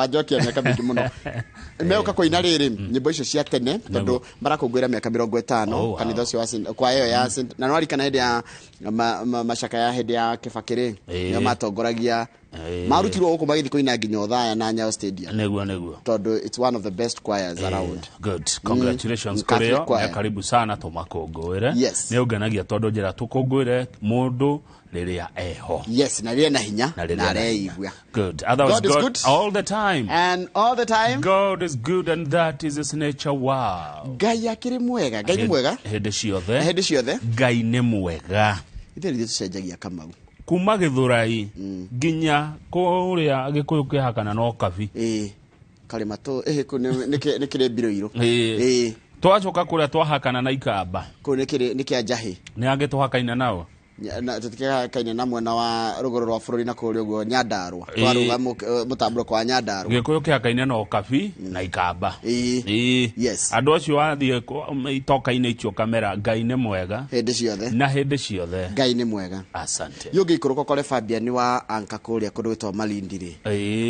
Wanjokia mĩaka mĩingĩ mũno. Megũka kũina rĩrĩ nyĩmbo icio cia tene tondũ marakũngũĩra mĩaka 50. Kanitha ũcio wa kwa ĩyo ya na nĩwarikana hĩndĩ ya macaka ya hĩndĩ ya Kĩbakĩ rĩ, nĩo matongoragia. Marutirwo gũkũ magĩthiĩ kũina nginya Othaya na Nyayo Stadium. Nĩguo. Tondũ it's one of the best choirs around. Good, congratulations. Catholic Kũrĩo choir. na karibu sana tũmakũngũĩre. Yes. Nĩ ũngenagia tondũ njĩra tũkũngũĩre mũndũ rĩrĩa eho. Yes, na rĩrĩa na hinya. Na rĩrĩa na na areigua. Good. Otherwise, God is God, good. all the time. And all the time. God is good and that is his nature. Wow. Ngai akĩrĩ mwega, Ngai nĩ mwega. Hĩndĩ ciothe. Na hĩndĩ ciothe. Ngai nĩ mwega. Ithuĩ nithuĩ tũcenjagia, Kamau. Kuma Gĩthũrai nginya kũrĩa Gĩkũyũ kĩhakana no Kabi. Ĩĩ, karĩma tũ ĩhĩ kũu nĩ kĩrĩ mbirũ irũ. Ĩĩ. Twacoka kũrĩa twahakana na Ikamba. Kũu nĩ kĩa Njahĩ. Nĩ angĩ tũhakaina nao. Tũtikĩhakaine na mwena wa rũgũrũ rwa bũrũri na kũrĩa ũguo Nyandarũa. Twarũga mũtambũrũko wa Nyandarũa. Gĩkũyũ kĩhakaine na Ũkabi na Ikamba. Ĩĩ. Yes. Andũ acio wathiĩ itoka-inĩ icio kamera, Ngai nĩ mwega. Hĩndĩ ciothe. Na hĩndĩ ciothe. Ngai nĩ mwega. Asante. Yũ ũngĩikũrũka ũkore Fabian wa Anka kũrĩa kũndũ gwĩtagwo Malindi rĩ,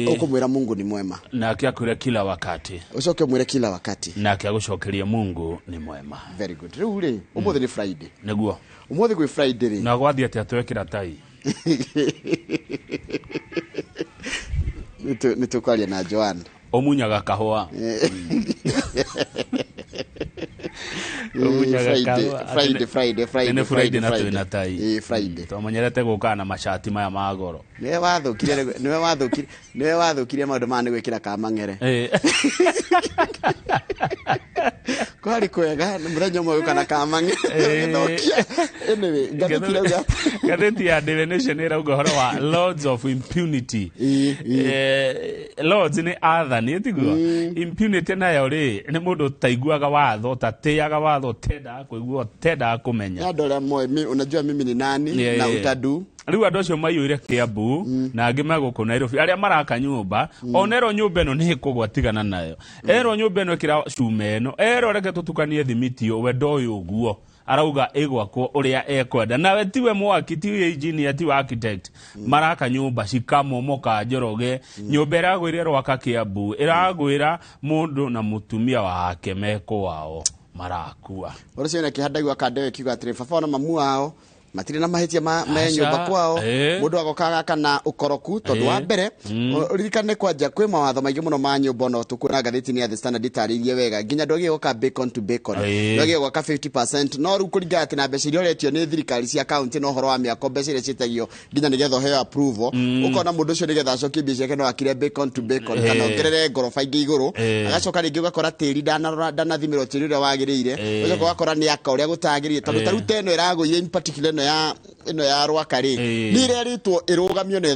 ũkũmwĩra Mungu ni mwema. Nake akwĩre kila wakati. Ũcoke ũmwĩre kila wakati. Nake agũcokerie Mungu ni mwema. Very good. Rĩu rĩ, ũmũthĩ nĩ Friday. Nĩguo. Ũmũthĩ gwĩ Friday rĩ. Na gwathiĩ atĩa twekĩra tai? Nĩ tũkwaria na Joan. Ũmunyaga kahũa. Ũmunyaga Friday, kahũa. Friday, Friday, Friday, Nĩ Friday na Friday. twĩna tai. Ĩĩ, Friday. Twamenyerete gũkaga na macati maya ma goro. Nĩwe wathũkirie maũndũ maya nĩ gwĩkĩra kamang'ere. Kwarĩ kwega nĩ mũthenya ũmwe gũka na kamang'ere ũgĩthũkia. Anyway, ngathĩti irauga. Ngathĩti ya Daily Nation ĩrauga ũhoro wa lords of impunity. Ĩĩ. Lords nĩ athani, tiguo? Impunity nayo rĩ, nĩ mũndũ ũtaiguaga watho, ũtatĩaga watho, ũtendaga kũigua, ũtendaga kũmenya. Nĩ andũ arĩa moĩ, unajua mimi ni nani na utadu. Rĩu andũ acio maiyũire Kiambu na angĩ me gũkũ Nairobi arĩa maraka nyũmba, ona erwo nyũmba ĩno nĩ ĩkũgwa, tigana nayo, erwo nyũmba ĩno ĩkĩra cuma ĩno, erwo reke tũtukanie thimiti ũyũ, we ndoĩ ũguo, arauga ĩgwakwo ũrĩa ekwenda. Nawe tiwe mwaki, tiwe engineer, tiwe architect. Maraka nyũmba cikamomoka. Njoroge, nyũmba ĩragwĩire Rwaka Kiambu, ĩragwĩra mũndũ na mũtumia wake me kwao, marakua. Ũrĩa ũcio kĩha ndaigua kandeo ĩkiuga atĩrĩ, baba ona mamu wao matirĩ na mahĩtia me Aca, nyũmba kwao. Mũndũ agoka agaka na ũkoroku tondũ wa mbere ũririkane kwanja kwĩ mawatho maingĩ mũno ma nyũmba, ona tũkuona ngathĩti-inĩ ya The Standard ĩtarĩirie wega nginya ndwagĩrĩire gwaka bacon to bacon, ndwagĩrĩire gwaka 50%, no rĩu kũringana atĩ na mbeca iria ũretio nĩ thirikari cia kaunti na ũhoro wa mĩako, mbeca iria ciĩtagio nginya nĩgetha ũheo approval, ũkona mũndũ ũcio nĩgetha acokie mbia ciake no akire bacon to bacon kana ongerere ngoroba ingĩ igũrũ. Agacoka rĩngĩ ũgakora tĩri ndanarora, ndanathimĩrwo tĩri ũrĩa wagĩrĩire. Ũgacoka ũgakora nĩ aka ũrĩa gũtagĩrĩire tondũ ta rĩu ta ĩno ĩragũire, in particular ĩno ya Rwaka rĩ, nĩ ĩrerĩtwo ĩrũgamio na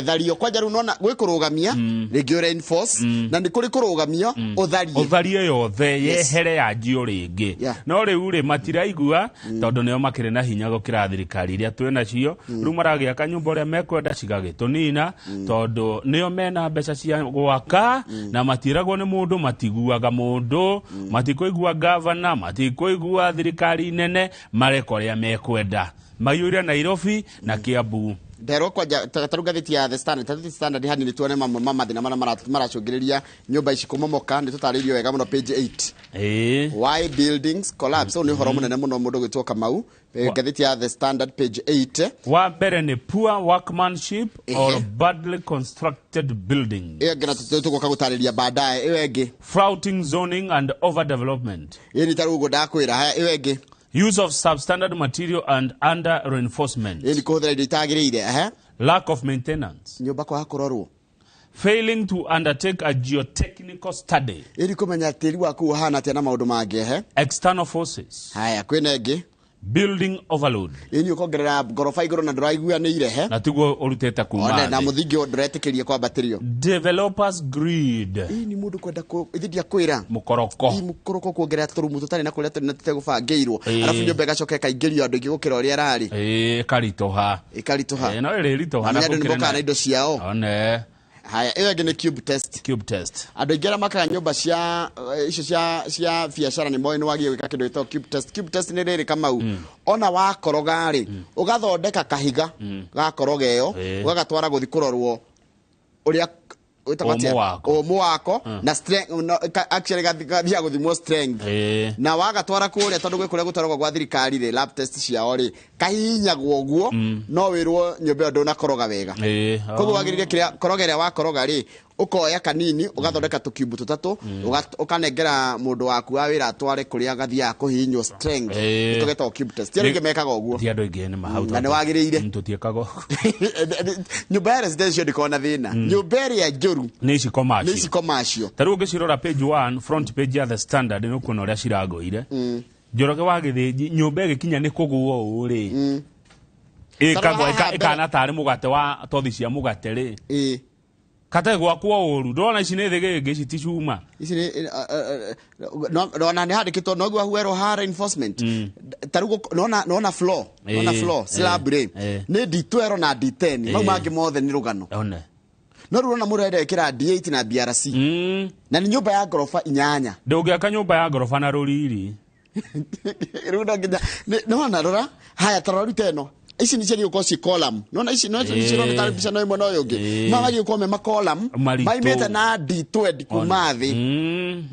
ĩthario kwanja. Rĩu nona gwĩ kũrũgamia rĩngĩ ũreinforce na nĩ kũrĩ kũrũgamio ũtharie. Ũtharie yothe, yehere yanjio rĩngĩ. No rĩu rĩ, matiraigua tondũ nĩo makĩrĩ na hinya gũkĩra thirikari iria twĩ nacio. Rĩu maragĩaka nyũmba ũrĩa mekwenda, cigagĩtũnina tondũ nĩo mena mbeca cia gwaka na matiĩragwo nĩ mũndũ, matiguaga mũndũ, matikũigua gavana, matikũigua thirikari nene, mareka ũrĩa mekwenda, maiyũire Nairobi na Kiambu. Nderwo kwanja ta rĩu ngathĩti ya The Standard, ta The Standard hanini, tuone mamwe ma mathĩna marĩa maracũngĩrĩria nyũmba ici kũmomoka. Nĩ tũtarĩirio wega mũno page 8. Why buildings collapse, ũyũ nĩ ũhoro mũnene mũno mũndũ gwĩtwo Kamau. Ngathĩti ya The Standard page 8. Wa mbere nĩ poor workmanship or badly constructed building. Ĩyo ĩngĩ na tũgũka gũtarĩria baadaye. Ĩyo ĩngĩ. Flouting zoning and overdevelopment. Ĩĩ, nĩ ta rĩu ũguo ndakwĩra. Haya, ĩyo ĩngĩ. Use of substandard material and under reinforcement. Ĩĩ, nĩ kũhũthĩra indo itagĩrĩire. Ehe. Lack of maintenance. Nyũmba kwaga kũrorwo. Failing to undertake a geotechnical study. Ĩĩ, nĩ kũmenya tĩri waku ũhana atĩa na maũndũ mangĩ. Ehe. External forces. Haya, kwĩna ĩngĩ. Building overload. Ĩĩ, nĩ ũkongerera ngoroba igũrũ na ndũraiguanĩire. He. Na tiguo ũrutĩte kuma One na thĩ. mũthingi ũyũ ndũretĩkĩrie kwambatĩrio. Developers greed. Ĩĩ, nĩ mũndũ kwenda ithe ndiakwĩra. Mũkoroko. Ĩ, mũkoroko, kuongerera tũrumu tũtarĩ na kũrĩa tũrĩ na tũtegũbangĩirwo. Arabu nyũmba ĩgacoka ĩkaingĩrio andũ aingĩ gũkĩra ũrĩa ĩrarĩ. Ĩkaritũha. Ĩkaritũha. Ĩĩ, no ĩrĩritũha. Na andũ nĩ mokaga na indo ciao. One. Haya, ĩyo ĩngĩ nĩ cube test. Cube test. Andũ aingĩ arĩa makaga nyũmba cia icio cia biacara nĩ moĩ nĩ wagĩrĩire gwĩka kĩndũ gĩtagwo cube test. Cube test nĩ rĩrĩ, Kamau, ona wakoroga rĩ, ũgathondeka kahiga ga koroga ĩyo, ũgagatwara gũthi kũrorwo ũrĩa wĩtagwo atĩa? Ũmũ wako. Ũmũ wako na strength no, actually gathiaga gũthimwo strength. Na wagatwara kũrĩa, tondũ gwĩ kũrĩa gũtwaragwo gwa thirikari rĩ, lab test ciao rĩ, kahihinyagwo ũguo, no wĩrwo nyũmba ĩyo ndũnakoroga wega. Koguo wagĩrĩire kĩrĩa koroga ĩrĩa wakoroga rĩ, ũkoya kanini ũgathondeka tũkiumbu tũtatũ, ũkanengera mũndũ waku wa wĩra atware kũrĩa gathiaga kũhihinywo strength. Nĩkĩo getagwo cube test. Ti andũ aingĩ mekaga ũguo. Ti andũ aingĩ nĩ mahau. Na nĩ wagĩrĩire. Tũtiĩkaga ũguo. Nyũmba ya residential ndĩkoragwo na thĩna. Nyũmba ĩrĩa njũru nĩ ici nĩ commercial. Ici commercial. Ta rĩu ũngĩcirora page 1, front page ya The Standard, nĩ ũkuona ũrĩa ciragũire. Njoroge wa Gĩthĩnji, nyũmba ĩgĩkinya nĩ kũgũo ũũ rĩ, ĩkagwa. Tarora haha mbere. Ĩkana tarĩ mũgate wa tothi cia mũgate rĩ. Kate gwakwo ũru, ndĩrona ici nĩ thĩgĩngĩ, ici ti cuma. Ici nĩ nona nĩ handĩkĩtwo noguo huerwo ha reinforcement. Ta rĩu nona floor, nona floor slab rĩ, nĩ D12 na D10, mau mangĩ mothe nĩ rũgano. One. No rĩu ũrona mũndũ arenda ĩkĩra D8 na BRC na nĩ nyũmba ya ngoroba 8. Ndũngĩaka nyũmba ya ngoroba na rũriri. Rĩu no nginya nĩwona, rora haya, ta rora, ruta ĩno, ici nĩ ciagĩrĩirwo gũkorwo ci column. Nona ici no cirona tarĩ mbica no ĩmwe no ĩyo ũngĩ. Ma wagĩrĩirwo gũkorwo me ma column Maritũ. maimĩte na D20 kuma thĩ.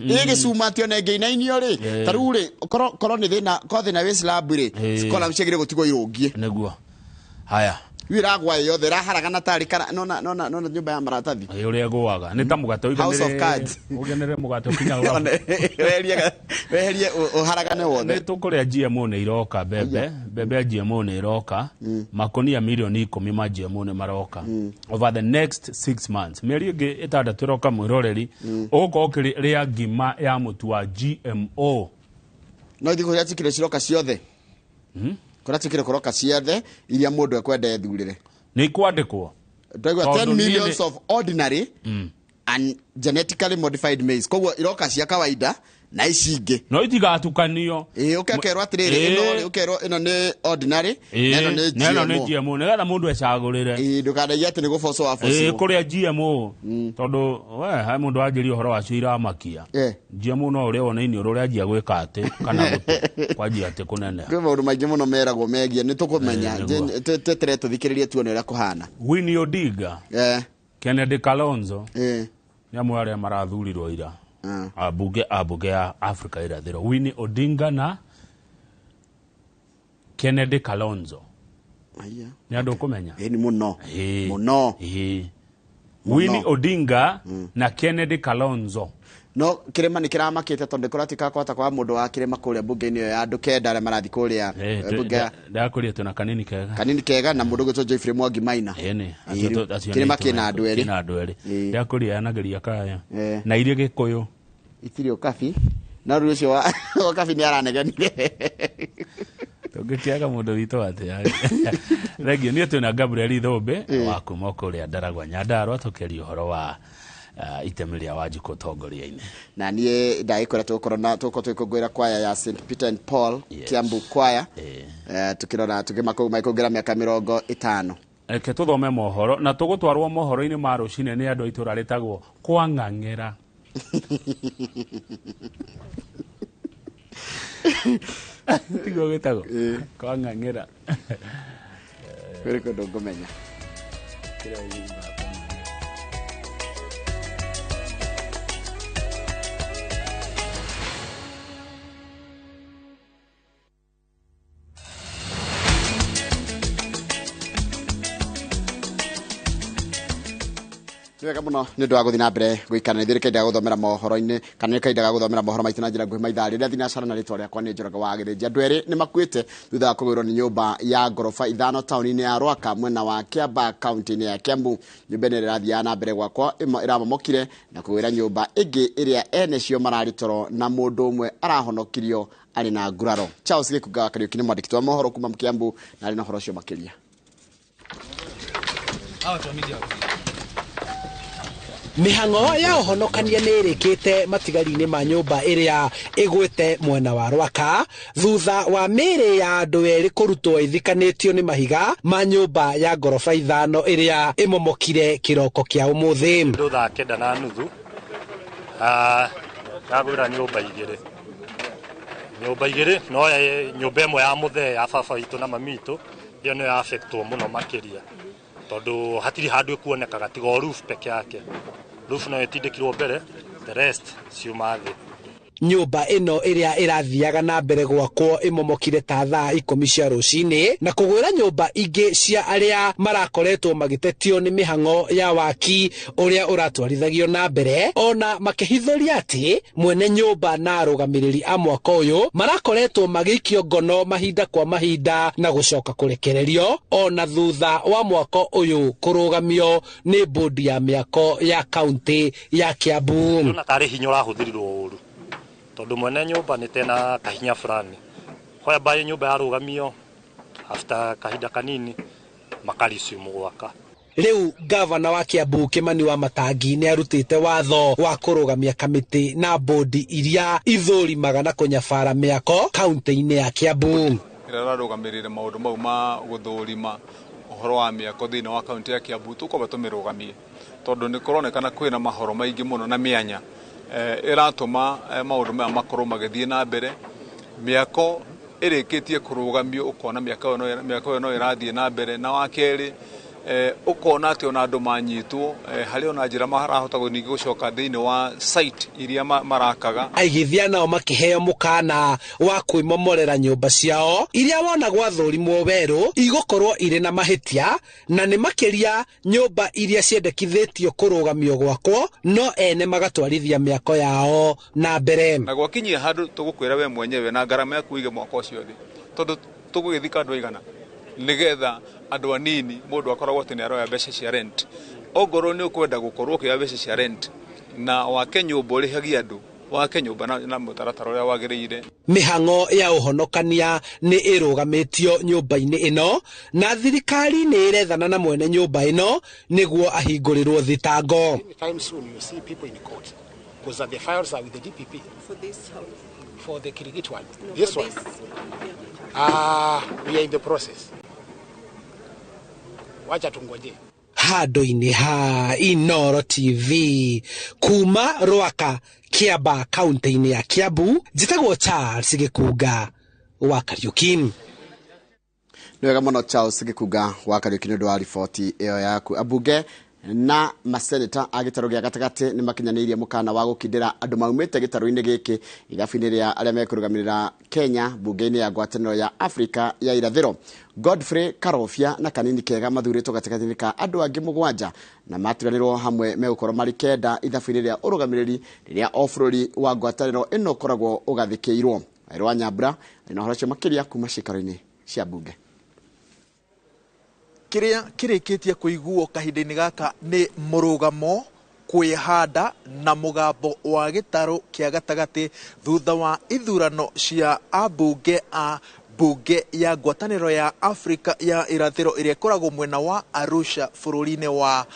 Ĩ gĩcuma atĩ ona ĩngĩinainio rĩ, ta rĩu rĩ, korwo nĩ thĩna, korwo thĩna wĩ slab rĩ, column ciagĩrĩirwo gũtigwo irũngiĩ. Nĩguo haya. Rĩu ĩragwa ĩ yothe, ĩraharagana tarĩ kara. Nona, nona, nona nyũmba ya maratathi. Ĩ, ũrĩa ĩgũaga nĩ ta mũgate. House of cards. Ũiganĩre mũgate ũkinya. Ona, weherie ũharagane wothe. Nĩ tũkũrĩa GMO nĩ iroka, mbembe, mbembe ya GMO nĩ iroka, makonia mirioni 10 ma GMO nĩ maroka over the next 6 months, mĩeri ĩngĩ 6 ĩroka. Mwĩroreri, ũgũkorwo ũkĩrĩa ngima ya mũtu wa GMO. No ithuĩ kũrĩa cikire ciroka ciothe, kũrĩa cikire kũroka ciothe iria mũndũ ekwenda ethurĩre. Nĩ ikwandĩkwo. Ndaigua Tondũ 10 niĩ millions of ordinary and genetically modified maize, koguo iroka cia kawaida na ici ingĩ. No itigatukanio. Ĩ, ũkekerwo atĩrĩrĩ, ĩno rĩ, ũkerwo ĩno nĩ ordinary na ĩno nĩ Na ĩno nĩ GMO. GMO, nĩgetha mũndũ ecagũrĩre. Ĩ, ndũkanaige atĩ nĩ gũbocwo wabocirwo. Kũrĩa GMO, tondũ we he mũndũ wanjĩria ũhoro wacio iramakia. GMO no ũrĩa wona iniũrũ ũrĩanjia gwĩka atĩ kana gũtũ kwanjia atĩ kũneneha. Kwĩ maũndũ maingĩ mũno meragwo megiĩ, nĩ tũkũmenya. Nĩguo. Tweterere tũthikĩrĩrie tuone ũrĩa kũhana. Winnie Odinga, Kennedy Kalonzo, nĩ amwe arĩa marathurirwo ira ambunge a mbunge ya Afrika Irathĩro, Winnie Odinga na Kennedy Kalonzo. Aya. Nĩ andũ ũkũmenya. Ĩ, nĩ mũno. Mũno. Mũno. Winnie Odinga na Kennedy Kalonzo. No kĩrĩma nĩ kĩramakĩte tondũ kũratuĩka kwata kwa mũndũ wa kĩrĩma kũrĩa mbunge-inĩ ĩyo ya andũ 9 arĩa marathiĩ kũrĩa mbunge ya Ndakũria twĩna kanini kega. Kanini kega na mũndũ ũgwĩtwo Geoffrey Mwangi Maina. Ĩni. Ĩ, rĩu kĩrĩma kĩna andũ erĩ. Kĩna andũ erĩ. Ndakũria yanageria kaya Eh. na iria gĩkũyũ. Itirĩ ũkabi, no rĩu ũcio wa kabi nĩ aranegenire. Tũngĩkĩaga mũndũ witũ atĩa? Thengio. Niĩ twĩna Gabriel Ithũmbĩ wa kuma kũrĩa Ndaragwa, Nyandarua, tũkĩaria ũhoro wa itemi rĩa Wanjikũ ũtongoria-inĩ. Na niĩ ndagĩkwĩra tũgũkorwo na tũgũkorwo tũgĩkũngũĩra kwaya ya St Peter and Paul, Kiambu kwaya. Tukĩrora tũkĩmakũngũĩra mĩaka 50. Reke tũthome mohoro na tũgũtwarwo mohoro-inĩ ma rũcinĩ nĩ andũ a itũra rĩtagwo kwa Ng'ang'ĩra. Tiguo gwĩtagwo kwa Ng'ang'ĩra? Kwĩrĩ kũndũ ngũmenya. Kĩrĩa ũiguaga kwa Ng'ang'ĩra. Nĩ wega mũno nĩ ũndũ wa gũthiĩ na mbere gũikara na ithuĩ. Reke gũthomera mohoro-inĩ, kana nĩ kahinda ga gũthomera mohoro maitũ na njĩra nguhĩ maithaa rĩrĩa thinacara, na rĩtwa rĩakwa nĩ Njoroge wa Gĩthĩnji. Andũ erĩ nĩ makuĩte thutha wa kũgwĩrwo nĩ nyũmba ya ngoroba 5 taũni-inĩ ya Rwaka, mwena wa Kiambaa, kaunti-inĩ ya Kiambu. Nyũmba ĩno ĩrathiaga na mbere gwakwo ĩmwe ĩramomokire na kũgwĩra nyũmba ĩngĩ ĩrĩa ene cio mararĩ toro, na mũndũ ũmwe arahonokirio arĩ na nguraro. Charles Gĩkunga wa Kariũki nĩ mwandĩki wa mohoro kuma Kiambu na arĩ na ũhoro ũcio makĩria. Mĩhang'o ya ũhonokania nĩ ĩrĩkĩte matigari-inĩ ma nyũmba ĩrĩa ĩgwĩte mwena wa Rwaka thutha wa mĩĩrĩ ya andũ erĩ kũrutwo ĩthikanĩtio nĩ mahiga ma nyũmba ya ngoroba 5 ĩrĩa ĩmomokire kĩroko kĩa ũmũthĩ. Ndå thaa 9:30 yagwĩra nyũmba igĩrĩ, nyũmba igĩrĩ, no nyũmba ĩmwe ya mũthee ya baba witũ na mami witũ, ĩyo nĩyo affectwo mũno makĩria tondũ hatirĩ handũ ĩkuonekaga tiga o roof peke yake. Roof no ĩtindĩkirwo mbere, the rest ciuma thĩ. Nyũmba ĩno ĩrĩa ĩrathiaga na mbere gwakwo ĩmomokire ta thaa 10 cia rũcinĩ na kũgwĩra nyũmba ingĩ cia arĩa marakoretwo magĩtetio nĩ mĩhang'o ya waki ũrĩa ũratwarithagio na mbere, ona makĩhithũria atĩ mwene nyũmba na arũgamĩrĩri a mwako ũyũ marakoretwo magĩikio ngono mahinda kwa mahinda na gũcoka kũrekererio ona thutha wa mwako ũyũ kũrũgamio nĩ bodi ya mĩako ya kaunti ya Kiambu. Ndĩrona tarĩ hinya ũrahũthĩrirwo ũru, tondũ mwene nyũmba nĩ tena kahinya fulani whereby nyũmba yarũgamio after kahinda kanini makariciumu gwaka. Rĩu gavana wa Kiambu Kimani wa Matangi nĩ arutĩte watho wa kũrũgamia kamĩtĩ na bodi iria ithũrimaga na kũnyabara mĩako kaunti-inĩ ya Kiambu. Ĩrĩa ĩrarũgamĩrĩire maũndũ mau ma gũthũrima ũhoro wa mĩako thĩinĩ wa kaunti ya Kiambu tũkwamba tũmĩrũgamie, tondũ nĩ kũronekana kwĩna mahoro maingĩ mũno na mĩanya ĩratũma maũndũ maya makorwo magĩthiĩ na mbere. Mĩako ĩrĩkĩtie kũrũgamio ũkona mĩako ĩyo no ĩrathiĩ na mbere, na wa kerĩ ũkona atĩ ona andũ manyitwo harĩ ona njĩra marahota ningĩ gũcoka thĩinĩ wa site iria marakaga. Aigithia nao makĩheo mũkana wa kwĩmomorera nyũmba ciao iria wona gwathũrimwo werũ igũkorwo irĩ na mahĩtia, na nĩ makĩria nyũmba iria ciendekithĩtio kũrũgamio gwakwo no ene magatwarithia mĩako yao na mbere. Na gwakinyia handũ tũgũkwĩra we mwenyewe na ngarama yaku ũige mwaka ũcio thĩ, tondũ tũgũgĩthika andũ aigana nĩgetha andũ anini mũndũ akoragwo atĩ nĩ aroya mbeca cia rent. Ongorwo nĩ ũkwenda gũkorwo ũkĩoya mbeca cia rent na wake nyũmba ũrĩhagia andũ, wake nyũmba na mũtaratara ũrĩa wagĩrĩire. Mĩhang'o ya ũhonokania nĩ ĩrũgamĩtio nyũmba-inĩ ĩno na thirikari nĩ ĩrethana na mwene nyũmba ĩno nĩguo ahingũrĩrwo thitango. Anytime soon you see people in court because the files are with the DPP. For this house. For the Kirigiti one. No, this for one. This, yeah. We are in the process. Wacha tungoje. Handũ-inĩ ha Inooro TV kuma Rwaka, Kiamba, kaunti-inĩ ya Kiambu, njĩtagwo Charles Gĩkunga wa Kariuki. Nĩ wega mũno Charles Gĩkunga wa Kariuki nĩ ũndũ wa riboti ĩyo yaku. Ambunge na maseneta a gĩtarũ gĩa gatagatĩ nĩ makinyanĩirie mũkana wa gũkindĩra andũ maumĩte gĩtarũ-inĩ gĩkĩ ithabu-inĩ rĩa arĩa mekũrũgamĩrĩra Kenya mbunge-inĩ ya ngwatanĩro ya Afrika ya irathĩro. Godfrey Karobia na Kanini Kega mathurĩtwo gatagatĩ-inĩ ka andũ angĩ 7 na maturanĩrwo hamwe megũkorwo marĩ 9 ithabu-inĩ rĩa ũrũgamĩrĩri rĩrĩa o bũrũri wa ngwatanĩro ĩno ũkoragwo ũgathĩkĩirwo. Wairũ wa Nyambura na ũhoro ũcio makĩria kuma ciikaro-inĩ cia mbunge. Kĩrĩa kĩrĩkĩtie kũiguo kahinda-inĩ gaka nĩ mũrũgamo, kwĩhanda na mũgambo wa gĩtarũ kĩa gatagatĩ thutha wa ithurano cia ambunge a mbunge ya ngwatanĩro ya Afrika ya irathĩro ĩrĩa ĩkoragwo mwena wa Arusha bũrũri-inĩ wa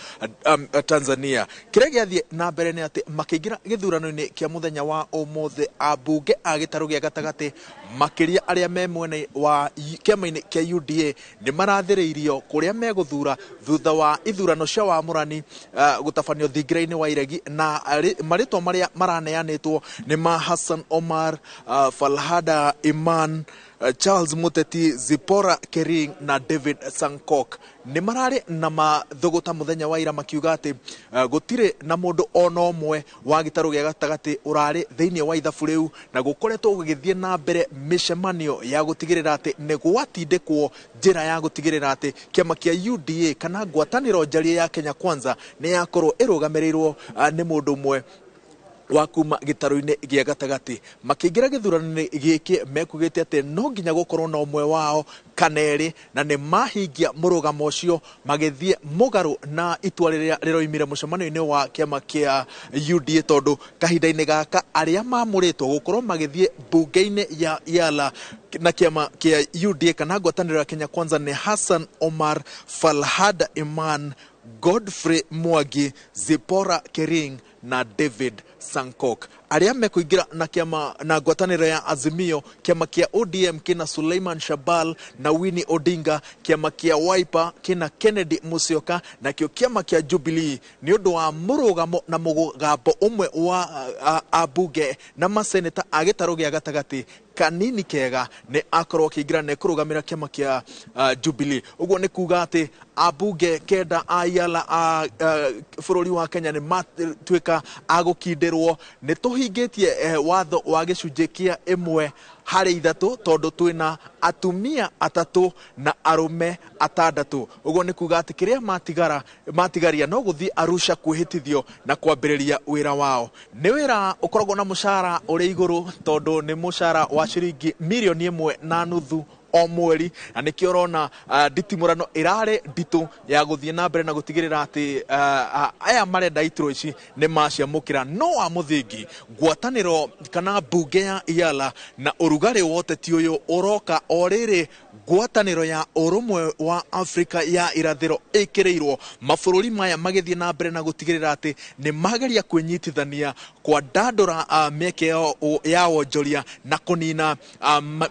Tanzania. Kĩrĩa gĩathiĩ na mbere nĩ atĩ makĩingĩra gĩthurano-inĩ kĩa mũthenya wa ũmũthĩ, ambunge a gĩtarũ gĩa gatagatĩ makĩria arĩa me mwena wa kĩama-inĩ kĩa UDA nĩ marathĩrĩirio kũrĩa megũthura thutha wa ithurano cia wamũrani gũtabanio thingira-inĩ wa Iregi, na marĩtwa marĩa maraneanĩtwo nĩ ma Hassan Omar, Falhada Iman, Charles Muteti, Zipporah Kering na David Sankok. Nĩ mararĩ na mathũgũta mũthenya wa ira makiuga atĩ gũtirĩ na mũndũ ona ũmwe wa gĩtarũ gĩa gatagatĩ ũrarĩ thĩinĩ wa ithabu rĩu, na gũkoretwo gũgĩthiĩ na mbere mĩcemanio ya gũtigĩrĩra atĩ nĩ gwatindĩkwo njĩra ya gũtigĩrĩra atĩ kĩama kĩa UDA kana ngwatanĩro njarie ya Kenya Kwanza nĩ yakorwo ĩrũgamĩrĩirwo nĩ mũndũ ũmwe wa kuma gĩtarũ-inĩ gĩa gatagatĩ. Makĩingĩra gĩthurano-inĩ gĩkĩ mekugĩte atĩ no nginya gũkorwo na ũmwe wao kana erĩ, na nĩ mahingia mũrũgamo ũcio magĩthiĩ mũgarũ na itua rĩrĩa rĩroimire mũcemanio-inĩ wa kĩama kĩa UDA, tondũ kahinda-inĩ gaka arĩa mamũrĩtwo gũkorwo magĩthiĩ mbunge-inĩ ya Yala na kĩama kĩa UDA kana ngwatanĩro ya Kenya Kwanza nĩ Hassan Omar, Falhada Iman, Godfrey Mwangi, Zipporah Kering na David Sankok. Arĩa mekũingĩra na kĩama na ngwatanĩro ya Azimio, kĩama kĩa ODM kĩna Suleiman Shabal na Winnie Odinga, kĩama kĩa Wiper kĩna Kennedy Musyoka, nakĩo kĩama kĩa Jubilee nĩ ũndũ wa mũrũgamo na mũgambo ũmwe wa ambunge na maseneta a gĩtarũ gĩa gatagatĩ Kanini Kega nĩ akorwo akĩingĩra na ekũrũgamĩra kĩama kĩa Jubilee. Ũguo nĩ kuga atĩ ambunge 9 a Iala a bũrũri wa Kenya nĩ matuĩka a gũkindĩrwo. Nĩ tũhingĩtie watho wa gĩcunjĩ kĩa 1 harĩ 3 tondũ twĩna atumia 3 na arũme 6. Ũguo nĩ kuga atĩ kĩrĩa matigaria no gũthiĩ Arusha kwĩhĩtithio na kwambĩrĩria wĩra wao. Nĩ wĩra ũkoragwo na mũcara ũrĩ igũrũ tondũ nĩ mũcara wa ciringi mirioni 1.5 o mweri, na nĩkĩo ũrona nditimũrano ĩrarĩ nditũ ya gũthiĩ na mbere na gũtigĩrĩra atĩ aya marenda iturwa ici nĩ maciamũkĩra. No wa mũthingi ngwatanĩro kana mbunge ya Iala na ũrugarĩ wa ũteti ũyũ ũroka o rĩrĩ ngwatanĩro ya ũrũmwe wa Afrika ya irathĩro ĩkĩrĩirwo mabũrũri maya magĩthiĩ na mbere na gũtigĩrĩra atĩ nĩ mageria kwĩnyitithania kwandandũra mĩeke ya wonjoria na kũnina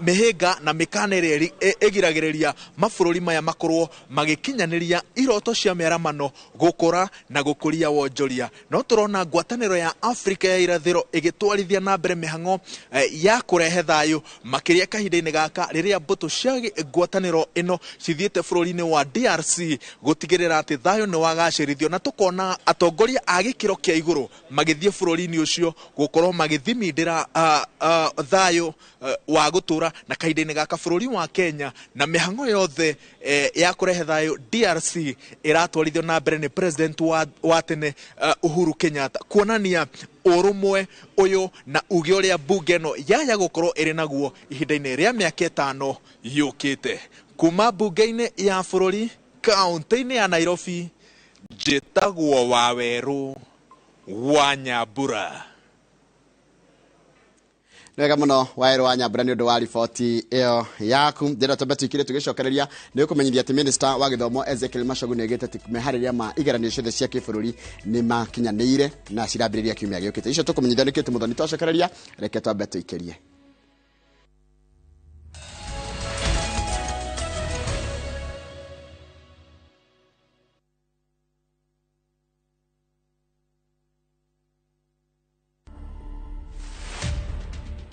mĩhĩnga na mĩkana ĩrĩa ĩgiragĩrĩria mabũrũri maya makorwo magĩkinyanĩria iroto cia mĩaramano gũkũra na gũkũria wonjoria. No tũrona ngwatanĩro ya Afrika ya irathĩro ĩgĩtwarithia na mbere mĩhang'o ya kũrehe thayũ makĩria kahinda-inĩ gaka rĩrĩa mbũtũ cia ngwatanĩro ĩno cithiĩte bũrũri-inĩ wa DRC gũtigĩrĩra atĩ thayũ nĩ wagacĩrithio, na tũkona atongoria a gĩkĩro kĩa igũrũ magĩthiĩ bũrũri-inĩ ũcio gũkorwo magĩthimindĩra thayũ wa gũtũra. Na kahinda-inĩ gaka bũrũri wa Kenya na mĩhang'o yothe ya kũrehe thayũ DRC ĩratwarithio na mbere nĩ president wa tene Uhuru Kenyatta, kuonania ũrũmwe ũyũ na uge ũrĩa mbunge ĩno yaya gũkorwo ĩrĩ naguo ihinda-inĩ rĩa mĩaka 5 yũkĩte. Kuma mbunge-inĩ ya bũrũri kaunti-inĩ ya Nairobi, njĩtagwo Wawerũ wa Nyambura. Wega muno Wawerũ wa Nyambura nĩ ũndũ wa riboti ĩyo yaku. Ndĩrenda twambe tũikire tũgĩcokereria nĩ ũkũmenyithia atĩ minister wa gĩthomo Ezekiel Machogu nĩ augĩte atĩ meharĩria ma igeranio ciothe cia kĩbũrũri nĩ makinyanĩire na cirambĩrĩria kiumia gĩũkĩte. Icio tũkũmenyithia nĩkĩo tũmũthoni twacokereria, reke twambe tũikĩrie.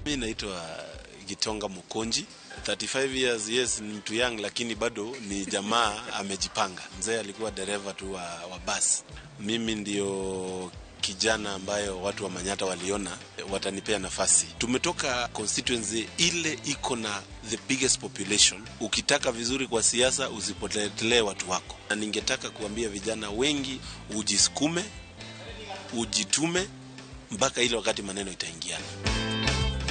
Mimi naitwa Gitonga Mukonji, 35 years, yes ni mtu young lakini bado ni jamaa amejipanga. Mzee alikuwa dereva tu wa bus. Mimi ndio kijana ambayo watu wa Manyata waliona watanipea nafasi. Tumetoka constituency ile iko na the biggest population. Ukitaka vizuri kwa siasa usipotelee watu wako. Na ningetaka kuambia vijana wengi ujisukume, ujitume mpaka ile wakati maneno itaingiana.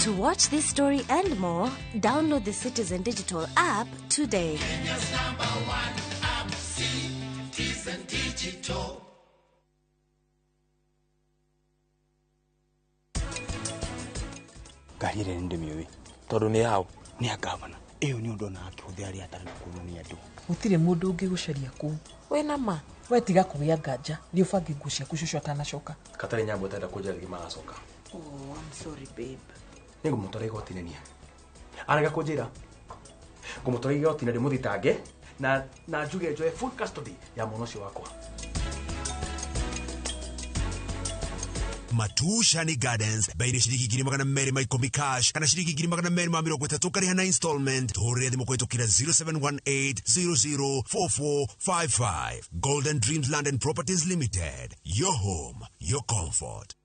To watch this story and more, download the Citizen Digital app today. Kenya's #1 app, Citizen Digital. Ngari ĩrĩa nĩndĩmĩũĩ tondũ nĩ yao, nĩ ya gavana. Ĩyo nĩ ũndũ ona akĩhũthĩra arĩa atarĩ na kuonwo nĩ andũ. Gũtirĩ mũndũ ũngĩgũcaria kũu. Wĩna ma, we tiga kũgĩa nganja, thiĩ ũbange nguo ciaku cũcũ atanacoka. Katarĩ nyambo ũtarenda kũnjĩra rĩngĩ magacoka. Oh, I'm sorry babe. Nĩngũmũtwara igoti-inĩ niĩ. Arega kũnjĩra ngũmũtwara igoti-inĩ ndĩmũthitange na njuge njoe full custody ya mwana ũcio wakwa. Matushani Gardens bei ni shilingi 210 cash kana shilingi 230 kariha na installment. Tuhurire thimu kũhĩtũkĩra 0718 004455. Golden Dreams Land and Properties Limited, your home, your comfort.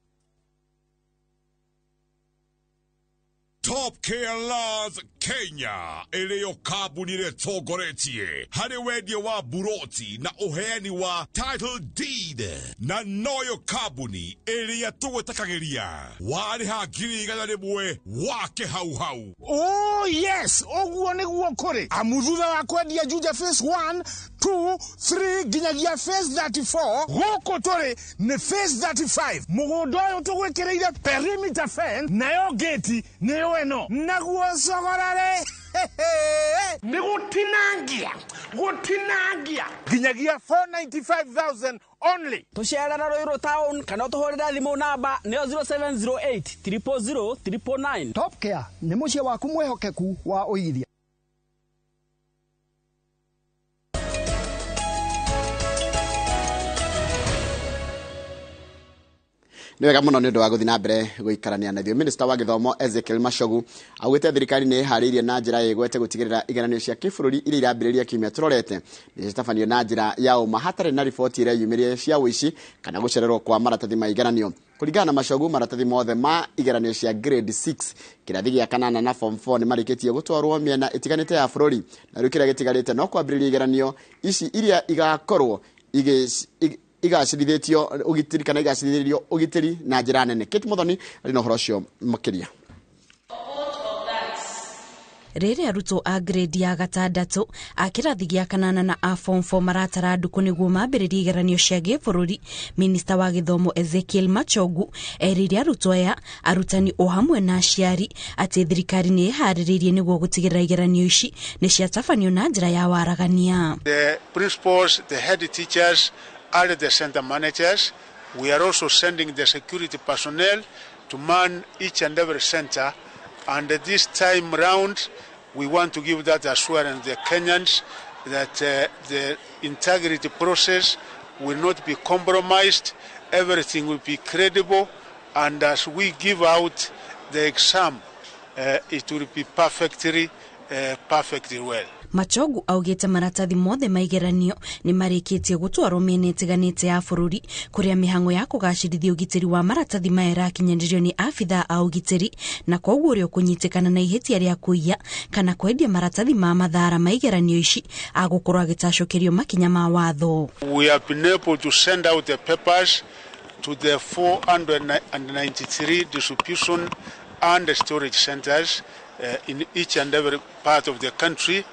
Top Care Laws Kenya iliyo kambuni ĩrĩa harĩ wendia wa buroti na ũheani wa title deed, na noyo kambuni ĩrĩa tũgwĩtakagĩria warĩha 100,000 wake hau hau. Oh yes, ũguo nĩguo kũrĩ amu thutha wa kwendia Juja phase 1 2 3 nginyagia phase 34 gũkũ tũrĩ nĩ phase 35. Mũgũnda ũyũ tũgwĩkĩrĩire perimeter fence nayo gate nĩyo ĩno naguo cogorare nĩ gũtinangia nginyagia 495,000 only. Tũcerera Ruiru town kana ũtũhũrĩre thimũ namba nĩyo 0708 000 999. Top Care nĩ mũciĩ waku mwĩhokeku wa ũigithia. Nĩ wega mũno nĩ ũndũ wa gũthiĩ na mbere gũikarania na ithuĩ. Minista wa gĩthomo Ezekiel Machogu augĩte thirikari nĩ ĩharĩirie na njĩra ĩgwete gũtigĩrĩra igeranio cia kĩbũrũri iria irambĩrĩria kiumia tũrorete nĩ citabanio na njĩra ya ũma hatarĩ na riboti iria yumĩrire cia ũici kana gũcererwo kwa maratathi ma igeranio. Kũringana na Machogu, maratathi mothe ma igeranio cia grade 6 kĩrathi gĩa kanana na form 4 nĩ marĩkĩtie gũtwarwo mĩena ĩtiganĩte ya bũrũri, na rĩu kĩrĩa gĩtigarĩte no kwambĩrĩria igeranio ici iria igakorwo igacirithĩtio ũgitĩri kana igacirithĩrio ũgitĩri na njĩra nene. Kate Muthoni arĩ na ũhoro ũcio makĩria. Rĩrĩa arutwo a grade ya gatandatũ a kĩrathi gĩa kanana na a form 4 maratara ndukũ nĩguo mambĩrĩrie igeranio cia gĩbũrũri, minista wa gĩthomo Ezekiel Machogu erĩire arutwo aya, arutani o hamwe na aciari atĩ thirikari nĩ ĩharĩrĩirie nĩguo gũtigĩrĩra igeranio ici nĩ ciatabanio na njĩra ya waragania. The principals, the head teachers, and the center managers. We are also sending the security personnel to man each and every center. And this time round, we want to give that assurance to the Kenyans that the integrity process will not be compromised, everything will be credible, and as we give out the exam, it will be perfectly well. Machogu augĩte maratathi mothe ma igeranio nĩ marĩkĩtie gũtwarwo mĩena ĩtiganĩte ya bũrũri kũrĩa mĩhang'o ya kũgacĩrithia ũgitĩri wa maratathi maya ĩrakinyanĩrio nĩ abithaa a ũgitĩri, na koguo ũrĩa ũkũnyitĩkana na ihĩtia rĩa kũiya kana kwendia maratathi ma mathara ma igeranio ici agũkorwo agĩtacũkĩrio makinya ma watho. We have been able to send out the papers to the 493 distribution and storage centers in each and every part of the country.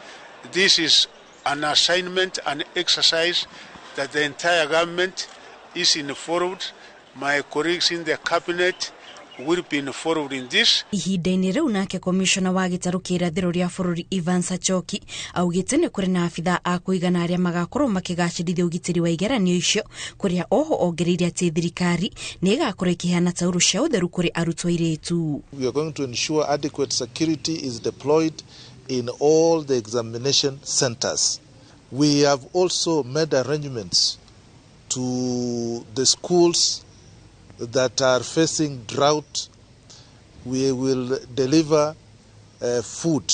This is an assignment, an exercise that the entire government is involved. My colleagues in the cabinet will be involved in this. Ihinda-inĩ rĩu nake komishona wa gĩtarũ kĩa irathĩro rĩa bũrũri Ivan Sachoki augĩte nĩ kũrĩ na abithaa a kũigana arĩa magakorwo makĩgacĩrithia ũgitĩri wa igeranio icio, kũrĩa oho ongereire atĩ thirikari nĩ ĩgakorwo ĩkĩheana taurũ cia ũtheru kũrĩ arutwo airĩtu. We are going to ensure adequate security is deployed in all the examination centers. We have also made arrangements to the schools that are facing drought. We will deliver food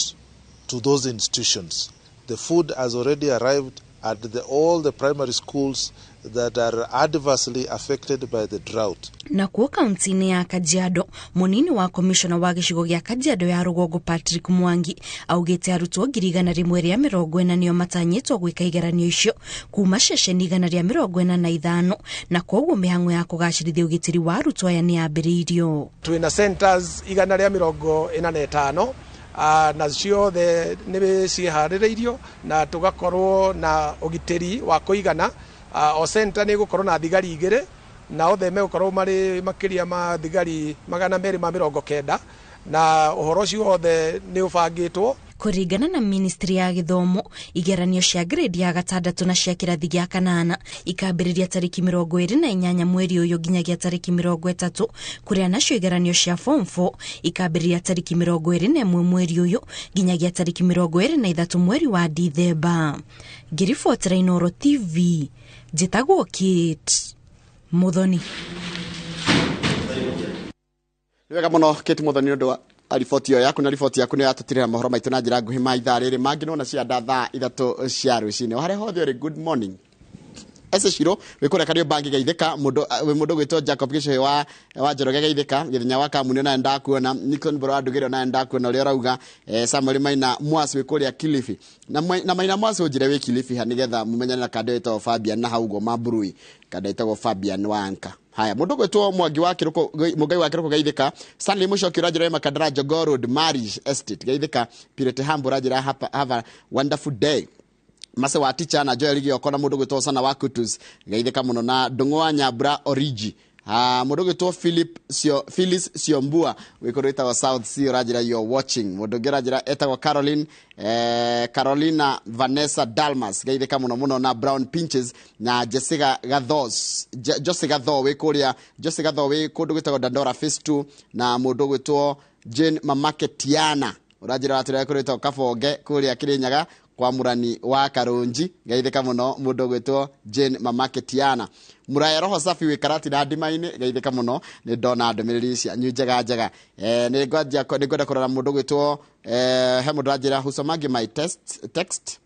to those institutions. The food has already arrived at all the primary schools that are adversely affected by the drought. Na kuo kaunti-inĩ ya Kajiado, munini wa komishona wa gĩcigo gĩa Kajiado ya rũgongo Patrick Mwangi augĩte arutwo 140 nĩo matanyĩtwo gwĩka igeranio icio kuma ceceni 145, na koguo mĩhang'o ya kũgacĩrithia ũgitĩri wa arutwo aya nĩ yambĩrĩirio. Twĩna centers 145 na ciothe nĩ ciĩharĩrĩirio na tũgakorwo na ũgitĩri wa kũigana. O center nĩ gũkorwo na thigari 2 na othe megũkorwo marĩ makĩria ma thigari 290, na ũhoro ũcio wothe nĩ ũbangĩtwo. Kũringana na ministry ya gĩthomo, igeranio cia grade ya gatandatũ na cia kĩrathi gĩa kanana ikambĩrĩria tarĩki 28 mweri ũyũ nginyagia tarĩki 30, kũrĩa nacio igeranio cia form 4 ikambĩrĩria tarĩki 21 mweri ũyũ nginyagia tarĩki 23 mweri wa Dithemba. Ngĩribotera Inooro TV, njĩtagwo Kate Muthoni. Nĩ wega mũno Kate Muthoni nĩ ũndũ wa riboti ĩyo yaku, na riboti yaku nĩ yatũtirĩra mohoro maitũ na njĩra nguhĩ ma ithaa rĩrĩ mangĩ nona cia nda thaa 3 cia rũcinĩ. O harĩa hothe ũrĩ, good morning. Ese Shiro wĩ kũrĩa Kariobangi Geithĩka, mũndũ wĩ mũndũ gwĩtwo Jacob Gĩcũhĩ wa Njoroge Geithĩka, Gĩthenya wa Kamuni onawe ndakuona, Nikon Mboro wa Ndugĩre onawe ndakuona ũrĩa ũrauga, Samuel Maina Mwasi wĩ kũrĩa Kilifi. Na Maina Mwasi ũnjĩre wĩ Kilifi ha nĩgetha mũmenyane na kanda ĩtagwo Fabian na hau ũguo Mamburui, kanda ĩtagwo Fabian Wanka. Haya, mũndũ gwĩtwo Mwangi wa Kĩrũkũ, Mũngai wa Kĩrũkũ Geithĩka, Stanley Mũcoki ũranjĩra wĩ Makandara Jogoo Road, Marish Estate Geithĩka, Pirete Hambo ũranjĩra have a wonderful day. Mase wa Ticha na Joel Gioko na mũndũ gwĩtwo Sana wa Kutus Geithĩka mũno, na Ndũng'ũ wa Nyambura Origi. Mũndũ gwĩtwo Phyllis Siombua wĩ kũndũ gwĩtagwo South Sea ũranjĩra you are watching. Mũndũ ũngĩ ũranjĩra etagwo Caroline, Carolina Vanessa Dalmas Geithĩka mũno mũno, na Brown Pinches na Jessica Gathos, Jose Gatho wĩ kũrĩa, Jose Gatho wĩ kũndũ gwĩtagwo Dandora Phase 2, na mũndũ gwĩtwo Jane Mamake Tiana ũranjĩra watũrĩa kũndũ gwĩtagwo Kabonge kũrĩa Kĩrĩnyaga Kwa Murani wa Karunji geithĩka mũno mũndũ ũgwĩtwo Jane Mamake Tiana. Muraya roho safi wĩ Karati na ndima-inĩ geithĩka mũno, nĩ ndona ndũmĩrĩri cianyu njega njega. Nĩ ngwenda kũrora mũndũ ũgwĩtwo he mũndũ aranjĩra husomangi my text.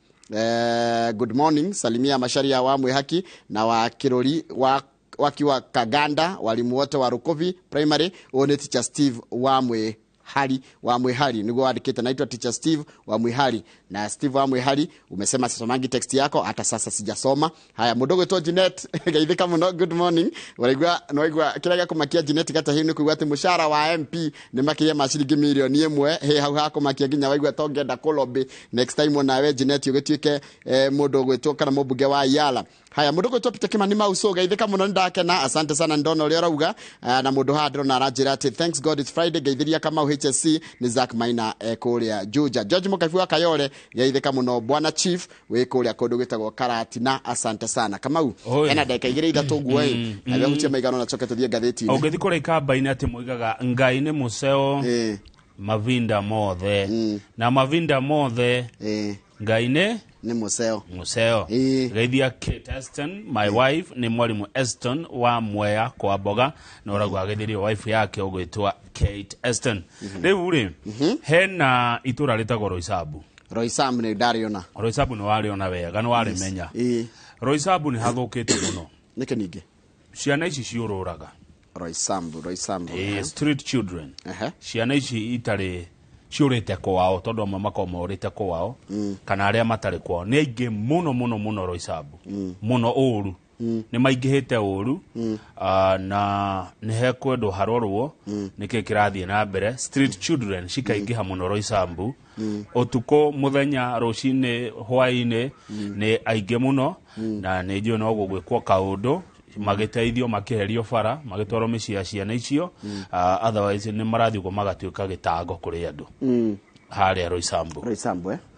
Good morning, salimia Macharia wa Mwihaki na wa Kirori wa wakiwa Kaganda, walimu wote wa Rukovi Primary. Huyo ni Teacher Steve wa Mwihari niguo wandikite, naitwa Teacher Steve wa Mwihari. Na Steve wa Mwihari umesema sisomangi text yako, hata sasa sijasoma. Haya, mudogo to Jeanette geithika muno, good morning. Waraigua noigua kira gya kumakia Jeanette gata hiu ni kuigua ati mushara wa MP ni makiria ma ciringi milioni 1 he hau ha kumakia nginya waigua tongenda kulobby next time onawe Jeanette ugituike mundu gwitwo kana mubunge wa Yala. Haya, mudogo to Peter Kimani Mauso geithika muno, ndakena, asante sana ndono uria urauga. Na mundu haha ndirona aranjira ati thanks God it's Friday, geithiria Kamau HSC ni Zack Maina kuria Juja. George Mukaifu wa Kayole geithika muno, bwana chief wi kuria kundu gwitagwo Karatina, asante sana Kamau. Ena ndagika 2 3 guo na bya maigano na coke tuthie ngathĩti-inĩ. Ũngĩthiĩ kũrĩa ikamba-inĩ atĩ moigaga Ngai nĩ mũceo mavinda mothe na mavinda mothe Ngai nĩ mũceo mũceo. Geithia Kate Eston, my wife ni mwalimu Eston wa Mwea kwa Mboga, na ũragwo agĩthirio wife yake ũgwĩtwa Kate Eston. Rĩu rĩ, hena itũra rĩtagwo Roysambu. Roysambu nĩ ndariona. Roysambu nĩ warĩona wega, nĩ warĩmenya. Roysambu nĩ hathũkĩte mũno. Nĩkĩ ningĩ? Ciana ici ciũrũraga. Roysambu. Street children. Ciana ici itarĩ ciũrĩte kwao, tondũ amwe makoragwo morĩte kwao kana arĩa matarĩ kwao nĩ aingĩ mũno mũno mũno Roysambu. Mũno ũru. Nĩ maingĩhĩte ũru na nĩ hekwendwo harorwo nĩkĩ kĩrathiĩ na mbere. Street children cikaingĩha mũno Roysambu. Ũtukũ, mũthenya, rũcinĩ, hwaĩ-inĩ nĩ aingĩ mũno, na nĩ njũĩ no gũgwĩkwo kaũndũ magĩteithio makĩherio bara magĩtwarwo mĩciĩ ya ciana icio. Otherwise nĩ marathiĩ ũguo magatuĩka gĩtango kũrĩ andũ harĩa Roysambu.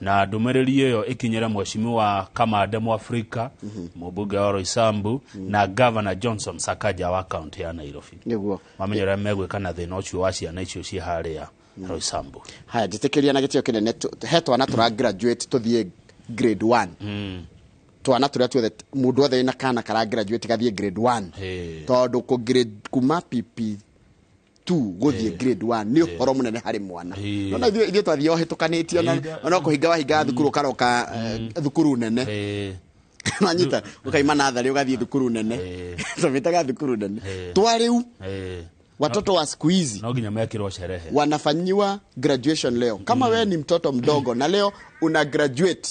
Na ndũmĩrĩri ĩyo ĩkinyĩre mheshimiwa Kamande Mwafrika, mũmbunge wa Roysambu, na Governor Johnson Sakaja wa kaunti ya Nairobi, nĩguo mamenye ũrĩa megwĩka na thĩna ũcio wa ciana icio ciĩ harĩa Roysambu. Haya, njĩtĩkĩria na gĩtĩo kĩnene, he twana tũra graduate tũthiĩ grade 1. Twana turia tuothe mundu othe na kana kara graduate gathie grade 1, tondu ku grade kuma PP2 guthie grade 1 ni uhoro munene hari mwana. Nona ithuĩ twathie o hĩtũkanĩtie ona kũhinga wahinga thukuru ũkaroka thukuru nene, nanyita ukaima natharĩ ũgathiĩ thukuru nene, tũmĩtaga thukuru nene. Twa rĩu watoto wa siku hizi no nginya mekirwo sherehe, wanafanyiwa graduation leo. Kama wewe ni mtoto mdogo na leo una graduate,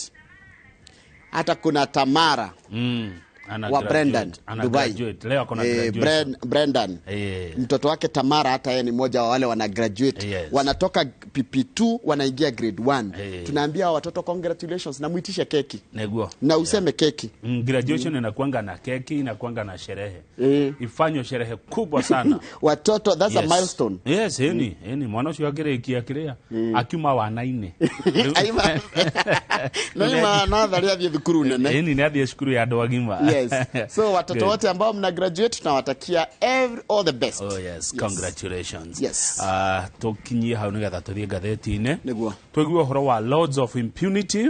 hata kuna Tamara wa Brendan Dubai. Leo kuna graduation. Brendan mtoto wake Tamara hata yeye ni mmoja wa wale wana graduate. Yes. Wanatoka PP2 wanaingia grade 1. Tunaambia watoto congratulations na muitishe keki. Neguo. Na useme keki. Graduation inakuanga na keki, inakuanga na sherehe. Ifanywe sherehe kubwa sana. Watoto, that's a milestone. Yes, eni mwana ucio akirikia kiria akiuma wanaine. No ima nathari athie thukuru nene. Eni ni athie cukuru ya andu agima. Yes. So watoto wote ambao mna graduate tunawatakia all the best. Oh yes, congratulations. Yes. Tukinyie hau nigetha tuthie ngathĩti-inĩ. Nĩguo. Tũigue ũhoro wa Lords of Impunity.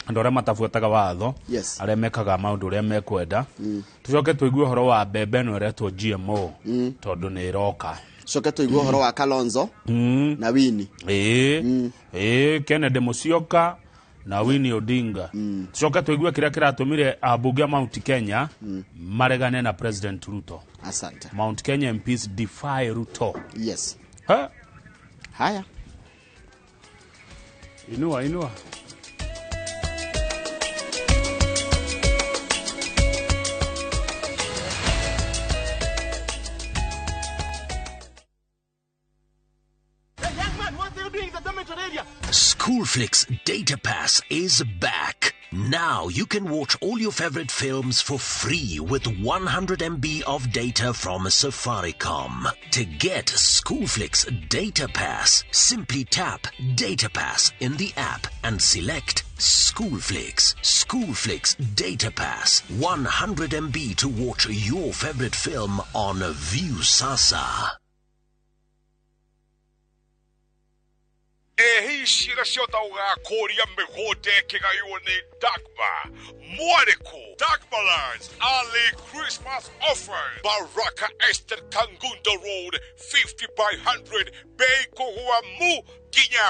Andũ arĩa matabuataga watho, arĩa mekaga maũndũ ũrĩa mekwenda. Tucoke tũigue ũhoro wa mbembe ĩno ĩretwo GMO tondũ nĩ ĩroka. Coke tũigue ũhoro wa Kalonzo na Winnie. Kennedy Musyoka na Winnie Odinga. Tucoke tuigue kiria kiratumire ambunge a Mount Kenya maregane na President Ruto. Asante. Mount Kenya MPs defy Ruto. Yes. Ha? Haya. Inua, inua. Schoolflix Data Pass is back. Now you can watch all your favorite films for free with 100 MB of data from Safaricom. To get Schoolflix Data Pass, simply tap Data Pass in the app and select Schoolflix. Schoolflix Data Pass, 100 MB to watch your favorite film on Viusasa. Ehi ciĩra ciotha ũgakũria mĩgũnda ĩkĩgaywo nĩ Dagmar Mwarĩkũ. Dagmarlands Early Christmas Offer. Baraka Estate, Kangundo Road, 50 by 100, bei kũgũa mu nginya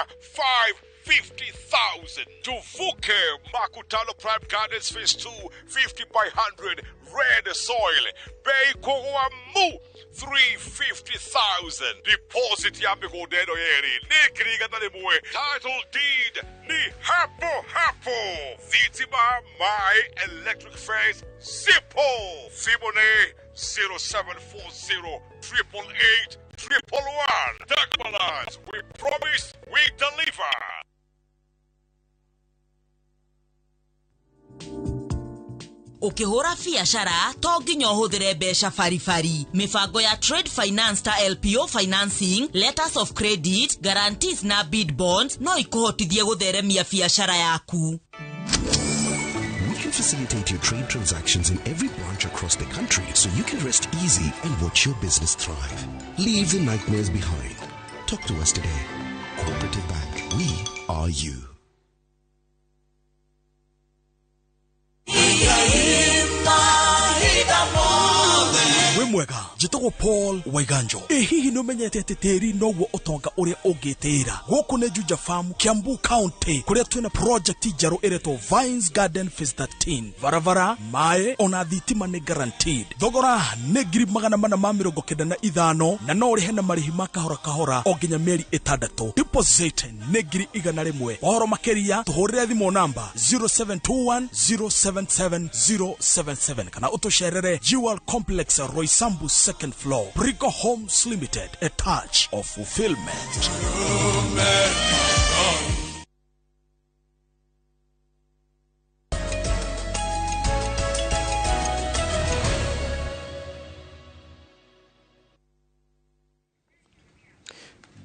550,000. Tuvuke Makutano Prime Gardens Phase 2, 50 by 100, red soil, bei kũgũa mu 350,000. Deposit ya mĩgũnda ĩno yerĩ nĩ 100,000. Title deed nĩ hapo hapo. Thitima, maĩ, electric fence, simple. Thimũ nĩ 0740 888 111. Dagmarlands, we promise, we deliver. Ũkĩhũra biacara to nginya ũhũthĩre mbeca baribari. Mĩbango ya trade finance ta LPO financing, letters of credit, guarantees na bid bonds no ikũhotithie gũtheremia biacara yaku. We can facilitate your trade transactions in every branch across the country so you can rest easy and watch your business thrive. Leave the nightmares behind. Talk to us today. Cooperative Bank. We are you. Wĩ mwega, njĩtagwo Paul Waiganjo. Ĩ hihi nĩ ũmenyete atĩ tĩri noguo ũtonga ũrĩa ũngĩtĩĩra? Gũkũ nĩ Juja Farm, Kiambu County, kũrĩa twĩna project njerũ ĩretwo Vines Garden Phase 13. Barabara, maĩ ona thitima nĩ guaranteed. Thogora nĩ 495,000 na no ũrĩhe na marĩhi ma kahora kahora o nginya mĩeri 6. Deposit nĩ 100,000. Ũhoro makĩria tũhũrĩre thimũ namba 0721 077 077 kana ũtũcerere Jewel Complex, Roysambu second floor. Brico Homes Limited, a touch of fulfillment.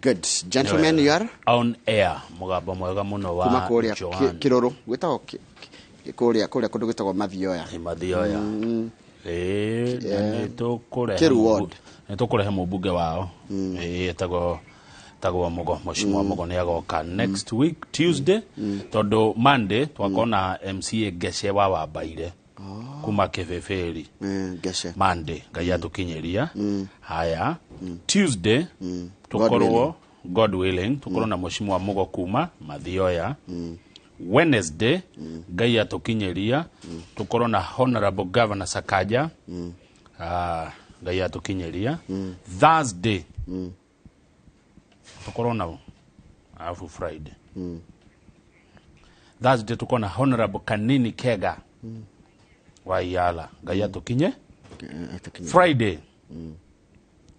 Good. Gentlemen, you are on air. Mũgambo mwega mũno wa kuma kũrĩa Joan. Kĩrũrũ gwĩtagwo kũrĩa kũndũ gwĩtagwo Mathioya. Mathioya. Ĩĩ, na nĩ tũkũrehe Kĩru ward. Nĩ tũkũrehe mũmbunge wao. Ĩĩ, etagwo Mugo, Mheshimiwa Mugo nĩ agoka next week Tuesday, tondũ Monday twakona MCA Ngece wa Wambaire kuma Kĩbĩbĩri. Ngece. Monday Ngai atũkinyĩria. Haya, Tuesday tũkorwo, God willing, tũkorwo na Mheshimiwa Mugo kuma Mathioya. Wednesday Ngai atũkinyĩria tũkorwo na Honorable Governor Sakaja. Ngai atũkinyĩria. Thursday tũkorwo na, alafu Friday. Thursday tukorwo na Honorable Kanini Kega wa Iyala. Ngai atũkinye. Friday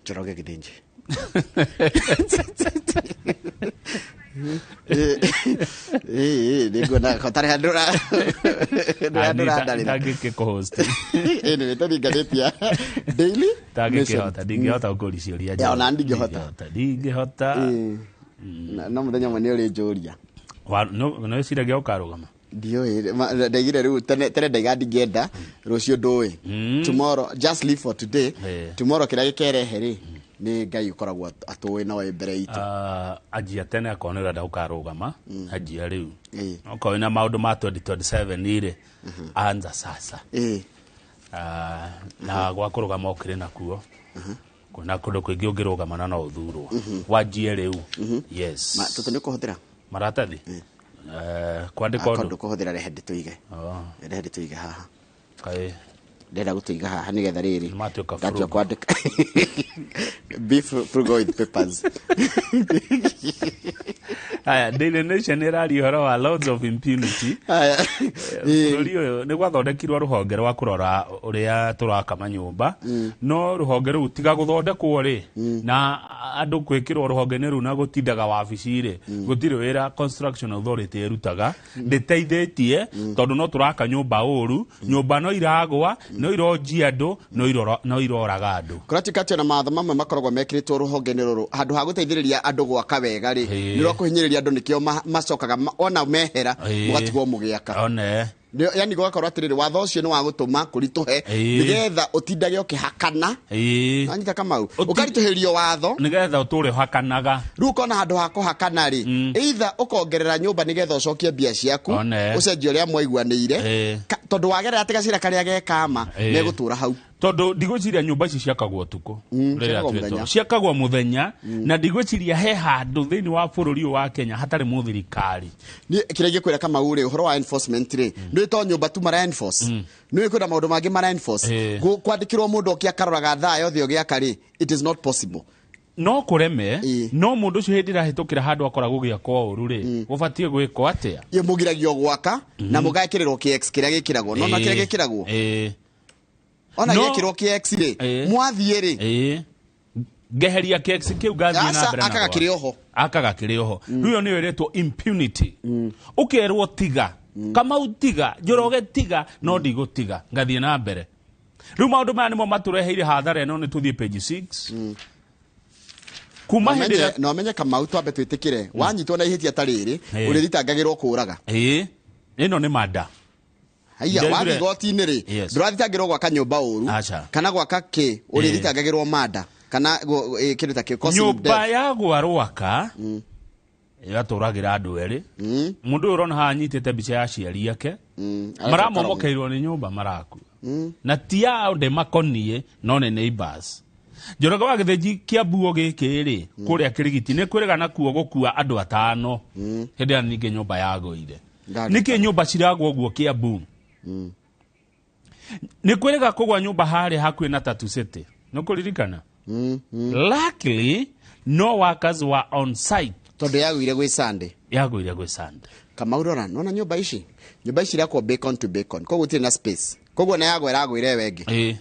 Njoroge Gĩthĩnji. Ĩĩ, nĩnguona kotarĩ handũ ũrandarĩra. Ndangĩkĩkũhost. Ĩĩ, nĩ tũthiĩ ngathĩti ya Daily Ndangĩkĩhota, ndingĩhota gũkũria ciũria. Ya, ona ndingĩhota. Ndingĩhota. No mũthenya ũmwe nĩ ũrĩnjũria. Nĩ wĩciragia ũkarũgama? Ndiũĩ, ndaigire rĩu tene ndaiga ndingĩenda, rũciũ ndũĩ. Tomorrow, just live for today. Tomorrow kĩrĩa gĩkerehe rĩ, nĩ Ngai ũkoragwo atũĩ na wĩ mbere itũ. Anjia tene akorwo nĩ ũrenda gũkarũgama, anjia rĩu. Okorwo wĩna maũndũ ma 2027 rĩ, anza sasa. Na gwa kũrũgama ũkĩrĩ nakuo. Kwĩna kũndũ kũingĩ ũngĩrũgama na no ũthurwo. Wanjie rĩu. Yes. Tũtũ nĩ ũkũhũthĩra? Maratathi? Kwandĩka ũndũ? Ndũkũhũthĩra, rehe ndĩtũige. Rehe ndĩtũige haha. Kaĩ. Ndĩrenda gũtũiga haha nĩgetha rĩrĩ. Matuĩka Ndatua frugal. kwandĩka. Be frugal with papers. Aya, Daily Nation ĩraria ũhoro wa Lords of Impunity. Bũrũri ũyũ nĩ gwathondekirwo rũhonge rwa kũrora ũrĩa tũraka manyũmba, no rũhonge rũu tiga gũthondekwo rĩ, na andũ gwĩkĩrwo rũhonge-inĩ rũu na gũtindaga wabici rĩ, gũtirĩ wĩra Construction Authority ĩrutaga, ndĩteithĩtie, tondũ no tũraka nyũmba ũru, nyũmba no iragwa, no ironjia andũ, no iroraga andũ. Kũratuĩka atĩ ona mawatho mamwe makoragwo mekĩrĩtwo rũhonge-inĩ rũrũ handũ ha gũteithĩrĩria andũ gwaka wega rĩ, nĩ rwa kũhinyĩrĩria andũ, nĩkĩo macokaga ona mehera mũgatigwo mũgĩaka. One. Yani gũgakorwo atĩrĩrĩ, watho ũcio nĩ wa gũtũma kũritũhe nĩgetha ũtindage ũkĩhakana. Anyita Kamau, ũkaritũhĩrio watho nĩgetha ũtũre ũhakanaga. Rĩu ũkona handũ ha kũhakana rĩ, either ũkongerera nyũmba nĩgetha ũcokie mbia ciaku, ũcenjie ũrĩa mwaiguanĩire, tondũ wagerera atĩ gacĩra karĩa gekama megũtũra hau. Tondũ ndigwĩciria nyũmba ici ciakagwo ũtukũ, rĩrĩa ciakagwo twĩtwo. Mũthenya. Ciakagwo mũthenya, na ndigwĩciria he handũ thĩinĩ wa bũrũri ũyũ wa Kenya hatarĩ mũthirikari. Niĩ kĩrĩa ingĩkwĩra Kamau rĩ, ũhoro wa enforcement rĩ, nĩ to nyũmba tu mara enforce, nĩ kwĩna maũndũ mangĩ mara enforce. Kwandĩkĩrwo mũndũ oke akaroraga thaa yothe ũgĩaka rĩ, it is not possible. No kũreme, no mũndũ ũcio hĩndĩ ĩrĩa ahĩtũkĩra handũ akoragwo gũgĩakwo ũru rĩ, gũbatiĩ gwĩkwo atĩa? Ye mũgiragio gwaka na mũgekĩrĩrwo KX kĩrĩa gĩkĩragwo, no na kĩrĩa gĩkĩragwo ona gĩekĩrwo KX rĩ, mwathiĩ rĩ, Ngeheria KX kĩu ngathiĩ na Aca, mbere na akaga gwaka. kĩrĩ oho. Akaga kĩrĩ oho. Rĩu ĩyo nĩyo ĩretwo impunity. Ũkerwo tiga, Kamau tiga, Njoroge tiga, no ndigũtiga, ngathiĩ na mbere. Rĩu maũndũ maya nĩmo matũreheire hathara ĩno. Nĩ tũthiĩ page 6 kuma hĩndĩ ĩrĩa Na ũmenye Kamau, twambe twĩtĩkĩre, wanyitwo na ihĩtia ta rĩrĩ, ũrĩthitangagĩrwo kũraga. Ĩno nĩ mada. Haiya, wathiĩ igoti-inĩ rĩ, ndũrathitangĩrwo gwaka nyũmba ũru Aca. kana gwaka kĩ, ũrĩthitangagĩrwo mada kana kĩndũ ta kĩ causing Nyũmba death. ya gwarwaka ĩgatũragĩra andũ erĩ. Mũndũ ũyũ ũrona haha anyitĩte mbica ya aciari ake, maramomokeirwo nĩ nyũmba, marakua, na ti ao ndĩmakoniĩ, no nĩ neighbors. Njoroge wa Gĩthĩnji, Kĩambuo gĩkĩ rĩ, kũrĩa Kĩrigiti nĩ kwĩrĩga nakuo gũkua andũ 5 hĩndĩ ĩrĩa ningĩ nyũmba yagũire. Nĩkĩ nyũmba ciragwo ũguo Kĩambu? Nĩ kwĩrĩga kũgwa nyũmba harĩa hakuhĩ na Tatu City, nĩ kũririkana? Luckily no workers were on site. Tondũ yagũire gwĩ Sunday. Yagũire gwĩ Sunday. Kamau, rora, nona nyũmba ici, nyũmba ici irakwo bacon to bacon, koguo gũtirĩ na space, koguo na yagwa ĩragũire wengĩ.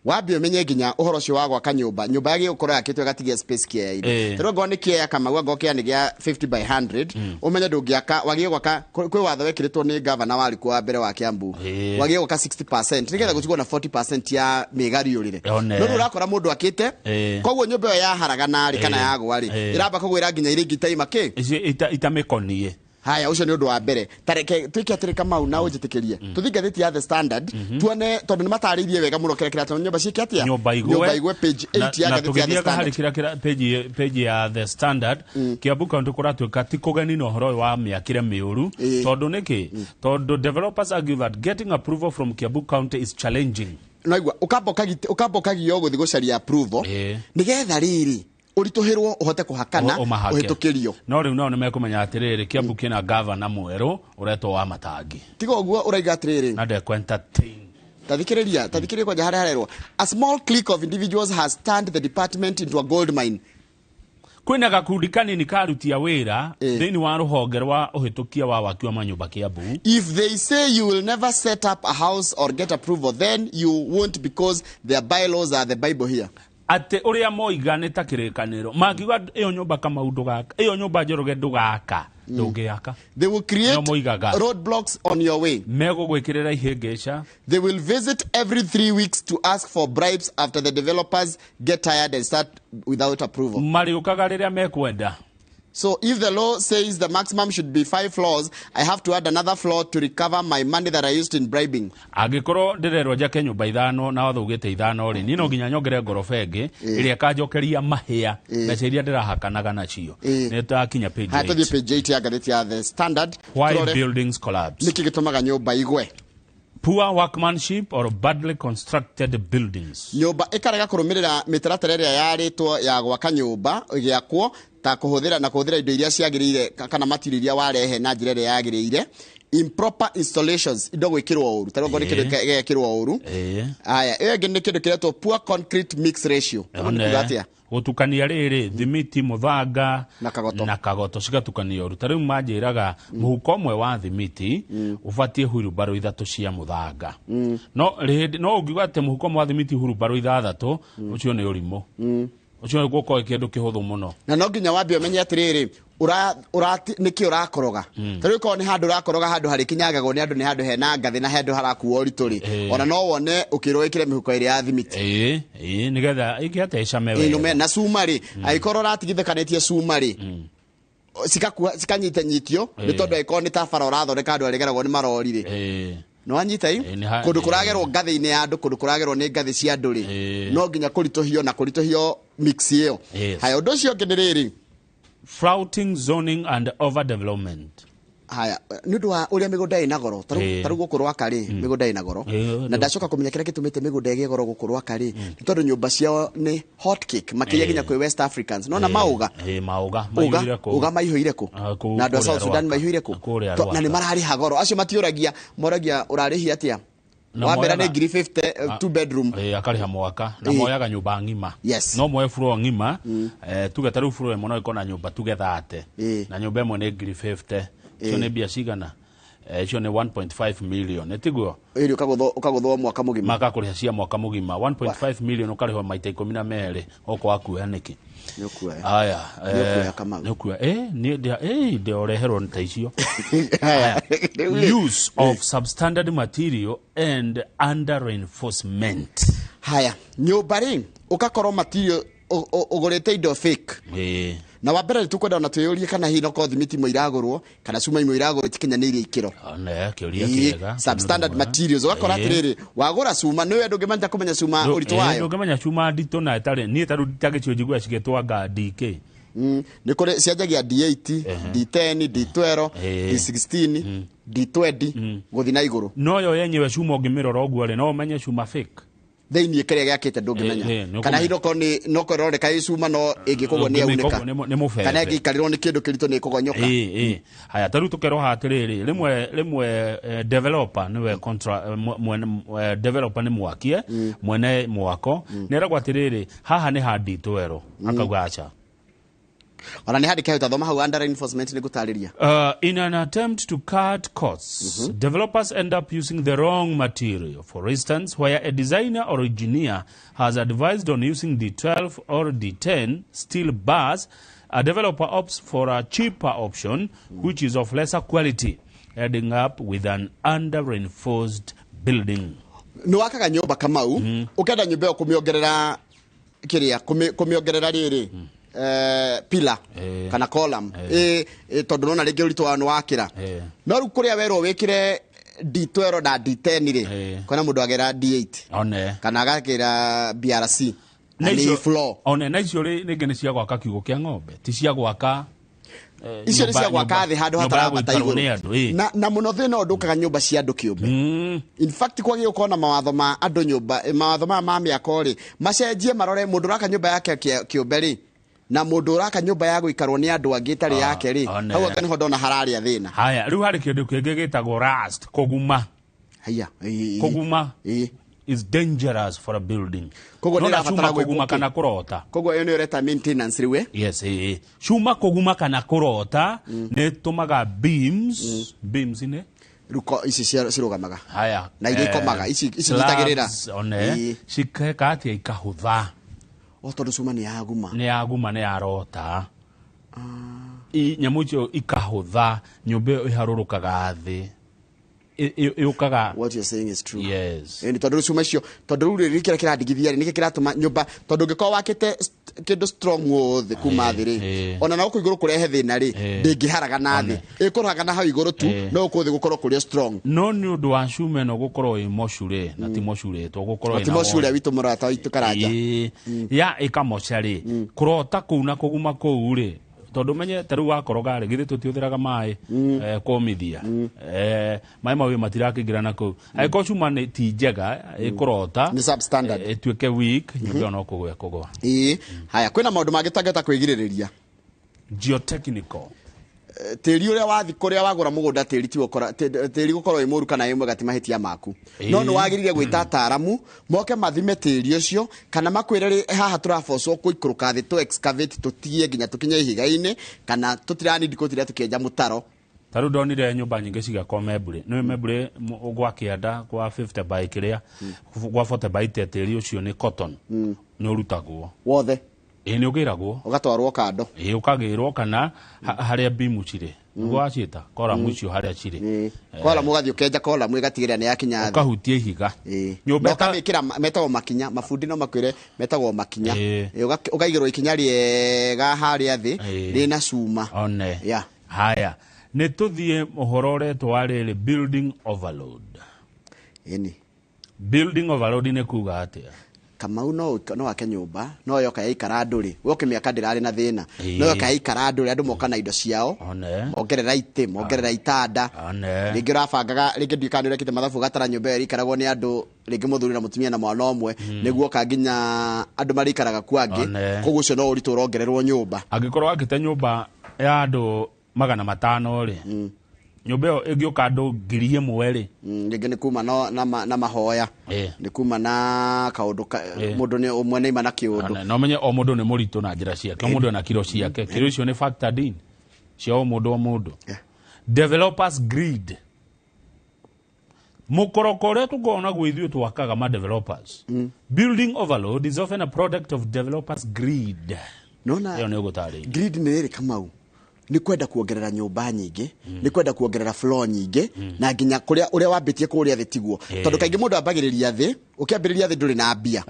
Wambe ũmenye nginya ũhoro ũcio wa gwaka nyũmba, nyũmba yagĩrĩirwo gũkorwo yakĩtwo ĩgatigia space kĩea-inĩ. Tarĩu angorwo nĩ kĩea, Kamau, angorwo kĩea nĩ gĩa 50 by 100, ũmenye ndũngĩaka, wagĩrĩirwo gwaka, kwĩ watho wekĩrĩtwo nĩ gavana warĩ kuo wa mbere wa Kiambu, wagĩrĩirwo gwaka 60% nĩgetha gũtigwo na 40% ya mĩgariũrĩre. No rĩu ũrakora mũndũ akĩte, koguo nyũmba ĩyo yaharagana rĩ, kana yagwa rĩ, ĩramba kũgwĩra nginya iria ingĩ itaima kĩ. Icio itamĩkoniĩ. Haya, ũcio nĩ ũndũ wa mbere. Tareke twĩke atĩrĩ, Kamau, na ũnjĩtĩkĩrie tũthiĩ ngathĩti ya The Standard tuone, tondũ nĩ matarĩirie wega mũno kĩrĩa kĩratũma nyũmba ciĩke atĩa. Nyũmba igwe. Nyũmba igwe, page 8 ya na ngathĩti ya The tũgĩthiaga harĩ Standard. kĩrĩa kĩra page ya The Standard, Kiambu County kũratuĩka ti kũgeni na ũhoro ũyũ wa mĩakĩre mĩũru. Tondũ nĩkĩ? Tondũ developers argue that getting approval from Kiambu County is challenging. Naigua ũkamba ũkagio gũthiĩ gũcaria approval nĩgetha rĩrĩ ũritũhĩrwo ũhote kũhakana, Ũmahake. ũhĩtũkĩrio. No rĩu nao nĩmekũmenya atĩrĩrĩ, Kiambu kĩna gavana mwerũ ũretwo wa Matangi. Tiga ũguo, ũraiga atĩrĩrĩ, na ndekũ entertain. Tathikĩrĩria, tathikĩrĩria kwanja harĩa harerwo, a small clique of individuals has turned the department into a gold mine. Kwĩna gakundi kanini karutia wĩra thĩinĩ wa rũhonge rwa ũhĩtũkia wa waki wa manyũmba Kiambu. If they say you will never set up a house or get approval, then you won't, because their bylaws are the Bible here. Atĩ ũrĩa moiga nĩ ta kĩrĩkanĩro. Mangiuga ĩyo nyũmba Kamau ndũgaka, ĩyo nyũmba Njoroge ndũgaka, ndũngĩaka. They will create Nĩo moigaga. roadblocks on your way. Megũgwĩkĩrĩra ihĩngĩca. They will visit every 3 weeks to ask for bribes after the developers get tired and start without approval. Marĩũkaga rĩrĩa mekwenda. So if the law says the maximum should be five floors, I have to add another floor to recover my money that I used in bribing. Angĩkorwo ndĩrerwo njake nyũmba 5 na watho ugĩte 5 rĩ, niĩ no nginya nyongerere ngoroba ĩngĩ ĩrĩa ĩkanjokeria mahĩa mbeca iria ndĩrahakanaga nacio. Nĩ takinya page Haya, tũthiĩ 8. page 8 ya ngathĩti ya The Standard. Why Tũrore buildings collapse. Nĩkĩ gĩtũmaga nyũmba igwe? Poor workmanship or badly constructed buildings. Nyũmba ĩkarega kũrũmĩrĩra mĩtaratara ĩrĩa yarĩtwo ya gwaka nyũmba ĩgĩakwo, ta kũhũthĩra na kũhũthĩra indo iria ciagĩrĩire, kana material iria warehe na njĩra ĩrĩa yagĩrĩire. Improper installations, indo gwĩkĩrwo ũru, tarĩu angorwo nĩ kĩndũ gĩgekĩrwo ũru. Aya, ĩyo ĩngĩ nĩ kĩndũ kĩretwo poor concrete mix ratio. Ũguo nĩ kuga atĩa? Gũtukania rĩrĩ thimiti, mũthanga na kagoto, na kagoto cigatukanio ũru. Ta rĩu manjĩraga mũhuko ũmwe wa thimiti ũbatiĩ hurumbarũ 3 cia mũthanga, no rĩndĩ no ũngiuga atĩ mũhuko ũmwe wa thimiti hurumbarũ 6, ũcio nĩ ũrimũ. Ũcio gũkorwo kĩndũ kĩhũthũ mũno. Na no nginya wambe ũmenye atĩrĩrĩ, nĩkĩ ũrakoroga. Ta rĩu korwo nĩ handũ ũrakoroga, handũ harĩkinyangagwo nĩ andũ, nĩ handũ hena ngathĩ na handũ harakuo ũritũ rĩ, ona no wone ũkĩrwo wĩkĩre mĩhuko ĩrĩa ya thimiti. Ĩĩ, nĩgetha ĩngĩ atĩa ĩcame Ĩnume wega. Na cuma rĩ, angĩkorwo ũratigithũkanĩtie cuma rĩ, Cikakua cikanyita nyitio nĩ tondũ angĩkorwo nĩ ta bara ũrathondeka andũ arĩgeragwo nĩ marori rĩ, nĩ wanyita i kũndũ kũragerwo ngathĩ-inĩ ya andũ, kũndũ kũragerwo nĩ ngathĩ cia andũ rĩ, no nginya kũritũhio na kũritũhio mix ĩyo. Haya, ũndũ ũcio ũngĩ nĩ rĩrĩ: Flouting zoning and overdevelopment. Haya, nĩ ũndũ wa ũrĩa mĩgũnda ĩna goro, ta rĩu gũkũ Rwaka rĩ, mĩgũnda ĩna goro, na ndacoka kũmenya kĩrĩa gĩtũmĩte mĩgũnda ĩgĩe goro gũkũ Rwaka rĩ, nĩ tondũ nyũmba ciao nĩ hot cake makĩria nginya kwĩ West Africans nona maũga. Maũga. Ũga. Maihũire kũu. Ũga maihũire kũ? Ah, kũu Na andũ a kũrĩa South Sudan Rwaka. maihũire kũ? Kũrĩa Na nĩ Rwaka. mararĩha goro, acio matiũragia, moragia ũrarĩhia atĩa. Na Wambera nĩ moyaga- ngiri 50, two bedroom. Akarĩha mwaka na moyaga nyũmba ng'ima. No moe floor ng'ima, tuge ta rĩu floor ĩmwe no ĩkorwo na nyũmba tuge 30, na nyũmba ĩmwe nĩ ngiri 50. Icio nĩ mbia cigana? Icio nĩ 1.5 million, nĩ tiguo? Ĩrĩ ũkagũthwo mwaka mũgima. Makakũrĩha cia mwaka mũgima, 1.5 million ũkarĩhwo maita 12. Okorwo wakuoya nĩkĩ? Nĩ ũkuoya. Aya. Nĩ ũkuoya, Kamau. Nĩ ũkuoya, niĩ ndĩoreherwo nĩ ta icio. Haya. Use of substandard material and under reinforcement. Haya, nyũmba rĩ, ũgakorwo material ũgũrĩte indo fake. Na wa mbere nĩ tũkwenda ona twĩyũrie kana hihi nokorwo thimiti imwe iragũrwo kana cuma imwe iragũrwo itikinyanĩirie ikĩro. Ne kĩũria kĩega. Substandard materials, ũgakora atĩrĩrĩ, wagũra cuma nĩwe ndũngĩmenya kũmenya cuma ũritũ wayo. Ndũngĩmenya cuma nditũ na ĩtarĩ niĩ tarĩu nditagĩcio njiguaga cigĩtwanga DK. Nĩ kũrĩ cianjagia D8, D10, D12, D16, D20 gũthiĩ na igũrũ. No yo yenyewe cuma ũngĩmĩrora ũguo rĩ, no ũmenye cuma fake? Thĩinĩ kĩrĩa gĩakĩte ndũngĩmenya. Nĩ Kana ũkũmenya. hihi nokorwo nĩ nokorwo ĩroneka ĩ cuma, no ĩngĩkũgwo nĩ Ũngĩmĩka yaunĩka. ũguo nĩ mũbebe. Kana ĩngĩikarĩrwo nĩ kĩndũ kĩritũ nĩ ĩkũgonyoka. Haya, tarĩu tũkerwo haha atĩrĩrĩ, rĩmwe developer nĩwe contra, mwene, developer nĩ mwakie mwene mwako nĩ eragwo atĩrĩrĩ, haha nĩ ha D12, akauga aca. Ona nĩ handĩke hau, thoma hau under reinforcement nĩ ngũtarĩria. In an attempt to cut costs, developers end up using the wrong material. For instance, where a designer or engineer has advised on using D12 or D10 steel bars, a developer opts for a cheaper option, which is of lesser quality, ending up with an under-reinforced building. Nĩ wakaga nyũmba, Kamau, ũkenda nyũmba ĩyo kũmĩongerera kĩrĩa, kũmĩongerera rĩrĩ, pillar kana column, tondũ nona rĩngĩ ũritũ wayo nĩ wakĩra, no rĩu kũrĩa werwo wĩkĩre D12 na D10 rĩ, kwĩna mũndũ agera D8 One. kana agakĩra BRC na nĩ floor. One na icio rĩ, rĩngĩ nĩ cia gwaka kiugũ kĩa ng'ombe, ti cia gwaka Icio nĩ cia gwaka thĩ handũ nyũmba ya hatarambata gũikarwo igũrũ. nĩ andũ, Na mũno thĩna ũyũ ndũkaga nyũmba cia andũ kĩũmbe. In fact, kwagĩrĩirwo gũkorwo na mawatho ma andũ nyũmba, mawatho maya ma mĩako rĩ, macenjie marore mũndũ ũraka nyũmba yake kĩũmbe rĩ, na mũndũ ũraka nyũmba ya gũikarwo nĩ andũ angĩ ĩtarĩ yake rĩ. One. Hau anga nĩho ndona hararĩa thĩna. Haya, rĩu harĩ kĩndũ kĩngĩ gĩtagwo rust, kũguma. Haya. Kũguma is dangerous for a building. Koguo No nĩ na ĩrabatara cuma gwĩkwo kũguma kĩ? kana kũrota. Koguo ĩyo nĩyo ũreta maintenance rĩu, eh? Yes, cuma kũguma kana kũrota nĩ ĩtũmaga beams nĩ Ruko ici cirũgamaga haya na iria ikomaga, ici nyitagĩrĩra. Slabs, one cikeka atĩa? Ikahũtha. O tondũ cuma nĩ yaguma. Nĩ yaguma, nĩ yarota. Nyamũ icio ikahũtha, nyũmba ĩyo ĩharũrũkaga thĩ. Yũkaga. What you're saying is true. Yes. Ĩni tondũ rĩu cuma icio, tondũ rĩu rĩ kĩrĩa kĩrandigithia rĩ, nĩkĩ kĩratũma nyũmba, tondũ ũngĩkorwo wakĩte kĩndũ strong thĩ kuma thĩ rĩ, ona na gũkũ igũrũ kũrehe thĩna rĩ, ndĩngĩharagana thĩ, ĩkũragana hau igũrũ tu, no gũkũ thĩ gũkorwo kũrĩ o strong. No nĩ ũndũ wa cuma ĩno gũkorwo ĩ mocurĩ na ti mocurĩtwo gũkorwo Ti ĩna mocu ũrĩa witũ, mũrata witũ Karanja. Ya ĩkamoca rĩ, kũrota kũu na kũguma kũu rĩ, tondũ menye ta rĩu wakoroga rĩ, githĩ tũtiũthĩraga maĩ kũmithia? Maĩ mau matirakĩingĩra na kũu. Angĩkorwo cuma nĩ ti njega, ĩkũrota. Nĩ substandard. Ĩtuĩke weak, nyũmba ĩyo no kũgwa ĩkũgwa. Ĩĩ, haya, kwĩna maũndũ mangĩ tangĩhota kwĩgirĩrĩria. Geotechnical. Tĩri ũrĩa wathi kũrĩa wagũra mũgũnda, tĩri ti ũkora tĩri gũkorwo wĩ mũru kana wĩ mwega ti mahĩtia maku, no nĩ wagĩrĩire gwĩta ataaramu moke mathime tĩri ũcio kana makwĩre rĩ, haha tũrabocwo kũikũrũka thĩ tũ excavate tũtigie nginya tũkinye ihiga-inĩ, kana tũtiranindi kũtiria tũkĩenja mũtaro. Ta rĩu ndonire nyũmba nyingĩ cigakwo Membure, nĩ Membure gwa kĩanda kwa 50 by kĩrĩa gwa 40 by 10, tĩri ũcio nĩ cotton, nĩ ũrutagwo wothe. Ĩĩ, nĩ ũgĩragwo. Ũgatwarwo kando. Ĩĩ, ũkagĩrwo kana harĩa bimu cirĩ, nĩguo waciĩta koramu icio harĩa cirĩ. Koramu, ũgathiĩ ũkenja koramu ĩgatigĩrĩra nĩ yakinya thĩ. Ũkahutia ihiga. Nyũmba ũkamĩkĩra metagwo makinya, mabundi no makwĩre metagwo makinya. Ũkaigĩrwo ikinya rĩega harĩa thĩ rĩna cuma. One. Yeah. Haya, nĩ tũthiĩ ũhoro ũretwo wa rĩrĩ, building overload. Ĩni. Building overload nĩ kuga atĩa? Kamau, no wake nyũmba no yoka yaikara andũ rĩ, we ũkĩmĩaka ndĩrarĩ na thĩna, no yoka yaikara andũ rĩ, andũ moka na indo ciao, One. mongerera itĩ, mongerera itanda. One. Rĩngĩ ũrabangaga, rĩngĩ ndiũĩ kana nĩ ũrekĩte mathabu, ũgatara nyũmba ĩyo ĩrĩikaragwo nĩ andũ rĩngĩ mũthuri na mũtumia na mwana ũmwe, nĩguo oka nginya andũ marĩikaraga kuo angĩ. One. Koguo ũcio no ũritũ ũrongererwo nyũmba. Angĩkorwo wakĩte nyũmba ya andũ 500 rĩ, nyũmba ĩyo ĩngĩũka andũ 1000 rĩ, Rĩngĩ nĩ kuma na mahoya, nĩ kuma na kaũndũ mũndũ nĩ ũmwe nĩ ima na kĩũndũ. One, na ũmenye o mũndũ nĩ mũritũ na njĩra ciake, o mũndũ ena kiro ciake, kiro icio nĩ factored in cia o mũndũ o mũndũ. Developers greed, mũkoroko ũrĩa tũkoragwo naguo ithuĩ twakaga ma developers. Building overload is often a product of developers greed. Nona Ĩyo nĩ ũgũtarĩria. Greed nĩ rĩrĩ, Kamau, nĩ kwenda kuongerera nyũmba nyingĩ, nĩ kwenda kuongerera floor nyingĩ, na nginya kũrĩa ũrĩa wambĩtie kũrĩa thĩ tiguo, tondũ kaingĩ mũndũ ambagĩrĩria thĩ. Ũkĩambĩrĩria thĩ ndũrĩ na mbia,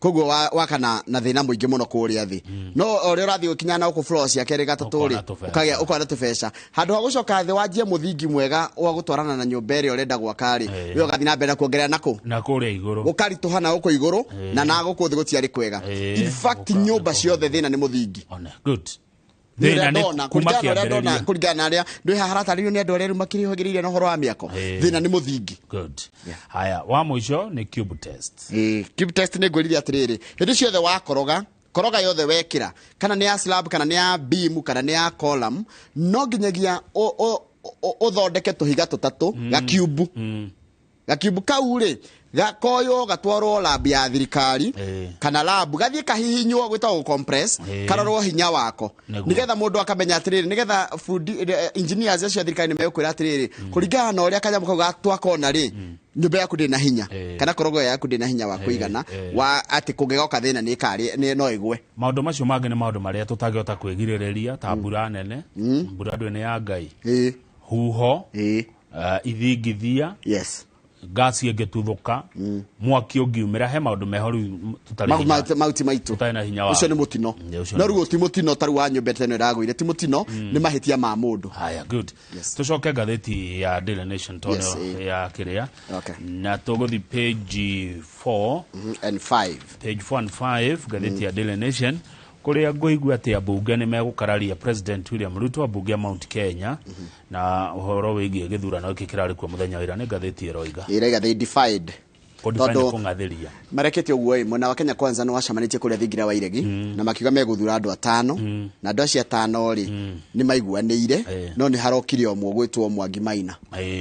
koguo waka na thĩna mũingĩ mũno kũrĩa thĩ, no o ũrĩa ũrathiĩ ũkinya na gũkũ floor cia kerĩ, gatatũ rĩ, Ũkona tũbeca. ũkagĩa ũkona tũbeca handũ ha gũcoka thĩ wanjie mũthingi mwega wa gũtwarana na nyũmba ĩrĩa ũrenda gwaka rĩ, we ũgathiĩ na mbere na kuongerera nakũ na kũrĩa igũrũ. Gũkaritũha na gũkũ igũrũ na gũkũ thĩ gũtiarĩ kwega. In fact, nyũmba ciothe thĩna nĩ mũthingi. One. Good. Nĩ Thĩna ũrĩa nĩ ndona, kuma kũringana na ũrĩa ndona, kĩambĩrĩria. Kũringana na arĩa ndwĩ haha haratarĩrio nĩ andũ arĩa rĩu makĩrĩhagĩrĩire na ũhoro wa mĩako, thĩna nĩ mũthingi. Good. Haya, wa mũico nĩ cube test. Cube test nĩ ngwĩrire atĩrĩrĩ, hĩndĩ ciothe wakoroga koroga yothe wekĩra, kana nĩ ya slab, kana nĩ ya beam, kana nĩ ya column, no nginyagia ũthondeke tũhiga tũtatũ, gakiumbu. Gakiumbu kau rĩ, gakoywo gatwarwo lab ya thirikari kana lab, gathiĩ kahihinywo, gwĩtagwo compress, karorwo hinya wako, nĩgetha mũndũ akamenya atĩrĩrĩ, nĩgetha fundi, engineers acio a thirikari nĩ megũkwĩra atĩrĩrĩ, kũringana na ũrĩa kanyamũ kau twakona rĩ, nyũmba yaku ndĩ na hinya kana korogo yaku ndĩ na hinya wa kũigana wa atĩ kũngĩgoka thĩna nĩ ĩkarĩ no ĩgwe. Maũndũ macio mangĩ nĩ maũndũ marĩa tũtangĩhota kwĩgirĩrĩria, ta mbura nene, mbura ndũĩ nĩ ya Ngai, huho, ithingithia, ngasi ĩngĩtuthũka, mwaki ũngiumĩra, he maũndũ meho rĩu tũtarĩ Mauti maitũ. Tũtarĩ na hinya wa Ũcio nĩ mũtino. Ũcio No nĩ rĩu ti mũtino tarĩu wa nyũmba ĩno ĩragũire, ti mũtino, nĩ mahĩtia ma mũndũ. Haya, good. Tucoke ngathĩti ya Daily Nation tondũ ya kĩrĩa na tũgũthi page 4 and 5. Page 4 and 5, ngathĩti ya Daily Nation, kũrĩa ngũigua atĩ ambunge nĩ megũkararia President William Ruto, ambunge a Mount Kenya, na ũhoro wĩgiĩ gĩthurano gĩkĩ kĩrarĩ kuo mũthenya wa ira, nĩ ngathĩti ĩroiga. Ĩraiga they defied. Kũdefine Tondũ kũng'athĩria. Marekete ũguo ĩ, mwena wa Kenya Kwanza nĩ wacemanĩtie kũrĩa thingira wa Iregi na makiuga megũthura andũ atano, na andũ acio atano rĩ, nĩ maiguanĩire, no nĩ harokire ũmwe gwĩtwo Mwangi Maina,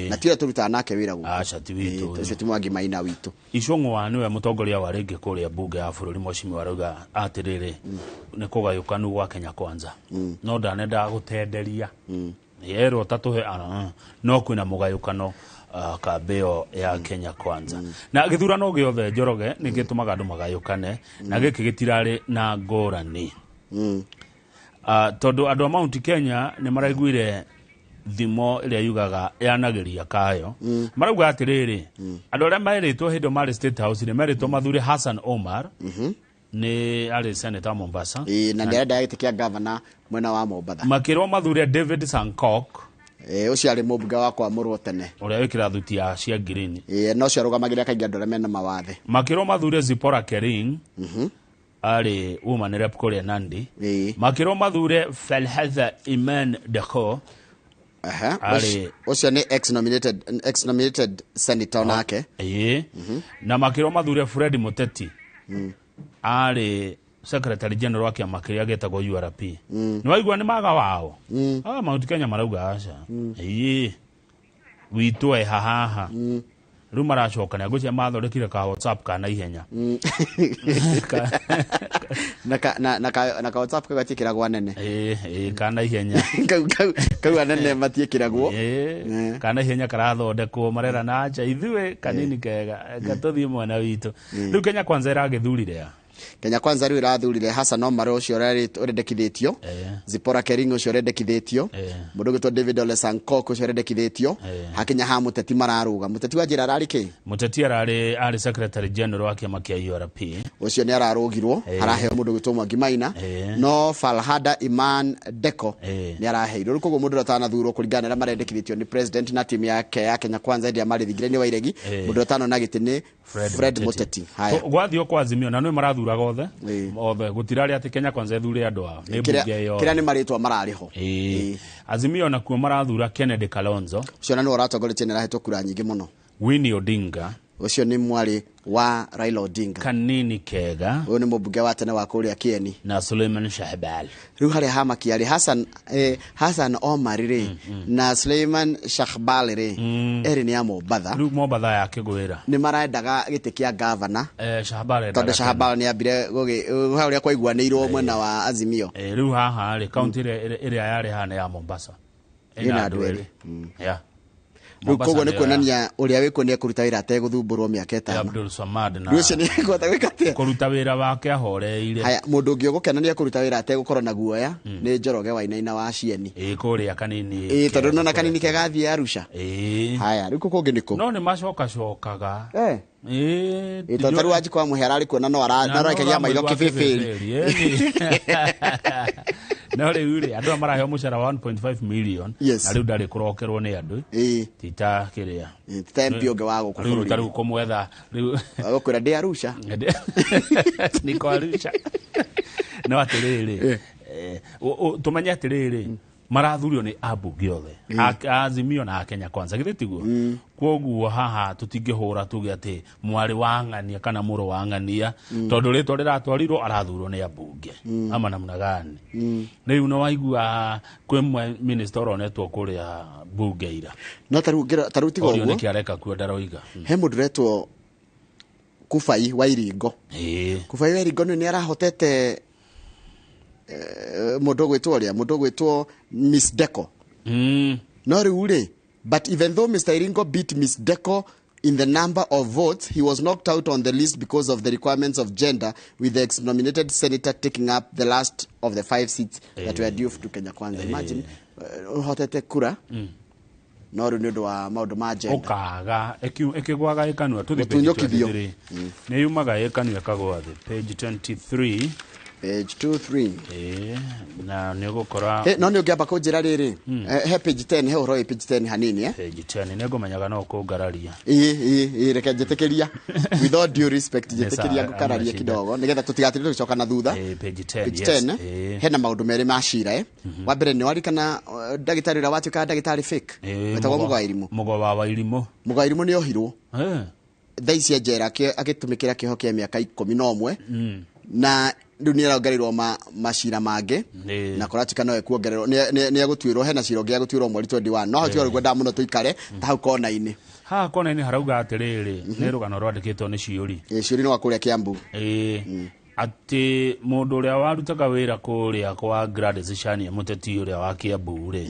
na ti ũrĩa tũrutaga nake wĩra gũkũ. Aca, ti witũ. Ũcio ti Mwangi Maina witũ. Icũng'wa nĩwe mũtongoria wa rĩngĩ kũrĩa mbunge ya bũrũri, mheshimiwa, arauga atĩrĩrĩ, nĩ kũgayũkanu gwa Kenya Kwanza, no ndanenda gũtenderia yerwo ta tũhe no kwĩna mũgayũkano kambĩ ĩyo ya Kenya Kwanza, na gĩthurano gĩothe, Njoroge, nĩ gĩtũmaga andũ magayũkane, na gĩkĩ gĩtirarĩ na ngũrani, tondũ andũ a Mount Kenya nĩ maraiguire thimo ĩrĩa yugaga yanagĩria kayo. Marauga atĩrĩrĩ, andũ arĩa merĩtwo hĩndĩ ĩyo marĩ State House nĩ merĩtwo mathure Hassan Omar, nĩ arĩ senator Mombasa. Ĩĩ, na nĩ gĩtĩ kĩa gavana mwena wa Mombatha. Makĩrwo mathure David Sankok. Ũcio arĩ mũmbunge wa kwamũrwo tene. Ũrĩa wĩkĩra thuti ya cia green. Ĩĩ, no ũcio arũgamagĩrĩra kaingĩ andũ arĩa mena mawathe. Makĩrwo mathure Zipporah Kering, arĩ woman rep kũrĩa Nandi. Makĩrwo mathure Felhadha Iman Deko. Ũcio nĩ ex nominated senator nake. Ĩĩ, na makĩrwo mathure Fred Muteti, arĩ secretary general wa kĩama kĩrĩa gĩtagwo URP. Nĩ waigua nĩ maga wao. Ah, Mount Kenya marauga aca, ĩĩ, witũ eha haha rĩu maracokania, ngwĩciria mathondekire ka WhatsApp ka naihenya. Na ka WhatsApp kau gatiĩkĩragwo anene. Ĩĩ, ka naihenya. Kau anene matiĩkĩragwo. Ĩĩ, ka naihenya karathondekwo, marera na aca ithuĩ kanini kega gatũthiĩ mwena witũ. Rĩu Kenya Kwanza ĩragĩthurire a Kenya Kwanza rĩu ĩrathurire Hassan Omar ũcio ũrendekithĩtio, Zipporah Kering ũcio ũrendekithĩtio, mũndũ ũgwĩtwo David Ole Sankok ũcio ũrendekithĩtio. Hakinya ha mũteti mararũga, mũteti wa njĩra ararĩ kĩ? Mũteti ararĩ arĩ secretary general wa kĩama kĩa URP. Ũcio nĩ ararũgirwo, haraheo mũndũ ũgwĩtwo Mwangi Maina, no Falhada Iman Deko nĩ araheirwo. Rĩu koguo mũndũ ũrĩa ũtanathurwo kũringana na arĩa marendekithĩtio nĩ president na timu yake ya Kenya Kwanza hĩndĩ ĩrĩa marĩ thingira-inĩ wa iregi, mũndũ ũrĩa ũtanona gĩtĩ nĩ Fred Muteti. Haya. Gwathiĩ kwa Azimio na nĩ marathuraga othe othe, gũtirarĩ atĩ Kenya Kwanza ĩthure andũ ao, nĩ mbunge yothe. Kĩrĩa nĩ marĩtwa mararĩ ho. Azimio nakuo marathura Kennedy Kalonzo. Ũcio na nĩwe ũratongoretie, nĩ arahetwo kura nyingĩ mũno. Winnie Odinga. Ũcio nĩ mwarĩ wa Raila Odinga. Kanini Kega. Ũyũ nĩ mũmbunge wa tene wa kũrĩa Kieni. Na Suleiman Shahbal. Rĩu harĩa hamakia rĩ, Hassan Omar rĩ na Suleiman Shahbal rĩ, erĩ nĩ a Mombatha. Rĩu Mombatha yakĩgwĩra. Nĩ marendaga gĩtĩ kĩa gavana. Shahbal endaga. Tondũ Shahbal nĩ ambire ũrĩa kwaiguanĩirwo mwena wa Azimio. Rĩu haha rĩ, kaunti ĩrĩa yarĩ haha nĩ ya Mombasa. Ĩna andũ erĩ. Yeah. Rĩu koguo nĩ kuonania ũrĩa wĩkuo nĩ ekũruta wĩra ategũthumbũrwo mĩaka 5. Abdul Samad na rĩu ũcio nĩ ekũhota gwĩka atĩa? Kũruta wĩra wake ahoreire. Haya, mũndũ ũngĩ ũgũkena nĩ ekũruta wĩra ategũkorwo na guoya nĩ Njoroge Wainaina wa Cieni. Kũrĩa Kanini. Tondũ nona Kanini kega athiĩ Arusha. Haya, rĩu kũngĩ nĩ kũ? No nĩ macokacokaga. Tondũ tarĩu Wanjikũ wa Mũhĩa ararĩ kuo na no araikagia maitho kĩbĩbĩri. No rĩu rĩ, andũ aya maraheo mũcara wa 1.5 million na rĩu ndarĩ kũrokerwo nĩ andũ. Ti ta kĩrĩa. Ti ta MP ũngĩ wa gũkũ Rĩu bũrũri-inĩ. ta rĩu kũmwetha rĩu. Agũkwĩra ndĩ Arusha. Niko Arusha. No atĩrĩrĩ, tũmenye atĩrĩrĩ, marathurio nĩ ambunge othe Azimio na Kenya Kwanza, githĩ tiguo? Kwoguo haha tũtingĩhũra tuge atĩ mwarĩ wa ng'ania kana mũrũ wa ng'ania, tondũ rĩtwa rĩratwarirwo arathurwo nĩ ambunge ama namna gani? Rĩu nĩ waigua kwĩ minister ũronetwo kũrĩa mbunge ira. No tarĩu tiga Orio ũguo. nĩkĩ areka kuo ndaroiga. He mũndũ ũretwo Kubai wa Iringo. Kubai wa Iringo nĩ arahotete mũndũ ũgwĩtwo ũrĩa, mũndũ ũgwĩtwo Miss Deco. No rĩu rĩ, but even though Mr. Iringo beat Miss Deco in the number of votes, he was knocked out on the list because of the requirements of gender, with the ex-nominated senator taking up the last of the 5 seats that were due to Kenya Kwanza. Imagine, ũhotete kura, no rĩu nĩ ũndũ wa maũndũ ma gender. Ũkaga, ĩkĩgwaga ĩkanua, tũthiĩ page Gũtunyũkithio. 23. Nĩ yumaga ĩkanua ĩkagwa thĩ. Page 23. Page 23. Na nĩ ũgũkora. No nĩ ũngĩamba kũnjĩra rĩrĩ, he page 10, he ũhoro wĩ page 10 hanini, Page 10, nĩ ngũmenyaga no kũngararia. Ĩ, reke njĩtĩkĩria. With all due respect, njĩtĩkĩria ngũkararia Sawa, kidogo, nĩgetha tũtigatirwo tũgĩcoka na thutha. Page 10, Page yes. 10, hena maũndũ merĩ ma cira, Wa mbere nĩ warikana ndagĩtarĩ ũrĩa watuĩkaga ndagĩtarĩ fake, wetagwo Mũgo wa Irimũ. Mũgo wa Wairimũ. Mũgo wa Irimũ nĩ ohirwo. Thaa ici e njera agĩtũmĩkĩra kĩoho kĩa mĩaka 11. Na rĩu nĩ arongereirwo macira mangĩ, na kũratuĩka no ekuongererwo, nĩ egũtuĩrwo, hena cira ũngĩ egũtuĩrwo mweri 21. No hau tiga rĩu ngwendaga mũno tũikare ta hau kona-inĩ. Haha kona-inĩ harauga atĩrĩrĩ, nĩ rũgano rwandĩkĩtwo nĩ Ciũri. Ciũri nĩ wa kũrĩa Kiambu. Atĩ mũndũ ũrĩa warutaga wĩra kũrĩa kwa Gladys Shania, mũteti ũrĩa wa Kiambu rĩ,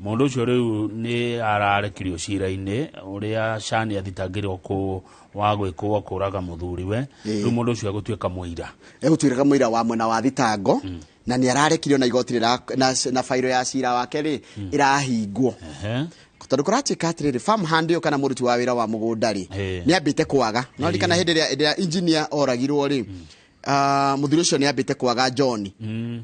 mũndũ ũcio rĩu nĩ ararekirio cira-inĩ ũrĩa Shania athitangĩrwo wa gwĩkwo kũraga mũthuriwe. Rĩu mũndũ ũcio egũtuĩka mũira. Egũtuĩka mũira wa mwena wa thitango, na nĩ ararekirio na igoti na bairo ya cira wake rĩ ĩrahingwo. Tondũ kũratuĩka atĩrĩrĩ, farm hand ũyũ kana mũruti wa wĩra wa mũgũnda rĩ, nĩ ambĩte kwaga. No ririkana hĩndĩ ĩrĩa engineer oragirwo rĩ, mũthuri ũcio nĩ ambĩte kwaga John.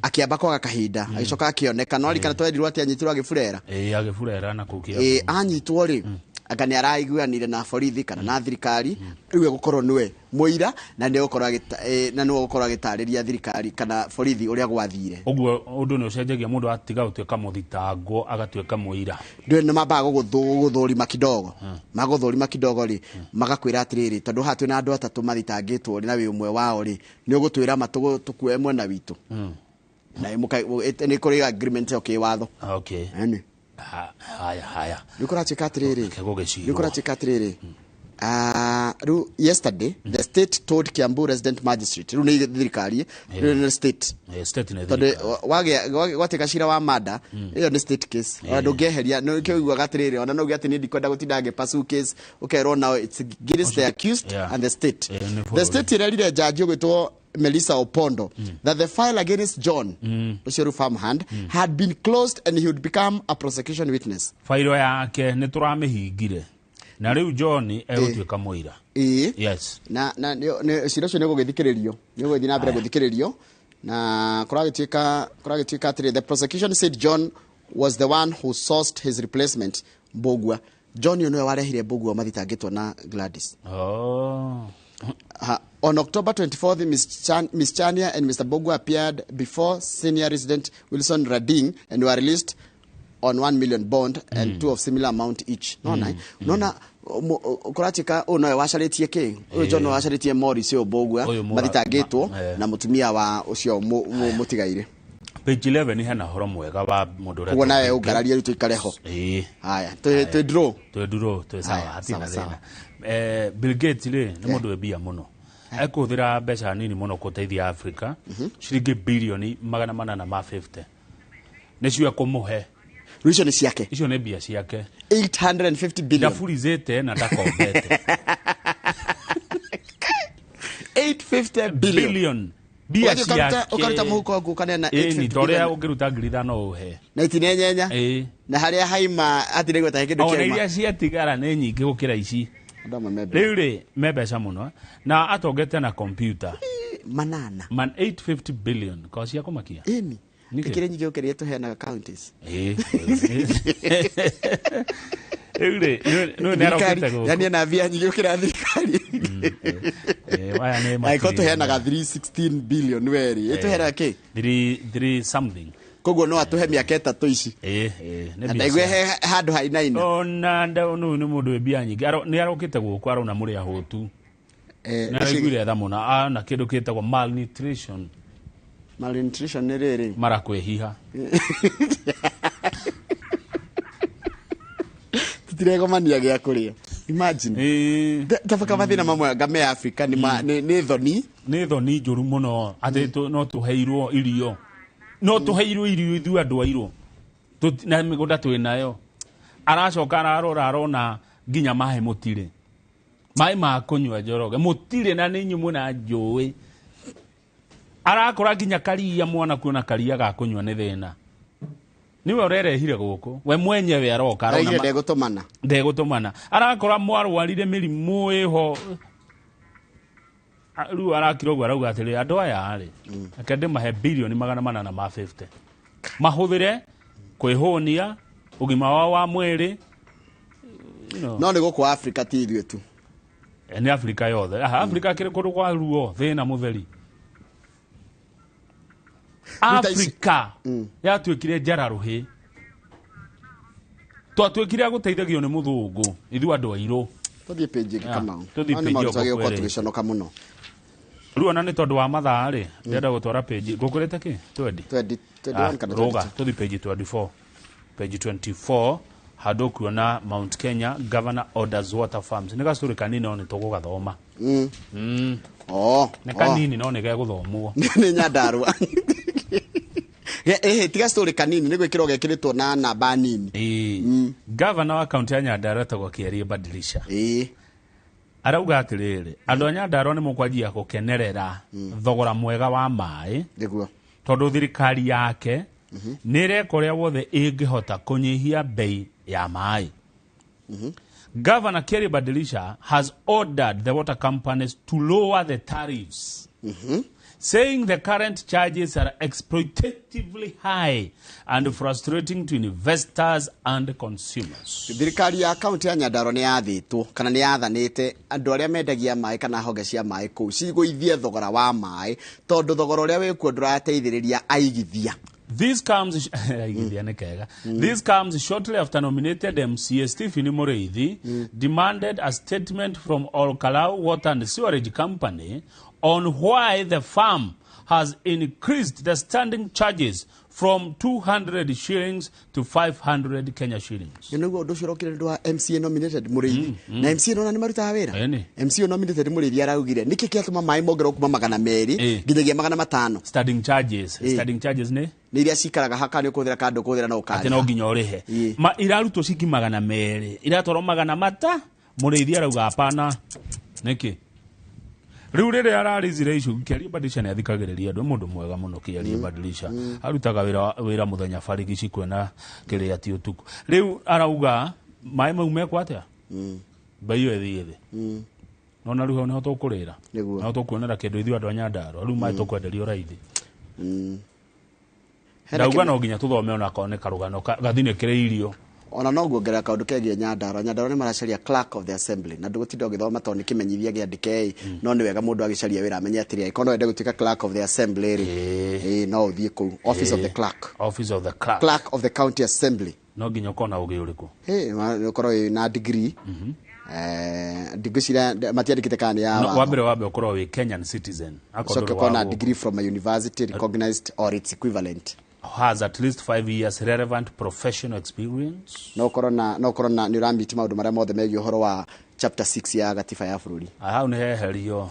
Akĩamba kwaga kahinda, agĩcoka akĩoneka. No ririkana twerirwo atĩ anyitirwo agĩburera. Agĩburera na kũu Kiambu. Anyitwo rĩ, anga nĩ araiguanire na borithi kana na thirikari, rĩu egũkorwo nĩwe mũira na nĩ egũkorwo agĩtarĩria thirikari kana borithi ũrĩa gwathire. Ũguo ũndũ nĩ ũcenjagia, mũndũ atiga gũtuĩka mũthitangwo agatuĩka mũira. Ndũĩ nĩ mambaga gũgũthũrima kidogo. Magũthũrima kidogo rĩ, magakwĩra atĩrĩrĩ, tondũ haha twĩna andũ atatũ mathitangĩtwo rĩ, na wĩ ũmwe wao rĩ, nĩ ũgũtwĩra tũkue mwena witũ. Na nĩ kũrĩ agreement ĩyo kĩwatho. Ĩni. Haya, haya. Rĩu kũratuĩka atĩrĩrĩ. Rĩu kũratuĩka atĩrĩrĩ. Rĩu yesterday the state told Kiambu resident magistrate, rĩu nĩ thirikari, rĩu nĩ state. State nĩ Tondũ thirikari. gwatuĩka cira wa murder, ĩyo nĩ state case. Ona ndũngĩeheria, nĩkĩo ũiguaga atĩrĩrĩ, ona no uge atĩ niĩ ndikwenda gũtinda ngĩ pursue case, ũkerwo now it's against the accused and the state. Nĩ The state ĩrerire jaji ũgwĩtwo Melissa Opondo that the file against John ũcio rĩu farmhand had been closed and he would become a prosecution witness. Fairo yake nĩ tũramĩhingire na rĩu John egũtuĩka mũira. Ĩĩ. Yes. Na cira ũcio nĩ ũgũgĩthikĩrĩrio, nĩ ũgũgĩthiĩ na mbere gũthikĩrĩrio, na kũragĩtuĩka atĩrĩ, the prosecution said John was the one who sourced his replacement Mbũgua. John ũyũ nĩwe warehire Mbũgua mathitangĩtwo na Gladys. Oh. On October 24th, Ms. Chania and Mr. Mbugua appeared before senior resident Wilson Rading and were released on 1 million bond and two of similar amount each. Nona, nona kũratuĩka ũyũ nowe wacarĩtie kĩ, ũyũ John wacarĩtie Morris ũyũ Mbũgua Ũyũ mathitangĩtwo na mũtumia wa ũcio mũtigaire. Page 11 hena horo mwega wa mũndũ ũrĩa Koguo nawe ũngararie rĩu tũikare ho. Ĩĩ. Haya, twĩ draw. Twĩ draw, twĩ sawa, Haya, hatirĩ na sawa, sawa. thĩna. Bill Gates rĩ nĩ mũndũ wĩ mbia mũno. Ekũhũthĩra mbeca nini mũno gũteithia Africa, ciringi birioni 850 nĩcio ekũmũhe. Rĩu icio nĩ ciake. Icio nĩ mbia ciake. 850 billion. Ndaburizĩte na ndakombete. 850 billion. Billion. Mbia Ũgathiĩ ciake. ũkaruta mũhuko waku ũkaneana Ĩni, 850 ta ũrĩa billion. ũngĩruta 5,000 ũhe. Na itinenyenya. Ĩĩ. Na harĩa haima hatirĩ gweta he kĩndũ Ona kĩauma. iria ciatigara nĩ nyingĩ gũkĩra ici. Andũ amwe me mbeca. Rĩu rĩ me mbeca mũno na atongete na kompyuta manana man 850 billion ko cia kũmakia. Ĩni. Nĩkĩ? Ĩkĩrĩ nyingĩ gũkĩra iria tũheanaga counties. Ĩĩ. Rĩu rĩ nĩ nĩarokĩte gũkũ. Yani ena mbia nyingĩ gũkĩra thirikari. Aya nĩ Angĩkorwo matirioni. tũheanaga 316 billion werĩ, ĩtũheanaga kĩ? 3 something. Koguo no atũhe mĩaka 3 ici. Ĩĩ, ĩĩ, nĩ Na mbia ndaigue cia- he handũ hainaina. Ona nũ nĩ mũndũ wĩ mbia nyingĩ. Nĩ arokĩte gũkũ arona mũrĩ ahũtu. Nĩ araiguire tha mũno ana kĩndũ kĩtagwo malnutrition. Malnutrition nĩ rĩrĩ. Mara kwĩhiha. Tũtiregomania gĩa kũrĩa. Imagine. Tabaka mathĩna mamwe ngame Africa nĩ thoni. Nĩ thoni njũru mũno atĩ no tũheirwo irio. No tũheirwo irio ithuĩ andũ airũ. Na mĩgũnda twĩ nayo. Aracoka ararora arona nginya maĩ mũtirĩ. Maĩ ma kũnyua Njoroge mũtirĩ na nĩ inyuĩ mwĩna njũĩ. Arakora nginya karia mwana kuona karia ga kũnyua nĩ thĩna. Nĩwe ũrerehire gũkũ. We mwenyewe aroka arona Araugire ndegũtũmana. Ndegũtũmana. Arakora mwarwarire mĩrimũ ĩho. Rĩu arakira ũguo arauga atĩrĩ andũ aya rĩ reke ndĩmahe birioni 850 mahũthĩre kwĩhũnia ũgima wao wa mwĩrĩ. No nĩ gũkũ Africa ti ithuĩ tu. Nĩ Africa yothe. Aha, Africa kĩrĩ kũndũ kwa ruo thĩna mũtheri. Africa yatuĩkire njara rũhĩ. Twatuĩkire a gũteithagio nĩ mũthũngũ ithuĩ andũ airũ. Tũthiĩ page ĩngĩ Kamau. Tũthiĩ Mau nĩ page maũndũ ĩyo twagĩrĩirwo gũkorwo ngũkwĩrĩte. tũgĩconoka mũno. Rĩu ona nĩ tondũ wa mathaa rĩ, ndĩrenda gũtwara page ngũkwĩrĩte kĩ? 20. 21 kana Rũga, 22. tũthiĩ page 24. Page 24 handũ ũkuona Mount Kenya Governor orders water farms. Nĩ gacũrĩ kanini no nĩ tũgũgathoma. Oh, Nĩ kanini no nĩ gegũthomwo. Nĩ Nyandarua. Ĩhĩ, tiga story kanini nĩ gwĩkĩrwo gekĩrĩtwo na namba nini. Ĩĩ. Governor wa kaunti ya Nyandarua etagwo Kĩarie Badilisha. Ĩĩ. Arauga atĩrĩrĩ, andũ a Nyandarua nĩ mũkwanjia gũkenerera thogora mwega wa maĩ. Nĩguo. Tondũ thirikari yake nĩ ĩreka ũrĩa wothe ĩngĩhota kũnyihia bei ya maĩ. Governor Kĩarie Badilisha has ordered the water companies to lower the tariffs. Saying the current charges are exploitatively high and frustrating to investors and consumers. Thirikari ya kaunti ya Nyandarua nĩ yathĩtwo kana nĩ yathanĩte andũ arĩa mendagia maĩ kana honge cia maĩ kũu cigũithie thogora wa maĩ tondũ thogora ũrĩa wĩkuo ndũrateithĩrĩria aigithia. This comes This comes shortly after nominated MCA Stephen Mureithi demanded a statement from Olkalau Water and Sewerage Company on why the firm has increased the standing charges from 200 shillings to 500 Kenya shillings. Nĩguo ũndũ ũcio ũrokire nĩ ũndũ wa MCA nominated Mũrĩithi. Na MCA nona nĩ marutaga wĩra. Ĩni. MCA nominated Mũrĩithi araugire nĩkĩ kĩatũma maĩ mongererwo kuma 200 nginyagia 500. Standing charges. Standing charges nĩ? Nĩ iria cikaraga haka nĩ ũkũhũthĩra kana ndũkũhũthĩra no ũkarĩha. Atĩ no nginya ũrĩhe. Ma irarutwo ciringi 200 iratwarwo 500 Mũrĩithi arauga hapana. Nĩkĩ? Rĩu rĩrĩa ararĩzire icu Kĩarie Badilisha nĩ athikagĩrĩria andũ, nĩ mũndũ mwega mũno Kĩarie Badilisha. Arutaga wĩra mũthenya barigici kwĩna kĩrĩa ti ũtukũ. Rĩu arauga maĩ mau mekwo atĩa? Mbei ĩyo ĩthiĩ thĩ. Nona rĩu hau nĩho tũkũrĩra. Nĩguo. Nĩho tũkuonera kĩndũ ithuĩ andũ a Nyandarua. Rĩu maĩ tũkwenderio raithi. Hena Ndauga no nginya tũthome onakorwo nĩ karũgano gathinĩkĩre irio. Ona no nguongerera kaũndũ kegiĩ Nyandarua. Nyandarua nĩ maracaria clerk of the assembly, na ndũgũtinda ũgĩthoma tondũ nĩ kĩmenyithia gĩandĩke ĩ, no nĩ wega mũndũ agĩcaria wĩra amenye atĩrĩ, angĩkorwo no wende gũtuĩka clerk of the assembly rĩ, no ũthiĩ kũu office of the clerk. Office of the clerk. Clerk of the county assembly. No nginya ũkorwo na ũgĩ ũrĩkũ? Ũkorwo wĩ na degree. Ndigwĩciria matiandĩkĩte kana nĩ ya No, watho. wa mbere wambe ũkorwo wĩ Kenyan citizen. Akorwo Ũcoke ndũrĩ ũkorwo wa na gũkũ. degree from a university recognized or its equivalent. Has at least 5 years relevant professional experience. No ũkorwo na nĩ ũramiti maũndũ marĩa mothe megiĩ ũhoro wa chapter 6 ya gatiba ya bũrũri. Hau nĩ heherio.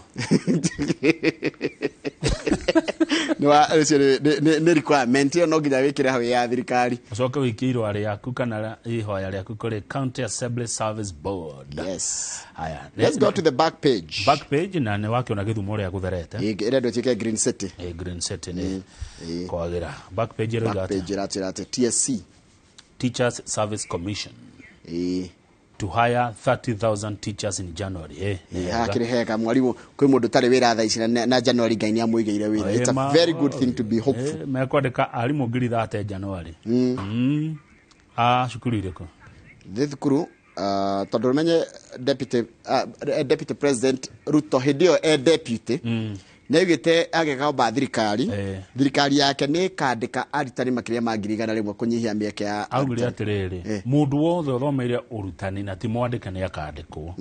Nĩ requirement ĩyo no nginya wĩkĩre hau ya thirikari. Ũcoke wĩikie irũa rĩaku kana ihoya rĩaku kũrĩ County Assembly Service Board. Yes. Haya. Let's go to the back page. Back page na nĩ wakĩona gĩthumo ũrĩa gũtherete. Ĩrendwo ĩtuĩke Green City. Green City nĩ kwagĩra. Back page ĩroiga Back atĩa? page ĩratwĩra atĩ TSC. Teachers Service Commission. To hire 30,000 teachers in January. Hakĩrĩ hega mwarimũ kwĩ mũndũ ũtarĩ wĩra thaa ici na January Ngai nĩ amũigĩire wĩra. It's a very good thing to be hopeful. Mekwandĩka arimũ 30,000 January. A cukuru irĩkũ? Thĩ thukuru tondũ ũmenye deputy president Ruto hĩndĩ ĩyo e deputy nĩ augĩte agĩgomba thirikari, thirikari yake nĩ ĩkandĩka arutani makĩria ma 100,000 kũnyihia mĩeke ya Augire atĩrĩrĩ, mũndũ wothe ũthomeire ũrutani na ti mwandĩke nĩ akandĩkwo.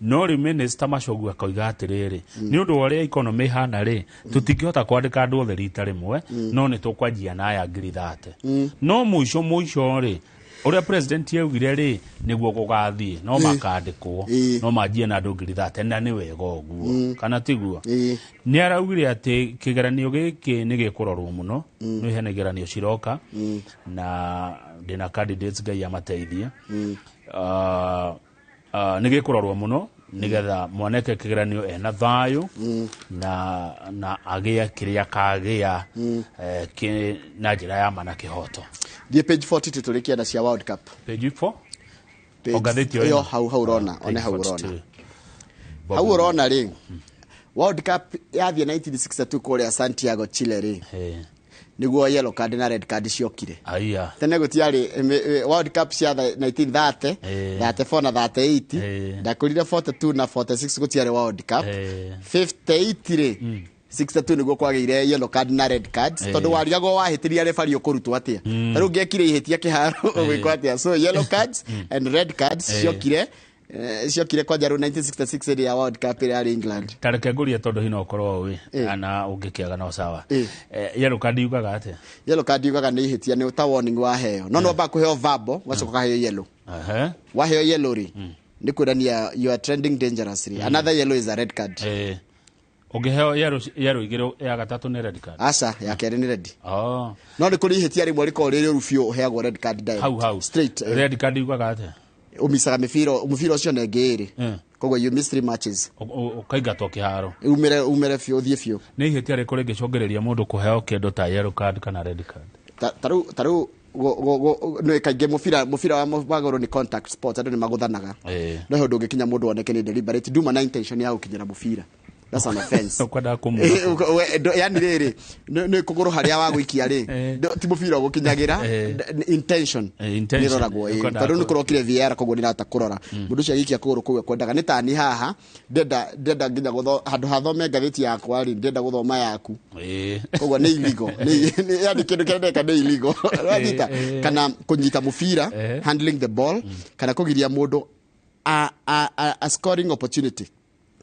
No rĩu minister Machogu akoiga atĩrĩrĩ, nĩ ũndũ wa ũrĩa economy ĩhana rĩ, tũtingĩhota kwandĩka andũ othe rita rĩmwe, no nĩ tũkwanjia na aya 30,000. No mũico mũico rĩ, ũrĩa president augire rĩ, nĩguo gũgathiĩ, no makandĩkwo, no manjie na andũ 30,000 na nĩ wega ũguo, kana tiguo? Nĩ araugire atĩ kĩgeranio gĩkĩ nĩ gĩkũrorwo mũno, nĩ hena igeranio ciroka, na ndĩna candidates Ngai amateithie. Nĩ gĩkũrorwo mũno nĩgetha mwanake kĩgeranio ena thayũ na agĩe kĩrĩa kagĩa na njĩra ya ma na kĩhoto. Thiĩ page 42 tũrĩkie na cia World Cup. Page 4? O ngathĩti ĩyo Ĩyo ĩno? hau ũrona, one hau Page ũrona. 42. Hau ũrona rĩ, World Cup yathiĩ 1962 kũrĩa Santiago Chile rĩ, nĩguo yellow card na red card ciokire. Aya. Tene gũtiarĩ World Cup cia 1930, 34 na 38, ndakũrire 42 na 46 gũtiarĩ World Cup. 58 rĩ, 62 nĩguo kwagĩire yellow card na red cards, tondũ warigagwo wahĩtĩria referee ũkũrutwo atĩa. Ta rĩu ũngĩekire ihĩtia kĩharo ũgwĩkwo atĩa. So yellow cards and red cards ciokire kwanja rĩu 1966 ĩrĩa ya World Cup ĩrĩa yarĩ England. Tareke ngũrie tondũ hina ũkorwo ũĩ na ũngĩkĩaga no sawa. Yellow card yugaga atĩa? Yellow card yugaga nĩ ihĩtia, nĩ ta warning waheo. No wambaga kũheo verbal, ũgacoka ũkaheo yellow. Waheo yellow rĩ, nĩ kuonania you are trending dangerously. Another yellow is a red card. Ũngĩheo yellow igĩrĩ ya gatatũ nĩ red card? Aca, ya kerĩ nĩ red. Oh. No nĩ kũrĩ ihĩtia rĩmwe rĩkoragwo rĩrĩ ũru biũ ũheagwo red card direct. Hau hau. Straight. Red card yugaga atĩa? Ũmicaga mũbira ũcio na ĩngĩ ĩrĩ. Koguo you miss 3 matches. Ũkaingatwo kĩharo. Umere biũ, ũthiĩ biũ. Nĩ ihĩtia rĩkũ rĩngĩcũngĩrĩria mũndũ kũheo kĩndũ ta yellow card kana red card? Ta rĩu nĩ kaingĩ mũbira wa magũrũ nĩ contact sport, andũ nĩ magũthanaga. No he ũndũ ũngĩkinya mũndũ woneke nĩ deliberate, nduma na intention ya gũkinyĩra mũbira. That's an offense. Ũkwendaga kũmũra. Yani rĩrĩ, nĩ kũgũrũ harĩa wagũikia rĩ, ti mũbira ũgũkinyagĩra, intention nĩroragwo, tondũ nĩ kũrokire VAR koguo nĩrahota kũrora. Mũndũ ũcio agĩikia kũgũrũ kũu ekwendaga. Nĩ tani haha, ndĩrenda nginya handũ hathome ngathĩti yakwa rĩ, ndĩrenda gũthoma yaku. Koguo nĩ illegal. Yani kĩndũ kĩrĩa ndeka nĩ illegal. Ũranyita? Kana kũnyita mũbira, handling the ball, kana kũgiria mũndũ a scoring opportunity.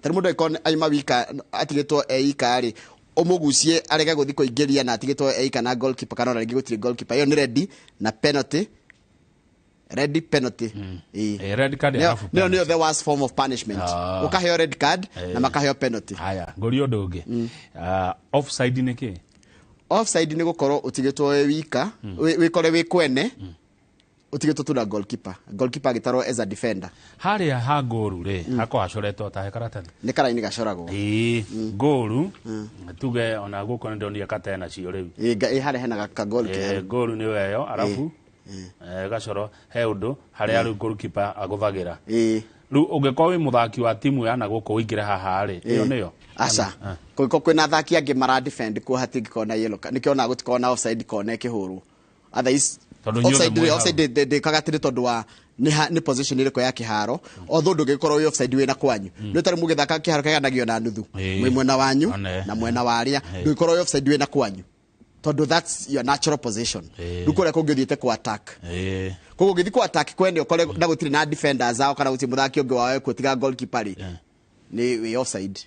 Tari mũndũ angĩkorwo aima wika atigĩtwo eika rĩ, ũmũgucie arege gũthiĩ kũingĩria na atigĩtwo eika na goalkeeper, kana ona rĩngĩ gũtirĩ goalkeeper, ĩyo nĩ red na penalty. Red penalty. Red card Nĩyo nĩyo the worst form of punishment. Ũkaheo red card na makaheo penalty. Haya, ngũrie ũndũ ũngĩ. Offside nĩ kĩ? Offside nĩ gũkorwo ũtigĩtwo wĩ wika, wĩkore wĩ kwene, Ũtigĩtwo tu na goalkeeper. Goalkeeper agĩtarwo as a defender. Harĩa ha ngũru rĩ, hakoragwo hacoretwo ta he karatathi. Nĩ karaini gacoragwo. Ĩĩ, ngũru tuge ona gũkũ nĩ ndonire katena cio rĩu. Ĩ harĩa hena ka goal. Ngũru nĩyo ĩyo, arabu gacoro he ũndũ harĩa rĩu goalkeeper agũthagĩra. Rĩu ũngĩkorwo wĩ mũthaki wa timu ya na gũkũ ũingĩre haha rĩ, ĩyo nĩyo. Aca, kũngĩkorwo kwĩna athaki angĩ mara defend kuo hatingĩkorwo na yellow card. Nĩkĩo ona gũtikorwo na offside kona ĩkĩhũrwo. Otherwise offside offside ndĩkaga atĩrĩ tondũ wa nĩ position ĩrĩkũ ya kĩharo, although ndũngĩkorwo wĩ offside wĩna kwanyu. Nĩ tarĩ mũgĩthaka kĩharo kĩganagio na nuthu, mwĩ mwena wanyu na mwena wa arĩa, ndũngĩkorwo wĩ offside wĩna kwanyu tondũ that's your natural position. Rĩu kũrĩa kũngĩ ũthiĩte ku attack, koguo ũngĩthiĩ ku attack kwene ũkore na gũtirĩ na defenders ao kana gũtirĩ mũthaki ũngĩ wao ekuo tiga goalkeeper rĩ, nĩ wĩ offside.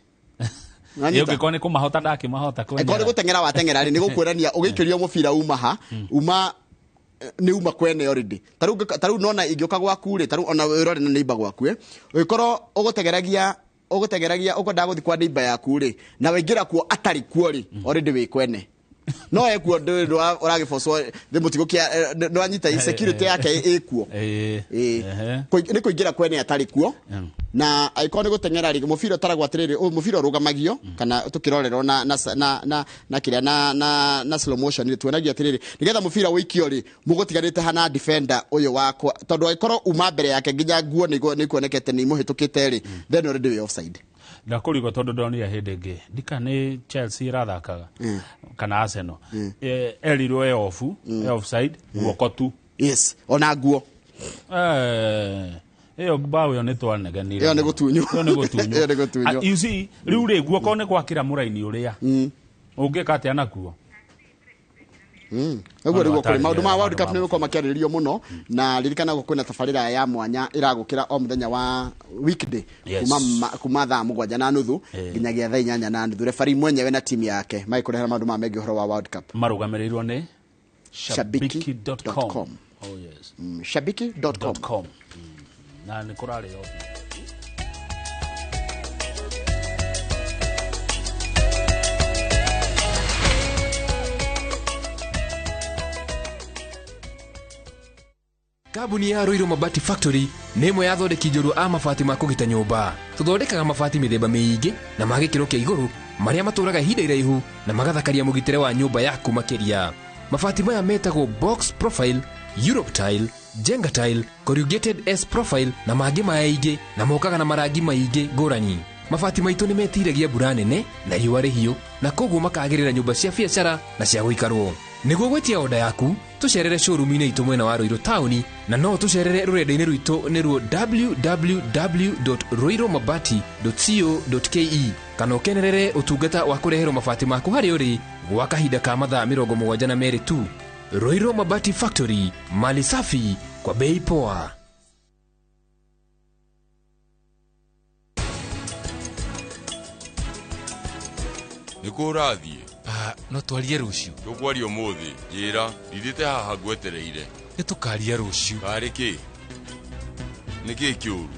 Ũngĩkorwo nĩ kũmahota ndakĩmahota kwene. Angĩkorwo nĩ gũteng'era wateng'era rĩ, nĩ gũkuonania ũgĩikĩrio mũbira uma ha uma nĩ uma kwene already. Tarĩu nona ingĩũka gwaku rĩ, tarĩu ona wĩrore na neighbor gwaku ũgĩkorwo ũgũteng'eragia ũkwendaga gũthiĩ kwa neighbor yaku rĩ, na waingĩra kuo atarĩ kuo rĩ, already wĩ kwene. No ekuo ũragĩbocwo nĩ mũtigũkia, nĩwanyita insecurity yake ĩkuo. Nĩ kũingĩra kwene atarĩ kuo. Na angĩkorwo nĩ gũteng'era rĩ, mũbira ũtaragwo atĩrĩrĩ, mũbira ũrũgamagio kana tũkĩrorerwo na na na na kĩrĩa na na na slow motion rĩ, tuonagia atĩrĩrĩ, nĩgetha mũbira ũikio rĩ, mũgũtiganĩte hana defender ũyũ wakwa, tondũ angĩkorwo uma mbere yake nginya nguo nĩ kuonekete nĩ imũhĩtũkĩte rĩ, then already wĩ offside. Ndakũrigwo tondũ ndonire hĩndĩ ĩngĩ ndika nĩ Chelsea ĩrathakaga kana Arsenal, erirwo e off, e offside guoko tu. Yes, ona nguo ĩyo mbaũ ĩyo nĩ twanegenire. Ĩyo nĩ gũtunywo. Ĩyo nĩ gũtunywo. You see, rĩu rĩ guoko nĩ gwakĩra mũraini ũrĩa ũngĩka atĩa nakuo. Ũguo nĩguo kũrĩ maũndũ ma World Cup nĩ gũkorwo makĩarĩrĩrio mũno, na ririkana kwĩna tabarĩra ya mwanya ĩragũkĩra o mũthenya wa weekday kuma thaa 7:30 nginyagia thaa 8:30. Referee mwenyewe na timu yake magĩkũrehera maũndũ ma megiĩ ũhoro wa World Cup. Marũgamĩrĩirwo nĩ shabiki.com. Oh yes. Shabiki.com. Na nĩ kũrarĩ o. Kambuni ya Ruiru Mabati Factory nĩ ĩmwe ya athondeki njorua a mabati ma kũgita nyũmba. Tũthondekaga mabati mĩthemba mĩingĩ na ma gĩkĩro kĩa igũrũ marĩa matũraga ihinda iraihu na magathakaria mũgitĩre wa nyũmba yaku makĩria. Mabati maya metagwo box profile, Europe tile, Jenga tile, corrugated S profile na mangĩ maingĩ, na mokaga na marangi maingĩ ngũrani. Mabati maitũ nĩ metiragia mbura nene na riũa rĩhiũ, na koguo makagĩrĩra nyũmba cia biacara na cia gũikarwo. Nĩguo gwĩtia oda yaku, tũcerere showroom-inĩ itũ mwena wa Ruiru taũni, na no tũcerere rũrenda-inĩ rwitũ nĩruo www.ruirumabati.co.ke, kana ũkenerere ũtungata wa kũreherwo mabati maku harĩa ũrĩ gwa kahinda ka mathaa 72 tu. Ruiru Mabati Factory, mali safi kwa bei poa. Nĩkũ ũrathiĩ? No twarie rũciũ. Tũkwaria ũmũthĩ. Njĩra, ndindĩte haha ngwetereire. Nĩ tũkaria rũciũ. Karĩ kĩ? Nĩ kĩ kĩũru?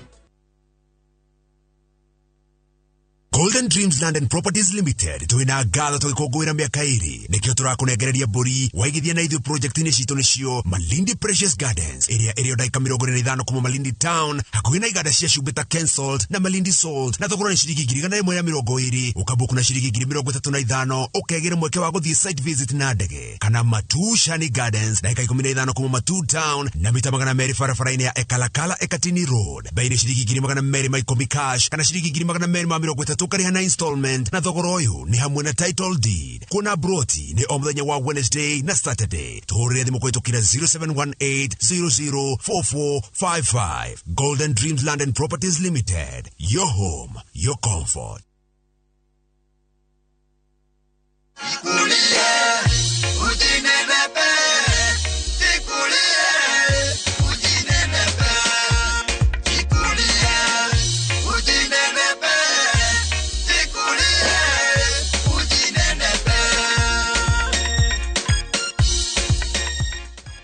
Golden Dreams Land and Properties Limited twina ngatho tũgĩkũngũĩra mĩaka 2 nĩkĩo tũrakũnengereria mbũri waigithia na ithuĩ project-inĩ citũ nĩcio Malindi Precious Gardens ĩrĩa ĩrĩ o ndagĩka 45 kuma Malindi Town hakuhĩ na iganda cia cumbĩ ta Kensalt na Malindi Salt na thogora nĩ ciringi 120,000 ũkabuku na ciringi 35,000 ũkegĩra mweke wa gũthiĩ site visit na ndege kana Matu Shani Gardens ndagĩka 15 kuma Matu Town na mita 200 barabara-inĩ ya Ekalakala Ekatini Road bei nĩ ciringi 210 cash kana ciringi 230 ũkarĩha na installment na thogora ũyũ nĩ hamwe na title deed. Kuona broti nĩ o mũthenya wa Wednesday na Saturday. Tũhũrĩre thimũ kũhĩtũkĩra 0718004455. Golden Dreams Land and Properties Limited. Your home, your comfort.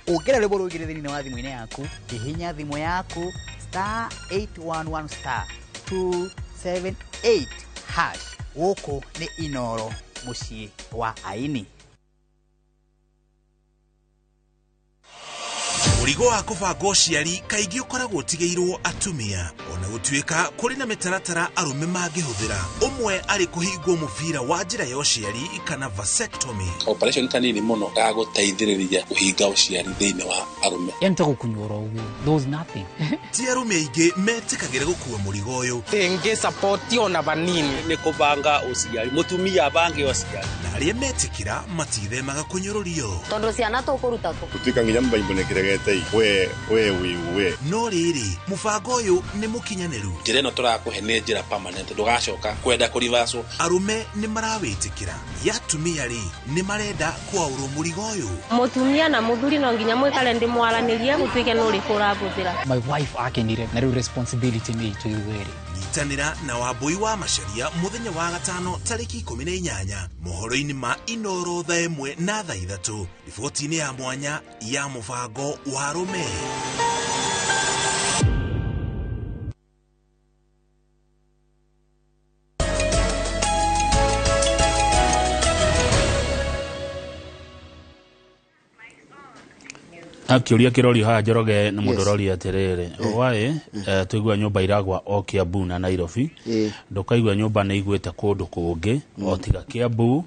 Ũngĩra rwĩmbo rũingĩre thĩinĩ wa thimũ-inĩ yaku, hihinya thimũ yaku star 811 star 278 hash. Gũkũ nĩ Inoro, mũciĩ wa aini. Mũrigo wa kũbanga ũciari kaingĩ ũkoragwo ũtigĩirwo atumia ona gũtuĩka kũrĩ na mĩtaratara arũme mangĩhũthĩra ũmwe arĩ kũhingwo mũbira wa njĩra ya ũciari kana vasectomy. Operation kanini mũno ga gũteithĩrĩria kũhinga ũciari thĩinĩ wa arũme. Yani ta gũkunyora ũguo, there was nothing. Ti arũme aingĩ metĩkagĩra gũkua mũrigo ũyũ. Tĩngĩ support ona vanini. Nĩ kũbanga ũciari, mũtumia abange ũciari. Na arĩa metĩkĩra matithemaga kũnyũrũrio. Tondũ ciana tũkũruta kũ? Gũtuĩka nginya mbaimbo nĩ kĩregete we we we we. No rĩrĩ, mũbango ũyũ nĩ mũkinyanĩru. Njĩra ĩno tũrakũhe nĩ njĩra permanent, ndũgacoka kwenda kũrivacwo. Arũme nĩ marawĩtĩkĩra, ya atumia rĩ nĩ marenda kwaũrwo mũrigo ũyũ. Mũtumia na mũthuri no nginya mwĩkare ndĩ mwaranĩrie gũtuĩke nĩ ũrĩkũ ũrabũthĩra. My wife akenire na rĩu responsibility nĩ itũ ithuerĩ. Nyitanĩra na Wambui wa Macharia mũthenya wa gatano tarĩki 18 mohoro-inĩ ma Inoro thaa 1 na thaa 3 riboti-inĩ ya mwanya ya mũbango wa arũme. Akĩũria kĩrorio haha Njoroge nĩ mũndũ ũroria atĩrĩrĩ, why tũigua nyũmba iragwa o Kiambu na Nairobi, ndũkaigua nyũmba nĩ igwĩte kũndũ kũngĩ o tiga Kiambu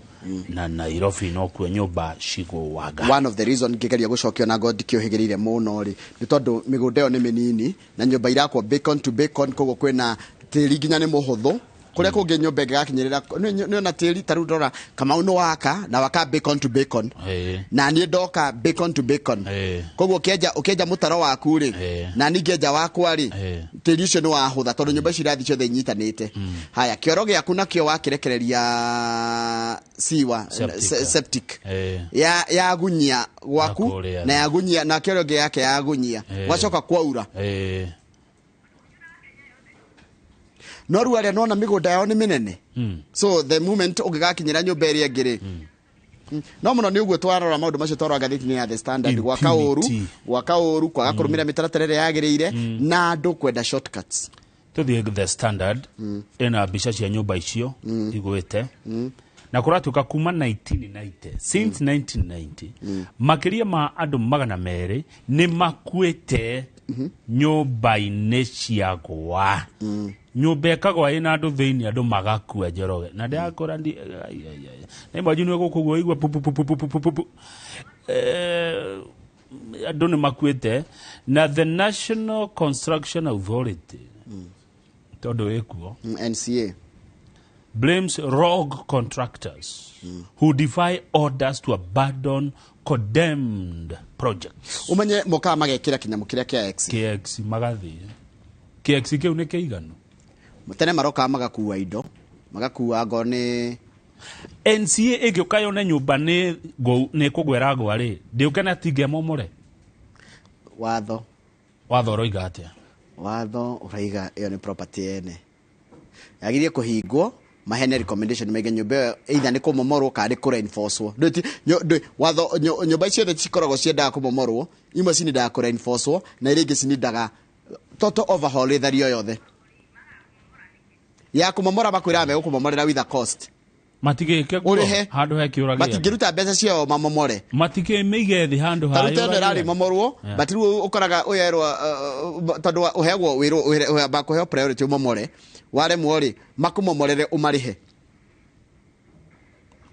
na Nairobi nokuo nyũmba cigũaga. One of the reason ngĩgeria gũcokia na ngo ndikĩũhĩgĩrĩire mũno rĩ nĩ tondũ mĩgũnda ĩyo nĩ mĩnini na nyũmba irakwo bacon to bacon, koguo kwĩna tĩri nginya nĩ mũhũthũ. Kũrĩa kũngĩ nyũmba ĩngĩgakinyĩrĩra nĩ ona tĩri ta rĩu ndora Kamau nĩ waka na waka bacon to bacon na niĩ ndoka bacon to bacon, koguo ũkĩenja mũtaro waku rĩ na niĩ ngĩenja wakwa rĩ tĩri ũcio nĩ wahũtha tondũ nyũmba icio irathi ciothe inyitanĩte. Haya, kĩoro gĩaku nakĩo wakĩrekereria siwa septic yagunyia gwaku na yagunyia na kĩoro gĩake yagunyia gwacoka kwaura. No rĩu arĩa nona mĩgũnda yao nĩ mĩnene, so the moment ũngĩgakinyĩra nyũmba ĩrĩa ĩngĩ rĩ no mũno nĩ ũguo twarora maũndũ macio twarora ngathĩti-inĩ ya The Standard, gwaka ũru kwaga kũrũmĩrĩra mĩtaratara ĩrĩa yagĩrĩire na andũ kwenda shortcuts. Tũthiĩ The Standard ĩna mbica cia nyũmba icio igwĩte na kũratuĩka kuma 1990 since 1990 makĩria ma andũ 200 nĩ makuĩte nyũmba-inĩ ciagwa. Nyũmba ĩkagwa ĩna andũ thĩinĩ andũ magakua Njoroge na ndĩrakora ndi na imagine gũkũ ũguo igua pu pu pu pu pu pu pu andũ nĩ makuĩte. Na the National Construction Authority tondũ ĩkuo NCA blames rogue contractors who defy orders to abandon condemned projects. Umenye mokaga magekĩra kĩnyamũ kĩrĩa kĩa X KX magathiĩ KX kĩu nĩ kĩiganu. Tene marokaga magakua indo magakua ngo nĩ NCA ĩngĩũka yone nyũmba nĩ kũgwera ngwa rĩ ndĩũke na tingemomore. Watho ũroiga atĩa? Watho ũraiga ĩyo nĩ property ene yagĩrĩire kũhingwo mahene recommendation mege nyũmba ĩyo either nĩ kũmomorwo kana nĩ kũreinforcwo. Watho nyũmba icio ciothe cikoragwo ciendaga kũmomorwo, imwe cinindaga kũreinforcwo na iria ingĩ cinindaga total overhaul ĩthario yothe. Ya kũmomora makwĩraga megũkũmomorera with a cost. Matigĩke kuo handũ he kĩũragĩra. Matingĩruta mbeca ciao mamomore. Matikĩmĩige thĩ handũ hayo. Tarĩu teno ĩrarĩ momorwo, but rĩu ũkoraga ũyerwo tondũ ũheagwo wĩrwo bakũheo priority ũmomore, waremwo rĩ makũmomorere ũmarĩhe.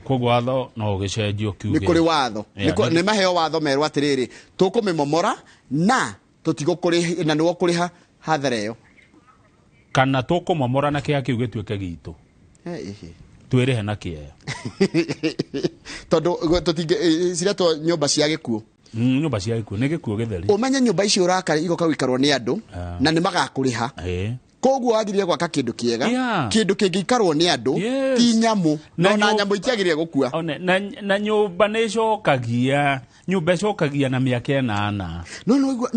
Koguo watho no ũgĩcenjio kiuge. Nĩ kũrĩ watho. Nĩ maheo watho merwo atĩrĩrĩ tũkũmĩmomora na tũtigũkũrĩha na nĩwe ũkũrĩha hathara ĩyo. Kana tũkũmomora na kĩea kĩu gĩtuĩke gitũ. Twĩrĩhe na kĩea. Tondũ tũtingĩ ciretwo nyũmba cia gĩkuũ. Nyũmba cia gĩkuũ nĩ gĩkuũ gĩtheri. Ũmenye nyũmba icio ũraka igoka gũikarwo nĩ andũ na nĩ magakũrĩha. Koguo wagĩrĩire gwaka kĩndũ kĩega, kĩndũ kĩngĩikarwo nĩ andũ, ti nyamũ. No na nyamũ itiagĩrĩire gũkua. Na nyũmba nĩ ĩcokagia, nyũmba ĩcokagia na mĩaka 8. No mũndũ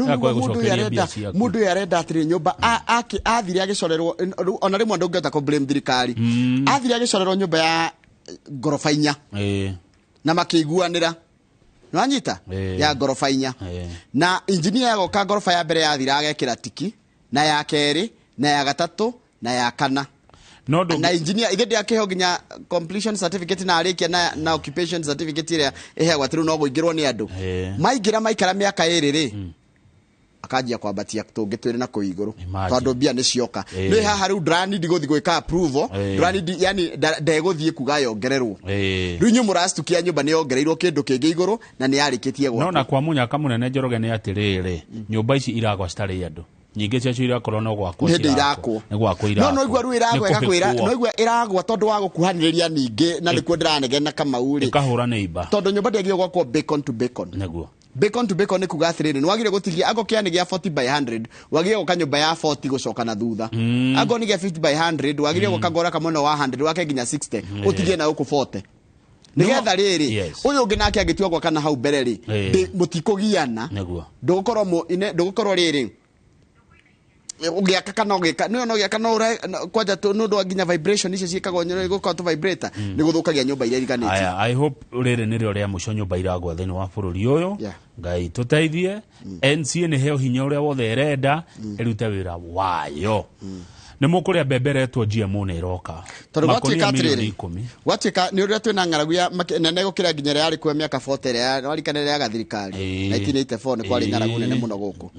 ũyũ arenda atĩrĩ nyũmba athire agĩcorerwo ona rĩmwe ndũngĩhota kũ blame thirikari. Athire agĩcorerwo nyũmba ya ngoroba 4 na makĩiguanĩra. Nĩwanyita? Ya ngoroba 4. Na engineer agoka ngoroba ya mbere yathira agekĩra tiki na ya kerĩ na ya gatatũ na ya kana. No na engineer ithe ndiakĩheo nginya completion certificate na arĩkia na occupation certificate ĩrĩa ĩheagwo atĩ rĩu no gũingĩrwo nĩ andũ. Maingĩra maikara mĩaka 2 rĩ Akanjia kwambatia tũngĩ twĩrĩ na kũu igũrũ. Imagine. Tondũ mbia nĩ cioka. Ĩĩ. Nĩ haha rĩu ndũranindi gũthiĩ gwĩka approval, Ĩĩ. ndũranindi yani ndegũthiĩ kuga yongererwo. Ĩĩ. Rĩu inyuĩ mũrastukia nyũmba nĩ yongereirwo kĩndũ kĩngĩ igũrũ na nĩ yarĩkĩtie No gwakwo. na kwa mũnyaka mũnene Njoroge nĩ atĩrĩrĩ, nyũmba ici iragwa citarĩ andũ. Nyingĩ ciacio irakorwo no gwakwo Nĩ hĩndĩ cirakwo. irakwo. Nĩ gwakwo No irakwo. no igua rĩu ĩragwa Nĩ ĩgakwĩra kũhĩkwo. no igua ĩragwa tondũ wa gũkuhanĩrĩria ningĩ na nĩkuo ndĩranegena Kamau rĩ. Ĩkahũra neighbor. Tondũ nyũmba ndĩagĩrĩirwo gwakwo bacon to bacon. Nĩguo. Bacon to bacon nĩ kuga atĩrĩrĩ, nĩ wagĩrĩire gũtigia angĩkorwo kĩanĩ gĩa 40 by 100, wagĩrĩire gwaka nyũmba ya 40 gũcoka na thutha. Angĩkorwo nĩ gĩa 50 by 100, wagĩrĩire gwaka ngora kamwena wa 100 wake nginya 60, ũtigie na gũkũ 40. Nĩgetha rĩrĩ, Yes. ũyũ ũngĩ nake angĩtua gwaka na hau mbere rĩ, Ĩĩ. mũtikũgiana. Nĩguo. Ndũgũkorwo ndũgũkorwo rĩrĩ ũgĩaka kana ũgĩka nĩwe no ũgĩaka no kwanja nĩ ũndũ wa nginya vibration icio ciĩkagwo nĩ gũkorwo tũ vibrator nĩ gũthũkagia nyũmba iria iriganĩtie. Aya, I hope rĩrĩ nĩrĩo rĩa mũico nyũmba iragwa thĩinĩ wa bũrũri ũyũ. Yeah. Ngai tũteithie. NCA nĩ heo hinya ũrĩa wothe ĩrenda ĩrute wĩra wayo. Nĩ mũkũrĩa mbembe ĩretwo GMO nĩ ĩroka. Tondũ Makũnia gwatuĩka mirioni atĩrĩrĩ, ikũmi. gwatuĩka nĩ ũrĩa twĩna ng'aragu ya nene gũkĩra nginya ĩrĩa yarĩ kuo mĩaka 40 ĩrĩa warikana ĩrĩa ya gathirikari 1984 nĩ kwarĩ ng'aragu nene mũno gũkũ.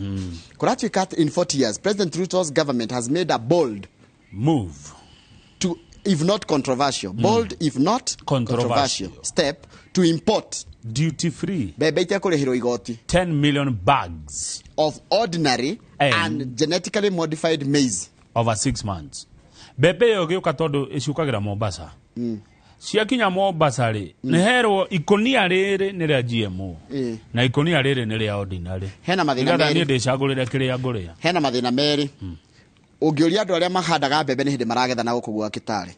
Kũratuĩka atĩ in 40 years President Ruto's government has made a bold move to, if not controversial, bold if not Controversial. controversial step to import duty free mbembe itekũrĩhĩrwo igoti 10 million bags of ordinary and genetically modified maize over 6 months. Mbembe ĩyo ĩgĩũka tondũ ĩciũkagĩra Mombasa. Ciakinya Mombasa rĩ, nĩ herwo ikũnia rĩrĩ nĩ rĩa GMO na ikũnia rĩrĩ nĩ rĩa ordinary. Hena mathĩna Nĩgetha merĩ. niĩ ndĩcagũrĩre kĩrĩa ngũrĩa. Hena mathĩna merĩ. Ũngĩũria andũ arĩa mahandaga mbembe nĩ hĩndĩ maragetha na gũkũ gwa Kitale.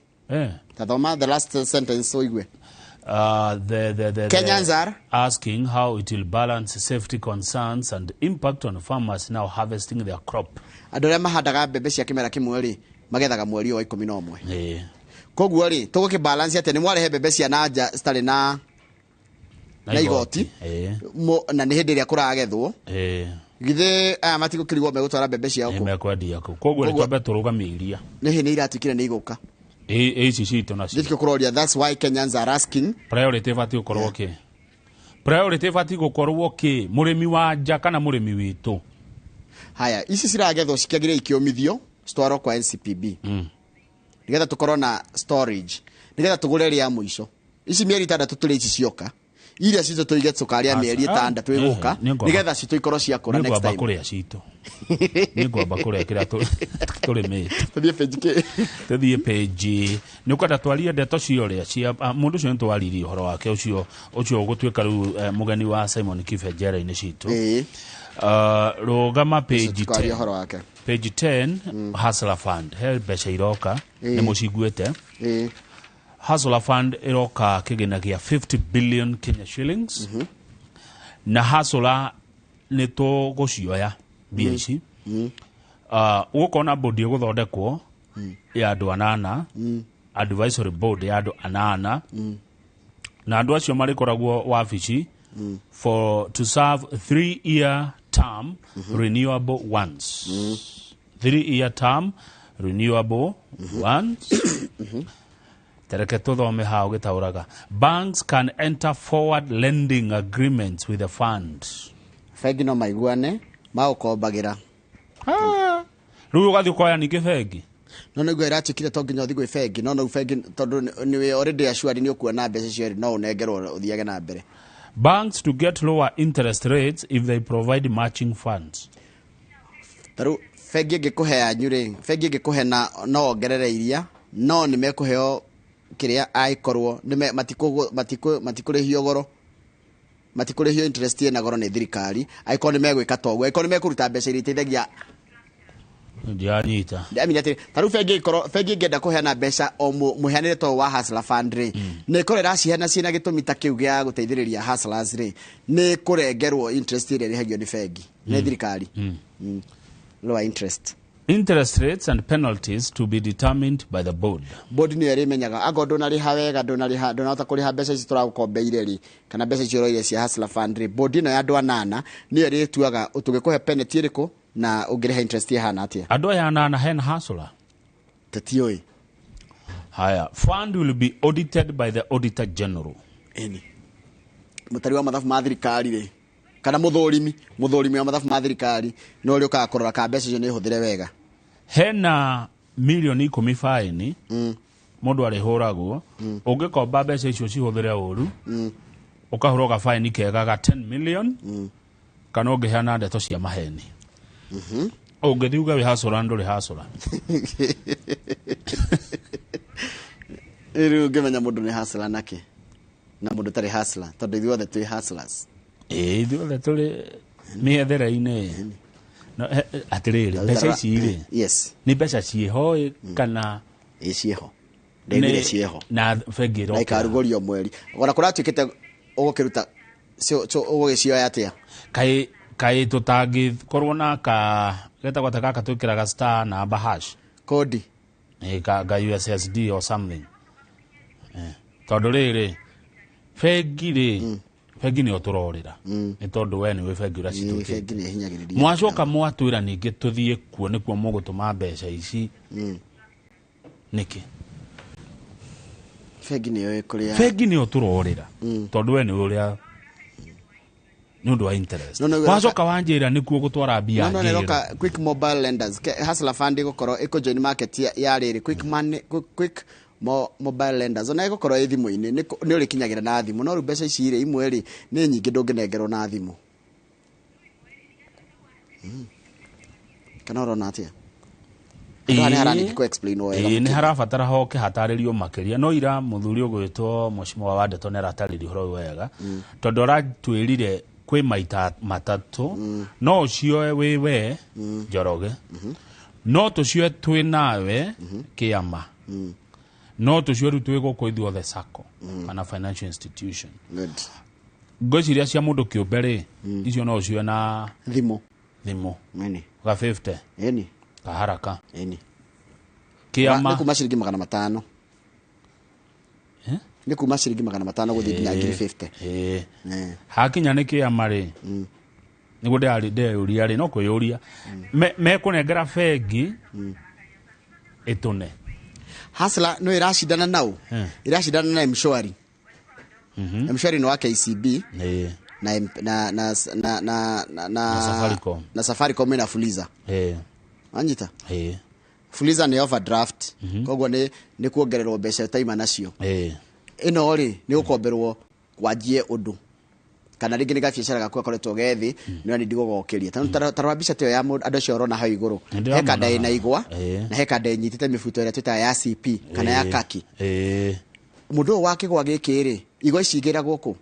Ta thoma the last sentence ũigue. Kenyans are asking how it will balance safety concerns and impact on farmers now harvesting their crop. Andũ arĩa mahandaga mbembe cia kĩmera kĩmwe rĩ, magethaga mweri wa 11. Koguo rĩ, tũgũkĩ balance atĩa nĩ mwarehe mbembe cia na nja citarĩ na igoti na nĩ hĩndĩ ĩrĩa kũragethwo. Githĩ aya matigũkĩrigwo megũtwara mbembe ciao Nĩ kũ? mekwendia kũ. Koguo rĩ, twambe tũrũgamie iria. Nĩ hĩndĩ iratuĩkire nĩ igũka. Ici citũ nacio. Nĩkĩo kũroria, that's why Kenyans are asking. Priority ĩbatiĩ gũkorwo kĩ? Priority ĩbatiĩ gũkorwo kĩ? Mũrĩmi wa nja kana mũrĩmi witũ? Haya, ici ciragethwo cikĩagĩrĩire ikĩũmithio citwarwo kwa NCPB. Nĩgetha tũkorwo na storage, nĩgetha tũgũre rĩa mũico. Ici mĩeri 6 tũrĩ ici cioka. Iria citũ tũige tũkarĩa mĩeri 6 ĩgũka, nĩgetha citũ ikorwo ciakũra next Nĩngwamba time. kũrĩa citũ. Nĩngwamba kũrĩa kĩrĩa tũrĩmĩte. Tũthiĩ page kĩ? Tũthiĩ page. Nĩ ũkwenda twarie ndeto cia ũrĩa cia mũndũ ũcio nĩ twaririe ũhoro wake ũcio ũgũtuĩka rĩu mũgeni wa Simon Kibe njera-inĩ citũ. Rũgama page Tũkaria 10. ũhoro wake. Page 10, Hustler Fund. He mbeca iroka, nĩ mũciguĩte. Hustler Fund ĩroka kĩgĩna gĩa 50 billion Kenya shillings. Na Hustler nĩ tũgũcioya mbia ici. Ũgũkorwo na board ĩgũthondekwo ya andũ anana, advisory board ya andũ anana, na andũ acio marĩkoragwo wabici for to serve 3-year term renewable ones. 3-year term renewable ones. Tereke tuthome hau gĩtaũraga. Banks can enter forward lending agreements with the fund. Bengi no maiguane magũkombagĩra. Rĩu ũgathiĩ ũkoya ningĩ bengi. No nĩguo ĩratuĩkire to nginya ũthiĩ gwĩ bengi, no no bengi tondũ nĩ already assured nĩ ũkuona mbeca icio no ũnengerwo ũthiage na mbere. Banks to get lower interest rates if they provide matching funds. Ta rĩu bengi ĩngĩkũhe yanyu rĩ, bengi ĩngĩkũhe na no wongerere iria, no nĩ mekũheo kĩrĩa angĩkorwo nĩ matikũrĩhio goro, matikũrĩhio interest ĩna goro nĩ thirikari, angĩkorwo nĩ megwĩka ta ũguo, angĩkorwo nĩ mekũruta mbeca iria iteithagia. Ndianyita. Ndamenya atĩrĩ, ta rĩu bengi ĩngĩkorwo, bengi ĩngĩenda kũheana mbeca o mũheanĩre ta ũyũ wa Hustler Fund rĩ, nĩ ĩkorwo ĩraciheana ciĩna gĩtũmi ta kĩu gĩa gũteithĩrĩria hustlers rĩ, nĩ kũrengerwo interest ĩrĩa ĩrĩhagio nĩ bengi, nĩ thirikari. Lower interest. Interest rates and penalties to be determined by the board. Board nĩyo ĩrĩmenyaga angorwo ndũnarĩha wega, ndũnarĩha, ndũnahota kũrĩha mbeca ici tũragũkombeire rĩ, kana mbeca ici ũroire cia Hustler Fund rĩ, board ĩno ya andũ anana nĩyo ĩrĩtuaga tũgĩkũhe penalty ĩrĩkũ na ũngĩrĩha interest ĩhana atĩa. Andũ aya anana hena hustler? Tũtiũĩ. Haya, fund will be audited by the Auditor General. Ĩni. Mũtari wa mathabu ma thirikari rĩ, Kana mũthũrimi wa mathabu ma thirikari no ũrĩa ũkaga kũrora ka mbeca icio nĩ hũthĩre wega. Hena milioni 10 faini mũndũ arĩhũragwo ũngĩkomba mbeca icio cihũthĩre ũru ũkahũrwo gabaini kega ga 10 million kana ũngĩheana ndeto cia maheni. Ũngĩthiĩ uge wĩ hacũra ndũrĩ hacũra. Rĩu ũngĩmenya mũndũ nĩ hustler nake na mũndũ ũtarĩ hustler tondũ ithuothe twĩ hustlers. Ĩĩ ithuothe tũrĩ mĩethere-inĩ. No atĩrĩrĩ mbeca ici rĩ yes nĩ mbeca ciĩho kana ĩ ciĩho ndĩrire ciĩho na bengi na ikarugũrio mweri ona kũratuĩkĩte ũgũkĩruta ũgũgĩcioya atĩa kaĩ tũtangĩkorwo na ka getagwo ta gaka twĩkĩraga star namba hash kodi ka USSD or something tondũ rĩrĩ bengi rĩ bengi nĩyo tũrorĩra nĩ tondũ we nĩwe bengi ũrĩa cituĩkĩte bengi nĩ ĩhinyagĩrĩria mwacoka mwatwĩra ningĩ tũthiĩ kuo nĩkuo mũgũtũma mbeca ici nĩkĩ bengi nĩyo ĩkũrĩa bengi nĩyo tũrorĩra tondũ we nĩwe ũrĩa nĩ ũndũ wa interest wacoka wanjĩra nĩkuo gũtwara mbia no no quick mobile lenders Hustler Fund ĩgũkorwo ĩkũ-join market ya rĩrĩ quick money quick mobile lenders ona ĩgũkorwo ĩ thimũ-inĩ nĩ ũrĩkinyagĩra na thimũ no rĩu mbeca ici rĩ imwe rĩ nĩ nyingĩ ndũngĩnengerwo na thimũ kana ũrona atĩa nĩ harabatara hoke hatarĩrio makĩria no ira mũthuri ũgwĩtwo Mheshimiwa wa Ndeto nĩ aratarĩria ũhoro ũyũ wega tondũ aratwĩrire kwĩ maita matatũ no ũcioe wĩ we Njoroge no tũcioe twĩ nawe kĩama no tũcioe rĩu twĩ gũkũ ithuothe sacco kana financial institution. Ngwĩciria cia mũndũ kĩũmbe rĩ icio no ũcioe na thimũ ga 50 ĩni kaharaka ĩni kĩama nĩ kuma ciringi 500 nĩ kuma ciringi 500 gũthiĩ nginya ngiri 50 hakinya nĩ kĩama rĩ nĩguo ndeyũria rĩ no kwĩyũria mekũnengera bengi ĩtũne Hustler no ĩracindana nau ĩracindana na M-Shwari. M-Shwari nĩ wa KCB na na na na na na Safaricom na Safaricom ina Fuliza anyita Fuliza nĩ overdraft koguo nĩ kuongererwo mbeca utaima nacio ĩno rĩ nĩ gũkomberwo wanjie ũndũ kana rĩngĩ nĩ gabiacara gaku gakoretwo gethi nĩ nĩ ndigũgokĩria ta mbica ta ĩyo ya andũ acio ũrona hau igũrũ he kanda ĩna igwa na he kanda ĩnyitĩte mĩbuto ĩrĩa twĩtaga ya CP kana ya kaki mũndũ ũyũ wa kĩgwa gĩkĩ rĩ igwa ici igĩragwo kũ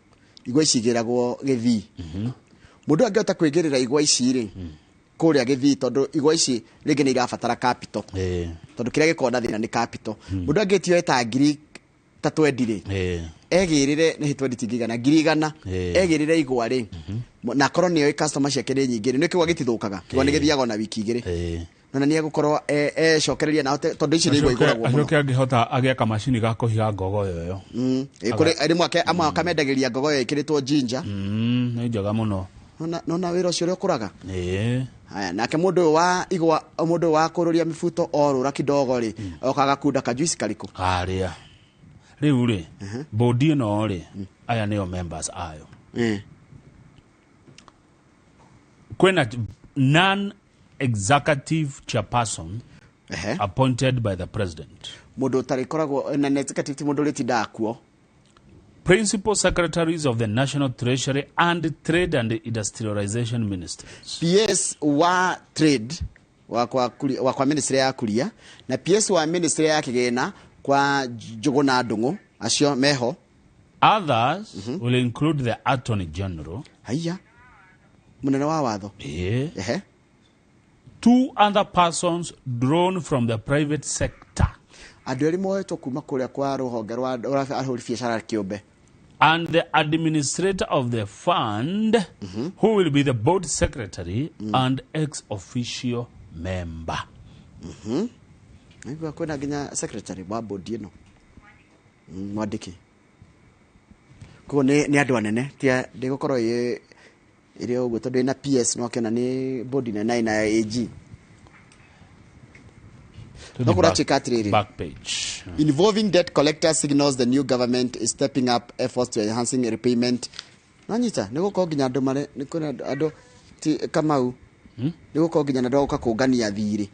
igwa ici igĩragwo Gĩthii mũndũ angĩhota kwĩgĩrĩra igwa ici rĩ kũrĩa Gĩthii tondũ igwa ici rĩngĩ nĩ irabatara capital tondũ kĩrĩa gĩkoragwo na thĩna nĩ capital mũndũ angĩtioe ta ngiri ta 20 rĩ egĩrĩre nĩ 20 tingĩigana ngiri 100 egĩrĩre igwa rĩ na akorwo nĩoĩ customer ciake nĩ nyingĩ rĩ nĩ kĩgwa gĩtithũkaga kĩgwa nĩ gĩthiaga ona wiki 2 na nĩ egũkorwo ecokereria na hote tondũ ici nĩ igwa igũragwo mũno acoke angĩhota agĩe kamacini ga kũhiga ngogoyo ĩyo kũrĩ rĩmwe amwe akamendagĩria ngogoyo ĩkĩrĩtwo ginger nĩ njega mũno nona wĩra ũcio ũrĩa ũkũraga haya nake mũndũ ũyũ wa igwa mũndũ wa kũrũria mĩbuto orũra kidogo rĩ okaga kunda kajuici karĩkũ harĩa rĩu rĩ bodi ĩno rĩ aya nĩo members ayo kwĩna non executive chairperson appointed by the president mũndũ ũtarĩkoragwo na executive mũndũ ũrĩtindaga kuo principal secretaries of the National Treasury and Trade and Industrialization Ministries PS wa trade wa kwa ministry ya kuria na PS wa ministry ya kigĩna kwa Njũgũna Ndung'u acio meho others will include the Attorney General haiya munene wa watho two other persons drawn from the private sector andũ erĩ moetwo kuma kũrĩa kwa rũhonge rwa ahũri biacara kĩũmbe and the administrator of the fund who will be the board secretary and ex officio member. Naigua kwĩna nginya secretary wa board ĩno mwandĩki koguo nĩ andũ anene tia ndĩgũkorwo ĩrĩ ũguo tondũ ĩna PS no akĩona nĩ board nene ĩna AG no kũratuĩka atĩrĩrĩ back page involving debt collectors signals the new government is stepping up efforts to enhancing repayment Nanyita nĩ gũkorwo nginya andũ mare nĩ kwĩna andũ ti Kamau nĩ gũkorwo nginya na andũ a gũka kũngania thirĩ.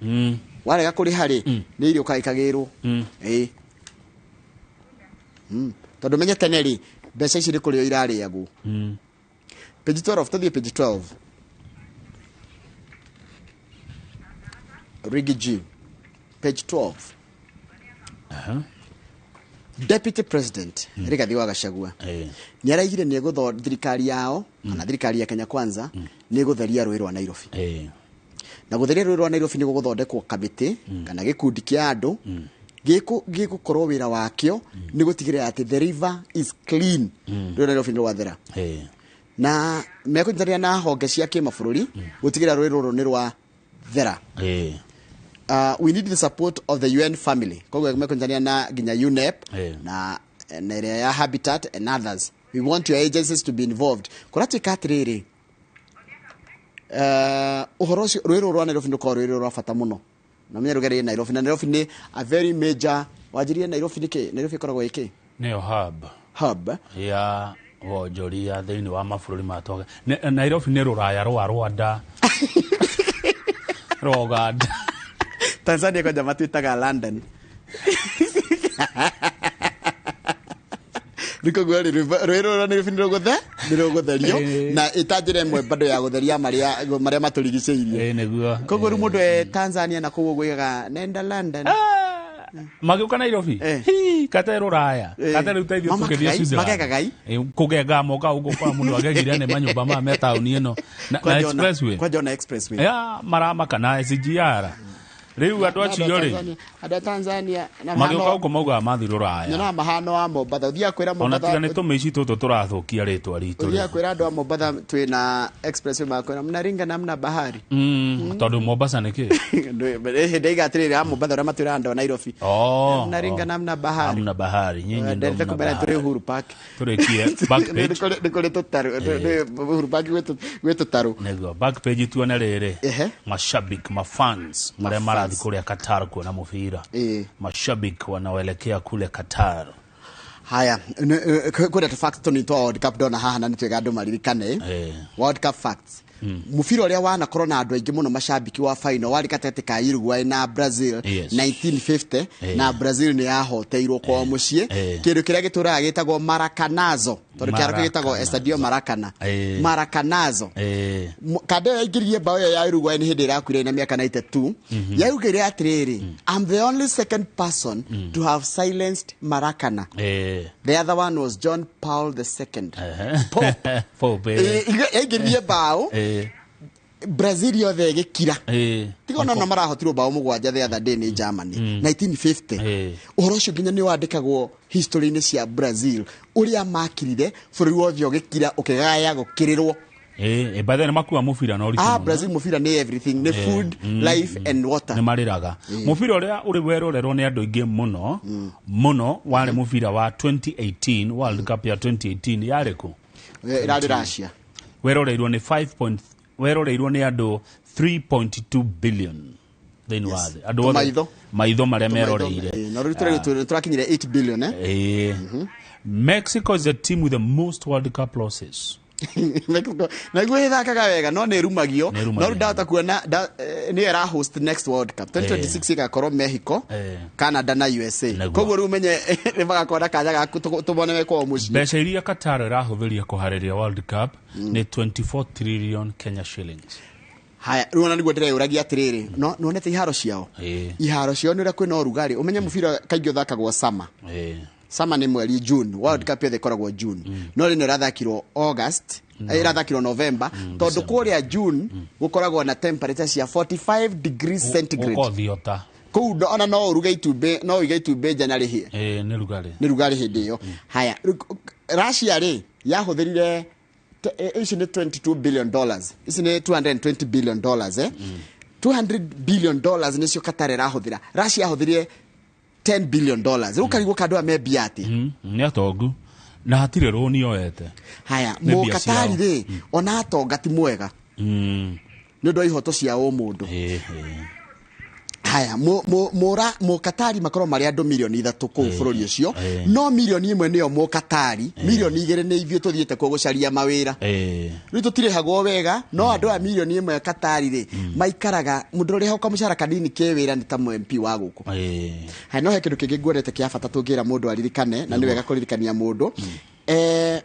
Warega kũrĩha rĩ, nĩ irio ũkaĩkagĩrwo. Ĩĩ. Tondũ menye tene rĩ, mbeca ici nĩ kũrĩo irarĩagwo. Page 12, tũthiĩ page 12. Rigi G. Page 12. Deputy President Rigathi wa Gachagua nĩ araigire nĩ egũtho thirikari yao kana thirikari ya Kenya Kwanza nĩ ĩgũtheria rũĩ rwa Nairobi. Na gũtheria rũĩ rwa Nairobi nĩ gũgũthondekwo kamĩtĩ kana gĩkundi kĩa andũ gĩgũkorwo wĩra wakĩo nĩ gũtigĩrĩra atĩ the river is clean. Rũĩ rwa Nairobi nĩ rwathera. Na mekũnyitanĩra na honge cia kĩmabũrũri gũtigĩrĩra rũĩ rũrũ nĩ rwa thera. We need the support of the UN family. Koguo mekũnyitanĩra na nginya UNEP na ĩrĩa ya Habitat and others. We want your agencies to be involved. Kũratuĩka atĩrĩrĩ, ũhoro ũcio rũĩ rũrũ rwa Nairobi nĩ rũkoragwo rwĩ rwa bata mũno. Na menye rũgereire Nairobi, na Nairobi nĩ a very major. Wanjirie Nairobi nĩ kĩ? Nairobi ĩkoragwo ĩ kĩ? Nĩyo hub. Hub ya wonjoria thĩinĩ wa mabũrũri ma toge. Nairobi nĩ rũraya rwa Rwanda, rwa Uganda. Tanzania kwanja matuĩtaga London. Nĩ koguo rĩ, rũĩ rũrũ rwa Nairobi nĩ rũgũtherio na ĩta njĩra ĩmwe bado ya gũtheria marĩa matũrigicĩirie. Nĩguo. Koguo rĩu mũndũ e Tanzania na kũu ũguo oigaga nenda London. Magĩũka Nairobi. Hi, kate rũraya. Kate rĩu ta ithuĩ tũkĩthiĩ Switzerland. Magegaga i? Kũgenga moka ũguo kwa mũndũ agegire nĩ manyũmba maya me taũni ĩno. Na expressway. Kwanja ona expressway. Ya, maramaka na SGR. Rĩu andũ acio rĩ, andũ a Tanzania na magĩũka gũkũ maugaga mathiĩ rũraya. Nyonaga mahano wa Mombatha. Ũthiaga kwĩra Ona Mombatha. tiga nĩ tũmĩici tũtũ tũrathũkia rĩtwa ritũ. Ũthiaga kwĩra andũ a Mombatha twĩna expressway makwĩra mnaringa namna bahari. Tondũ Mombasa nĩ kĩ? Hĩndĩ ĩiga atĩrĩrĩ, a Mombatha ũrĩa matwĩraga andũ a Nairobi. Mnaringa namna bahari. Hamna bahari. Nyinyi ndo Ndete mna kumera tũrĩ bahari. Uhuru Park. Tũrĩkie back page. Nĩ kũrĩ tũtarũ. Uhuru Park gwĩ tũtarũ. Nĩguo back page tuone rĩrĩ. Mashabiki, mafans marĩa marathiĩ kũrĩa Qatar kuona mũbira. Mashabiki wanaoelekea kule Qatar. Haya, kwĩna tũ facts tũnini twa World Cup ndona haha na nĩ twega andũ maririkane. World Cup facts. Mũbira ũrĩa wanakorwo na andũ aingĩ mũno macambiki wa final warĩ gatagatĩ ka Uruguay na Brazil 1950 na Brazil nĩ yahoteirwo kwao mũciĩ. Kĩndũ kĩrĩa gĩtũraga gĩtagwo Maracanazo, tondũ kĩaro gĩtagwo Estadio Maracana. Maracanazo. Kanda ĩyo yaingĩririe bao ĩyo ya Uruguay nĩ hĩndĩ ĩrakuire na mĩaka 92. Yaugire atĩrĩrĩ, I'm the only second person to have silenced Maracana. The other one was John Paul II. Pope. Pope. Yaingĩririe bao Brazil yothe ĩgĩkira. Tiga ona no marahotirwo bao 7 the other day nĩ Germany 1950. Ũhoro ũcio nginya nĩ wandĩkagwo history-inĩ cia Brazil ũrĩa makirire bũrũri wothe ũgĩkira ũkĩgaya gũkĩrĩrwo. By the way, makua mũbira na ũritũ mũno. Brazil mũbira nĩ everything, nĩ food, life and water. Nĩ marĩraga. Mũbira ũrĩa ũrĩ werorerwo nĩ andũ aingĩ mũno mũno warĩ mũbira wa 2018 World Cup ya 2018 yarĩ kũ? Ĩrarĩ Russia. Weroreirwo nĩ 5. Weroreirwo nĩ andũ 3.2 billion thĩinĩ wa thĩ. Andũ othe maitho marĩa meroreire. Na rĩu tũrakinyire 8 billion. Mexico is the team with the most World Cup losses. Mexico na iguo ĩthakaga wega no nĩ ĩrumagio, no rĩu ndahota kuona nĩyo ĩra host next World Cup 2026 ĩgakorwo Mexico, Canada na USA. Koguo rĩu ũmenye nĩ magakorwo na kanya gaku tũmone me kwao mũciĩ. Mbeca iria Qatar ĩrahũthĩria kũharĩria World Cup nĩ 24 trillion Kenya shillings. Haya, rĩu ona nĩguo ndĩreyũragia atĩrĩrĩ, no nĩwonete iharo ciao? Iharo ciao nĩ ũrĩa kwĩna ũrugarĩ. Ũmenye mũbira kaingĩ ũthakagwo summer. Summer nĩ mweri June, World Cup yothe ĩkoragwo June. No rĩno ĩrathakirwo August, ĩrathakirwo November, tondũ kũrĩa June gũkoragwo na temperature cia 45 degrees centigrade. Gũkothiota. Kũu ona no ũruge itumbĩ, no ũige itumbĩ nja na rĩhĩe. Nĩ rugarĩ. Nĩ rugarĩ hĩndĩ ĩyo. Haya, Russia rĩ yahũthĩrire ici nĩ $22 billion. Ici nĩ $220 billion, $200 billion nĩcio Qatar ĩrahũthĩra. Russia yahũthĩrire $10 billion. Rĩu karigwo kandũ aya me mbia atĩa? Nĩ atongu. Na hatirĩ rũni oete. Haya, Mũkatari rĩ, ona atonga ti mwega. Nĩ ũndũ wa ihoto cia ũmũndũ. Haya, Mũkatari makorwo marĩ andũ milioni 3 kũu bũrũri ũcio, no milioni 1 nĩyo Mũkatari, milioni 2 nĩ ithuĩ tũthiĩte kuo gũcaria mawĩra. Rĩu tũtirĩhagwo wega, no andũ aya milioni 1 Katari rĩ maikaraga mũndũ ũrĩa kamũcara kanini ke wĩra nĩ ta MP wa gũkũ. Haya, no he kĩndũ kĩngĩ nguonete kĩa bata tũngĩra mũndũ aririkane, na nĩ wega kũririkania mũndũ.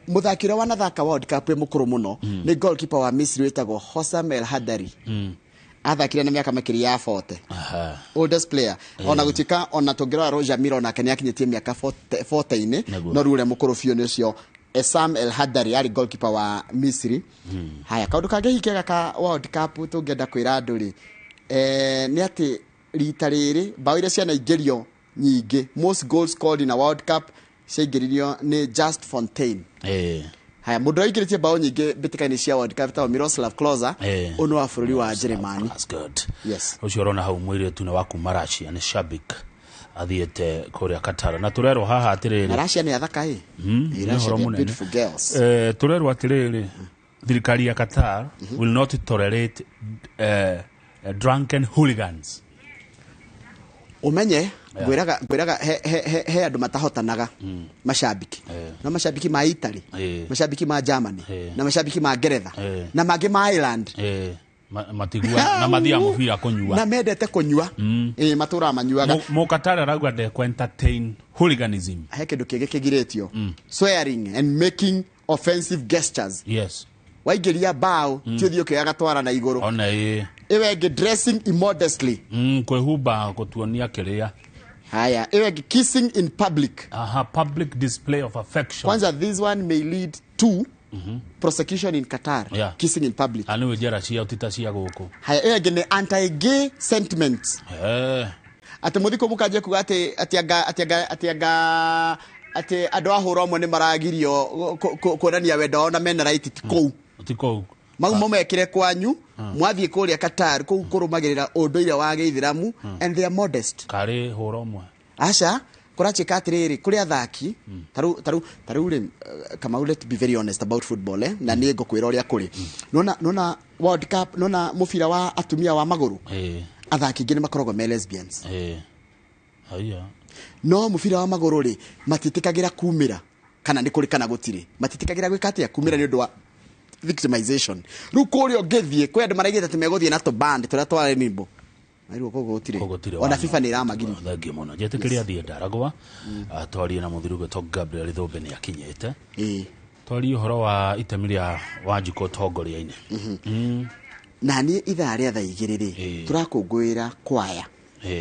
Mũthaki ũrĩa wanathaka World Cup wĩ mũkũrũ mũno nĩ goalkeeper wa Misri wĩtagwo Hossam El Hadary. Athakire na mĩaka makĩria ya 40. Oldest player. Ona gũtuĩka ona tũngĩrora Roger Milla onake nĩ akinyĩtie mĩaka 40-inĩ, no rĩu ũrĩa mũkũrũ biũ nĩ ũcio Essam El Hadary, arĩ goalkeeper wa Misri. Haya, kaũndũ kangĩ hihi kega ka World Cup tũngĩenda kwĩra andũ rĩ, nĩ atĩ rita rĩrĩ bao iria cianaingĩrio nyingĩ, most goals scored in a World Cup ciaingĩririo nĩ Just Fontaine. Haya, mũndũ ũrĩa ũingĩrĩtie bao nyingĩ mbĩtĩka-inĩ cia World Cup etagwo Miroslav Klose, ũyũ nĩ wa bũrũri wa Jeremani. That's good. Yes. Ũcio ũrona hau mũirĩtu nĩ wa kuma Russia, nĩ Shabik athiĩte kũrĩa Qatar, na tũrerwo haha atĩrĩrĩ, Na Russia nĩ athaka ĩ. Nĩ Russia ũhoro they are mũnene. beautiful girls. Tũrerwo atĩrĩrĩ, thirikari ya Qatar will not tolerate drunken hooligans. Umenye ngwiraga he andũ matahotanaga macambiki, no macambiki ma Italy, macambiki ma Germany, na macambiki ma Ngeretha, na mangĩ ma Ireland. Matigua na mathiaga mũbira kũnyua, na mendete kũnyua, matũraga manyuaga. Mũkatari arauga ndekũ entertain hooliganism. He kĩndũ kĩngĩ kĩgirĩtio, swearing and making offensive gestures. Yes. Waingĩria bao ti ũthiĩ ũkĩoyaga twara na igũrũ. Ona ĩ. Ĩyo ĩngĩ dressing immodestly. Kwĩhumba gũtuonia kĩrĩa. Haya, ĩyo ĩngĩ kissing in public. Aha, public display of affection. Kwanza this one may lead to prosecution in Qatar. Kissing in public. Anĩ njera cia tita cia gũkũ. Haya, ĩyo ĩngĩ nĩ anti-gay sentiments. Atĩ mũthikũ mũkanjie kuga atĩ atĩ anga atĩ anga atĩ anga atĩ andũ a hũra ũmwe nĩ maragirio kuonania wendo wao na mena right ti kũu. Ti kũu. Mau momekire kwanyu, mwathiĩ kũrĩa Qatar kũu kũrũmagĩrĩra ũndũire wa gĩithĩramu, and they are modest. Karĩ hũra ũmwe. Aca, kũratuĩka atĩrĩrĩ, kũrĩ athaki, tarĩu rĩ, Kamau, let be very honest about football, na niĩ ngũkwĩra ũrĩa kũrĩ. Nona World Cup, nona mũbira wa atumia wa magũrũ, athaki aingĩ nĩ makoragwo me lesbians. Haya. No mũbira wa magũrũ rĩ, matiĩtĩkagĩra kumĩra, kana nĩ kũrĩ kana gũtirĩ. Matiĩtĩkagĩra gwĩka atĩa, kumĩra nĩ ũndũ wa victimization. Rĩu kũrĩa ũngĩthiĩ, kwĩ andũ maraigĩte atĩ megũthiĩ na tũband tũrĩa twa nyĩmbo. Rĩu kũu gũtirĩ. Ona FIFA nĩ ĩramagirithia. Thengiũ mũno. Njĩtĩkĩria athiĩ Ndaragwa, twarie na mũthuri ũgwĩtwo Gabriel Thũmbĩ nĩ akinyĩte. Twarie ũhoro wa itemi rĩa Wanjikũ ũtongoria-inĩ. Na niĩ ithaa rĩa thaa 2 rĩ, tũrakũngũĩra kwaya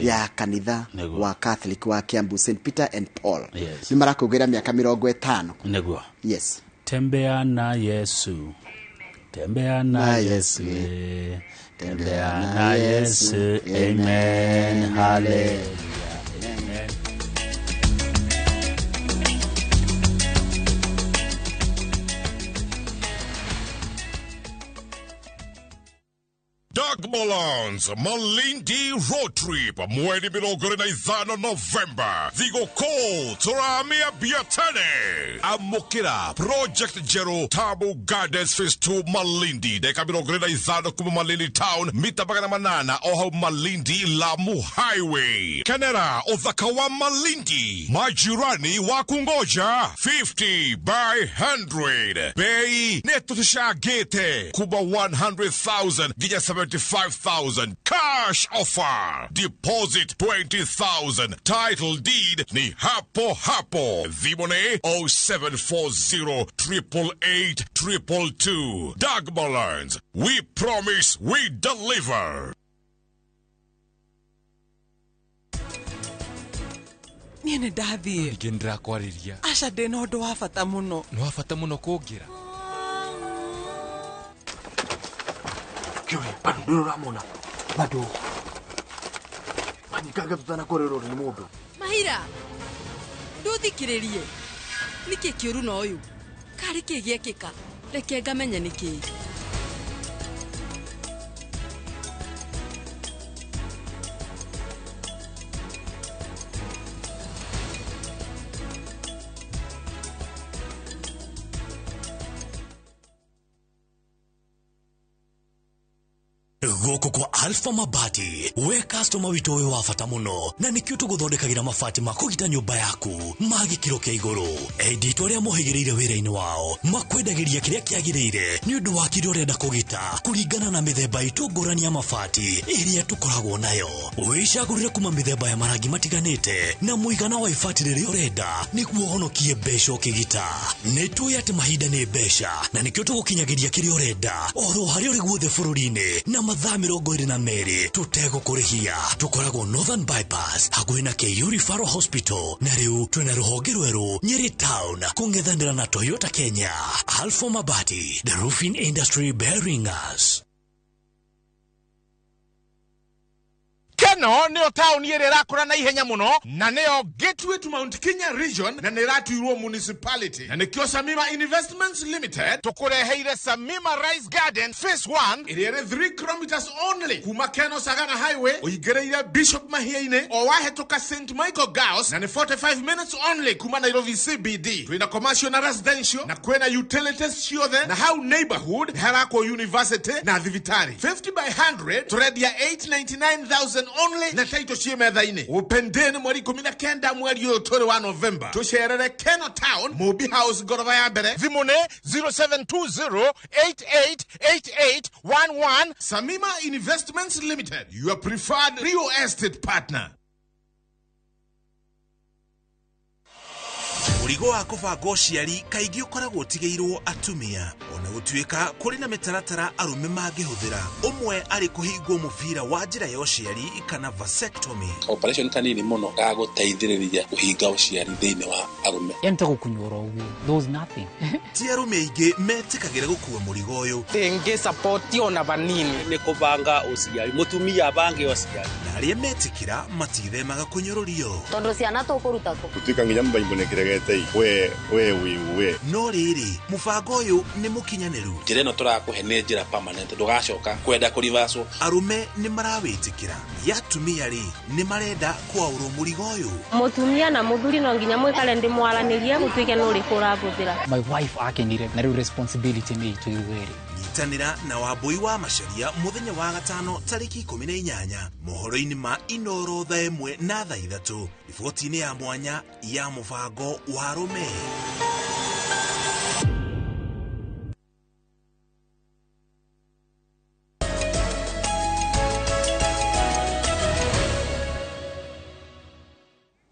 ya kanitha wa Catholic wa Kiambu, St Peter and Paul. Nĩ marakũngũĩra mĩaka 50. Nĩguo. Yes. Tembea na Yesu. Tembea na Yesu. Tembea na Yesu. Amen. Hallelujah. Amen. Doug Molans, Malindi Road Trip, mweri 25 November. Thigũkũ tũramia biatene. Amũkĩra Project Jero Tabu Gardens Phase 2 Malindi, ndagĩka 25 kuma Malindi Town, mita 800 o hau Malindi Lamu Highway. Kenera ũthaka wa Malindi, majirani wa kungoja 50 by 100. Bei nĩ tũcangĩte kuma 100,000 nginya 75,000. Cash offer. Deposit 20,000. Title deed ni hapo hapo. Thimũ 0740 888 222. Doug Mullins. We promise we deliver. Niĩ nĩ ndathiĩ. Ningĩ nĩndĩrakwarĩria. Aca ndĩna ũndũ wa bata mũno. Nĩ wa bata mũno kũngĩra. Kiuri, bado ndũrĩ ũramona. Bado. Manyikanga tutanakorerwo nĩ mũndũ. Mahira. Ndũthikĩrĩrie. Nĩkĩ kĩũru na ũyũ? Karĩ kĩ gĩekĩka? Reke ngamenye nĩkĩ. Gũkũ kwa Alpha Mabati, we customer witũ wĩ wa bata mũno, na nĩkĩo tũgũthondekagĩra mabati ma kũgita nyũmba yaku ma gĩkĩro kĩa igũrũ. Endi itũ arĩa mohĩgĩrĩire wĩra-inĩ wao makwendagĩria kĩrĩa kĩagĩrĩire nĩ ũndũ wa kĩrĩa ũrenda kũgita kũringana na mĩthemba itũ ngũrani ya mabati ĩrĩa tũkoragwo nayo. Wĩcagũrĩre kuma mĩthemba ya marangi matiganĩte na mũigana wa ibati rĩrĩa ũrenda nĩguo ũhonokie mbeca ũkĩgita. Nĩ tũĩ atĩ mahinda nĩ mbeca na nĩkĩo tũgũkinyagĩria kĩrĩa ũrenda oro harĩa ũrĩ guothe bũrũri-inĩ na mathaa 22 tũtegũkũrĩhia. Tũkoragwo Northern Bypass hakuhĩ na KU Referral Hospital, na rĩu twĩna rũhonge rwerũ Nyeri Town kũng'ethanĩra na Toyota Kenya. Alpha Mabati, the roofing industry bearing us. Keno nĩyo taũni ĩrĩa ĩrakũra na ihenya mũno na nĩyo gateway to Mount Kenya region na nĩ ĩratuirwo municipality, na nĩkĩo Samima Investments Limited tũkũreheire Samima Rice Garden Phase 1 ĩrĩa ĩrĩ 3 kilometers only kuma Keno Sagana Highway ũingĩrĩire Bishop Mahia-inĩ o wahĩtũka St Michael Girls, na nĩ 45 minutes only kuma Nairobi CBD. Twĩna commercial na residential na kwĩna utilities ciothe, na hau neighborhood nĩ harakwo university na thibitarĩ. 50 by 100 tũrendia 899,000 only na taito ciĩ metha-inĩ. Upendeni mweri 19 mweri ũyũ tũrĩ wa November tũcerere Keno Town, Mobi House, ngoroba ya mbere. Thimũ nĩ 0720888811. Samima Investments Limited, your preferred real estate partner. Mũrigo wa kũbanga ũciari kaingĩ ũkoragwo ũtigĩirwo atumia, ona gũtuĩka kũrĩ na mĩtaratara arũme mangĩhũthĩra, ũmwe arĩ kũhingwo mũbira wa njĩra ya ũciari kana vasectomy. Operation kanini mũno ga gũteithĩrĩria kũhinga ũciari thĩinĩ wa arũme. Yani ta gũkunyũra ũguo, there was nothing. Ti arũme aingĩ metĩkagĩra gũkua mũrigo ũyũ. Ndĩngĩ support ona vanini. Nĩ kũbanga ũciari, mũtumia abange ũciari. Na arĩa metĩkĩra matithemaga kũnyũrũrio. Tondũ ciana tũkũruta kũ? Gũtuĩka nginya mũbaimbo nĩ kĩregete we we we we. No rĩrĩ, mũbango ũyũ nĩ mũkinyanĩru. Njĩra ĩno tũrakũhe nĩ njĩra permanent, ndũgacoka kwenda kũrivacwo. Arũme nĩ marawĩtĩkĩra, ya atumia rĩ nĩ marenda kwaũrwo mũrigo ũyũ. Mũtumia na mũthuri no nginya mwĩkare ndĩ mwaranĩrie gũtuĩke nĩ ũrĩkũ ũrahũthĩra. My wife akenire na rĩu responsibility nĩ itũ ithuerĩ. Nyitanĩra na Wambui wa Macharia mũthenya wa gatano tarĩki 18 mohoro-inĩ ma Inoro thaa 1 na thaa 3, riboti-inĩ ya mwanya ya mũbango wa arũme.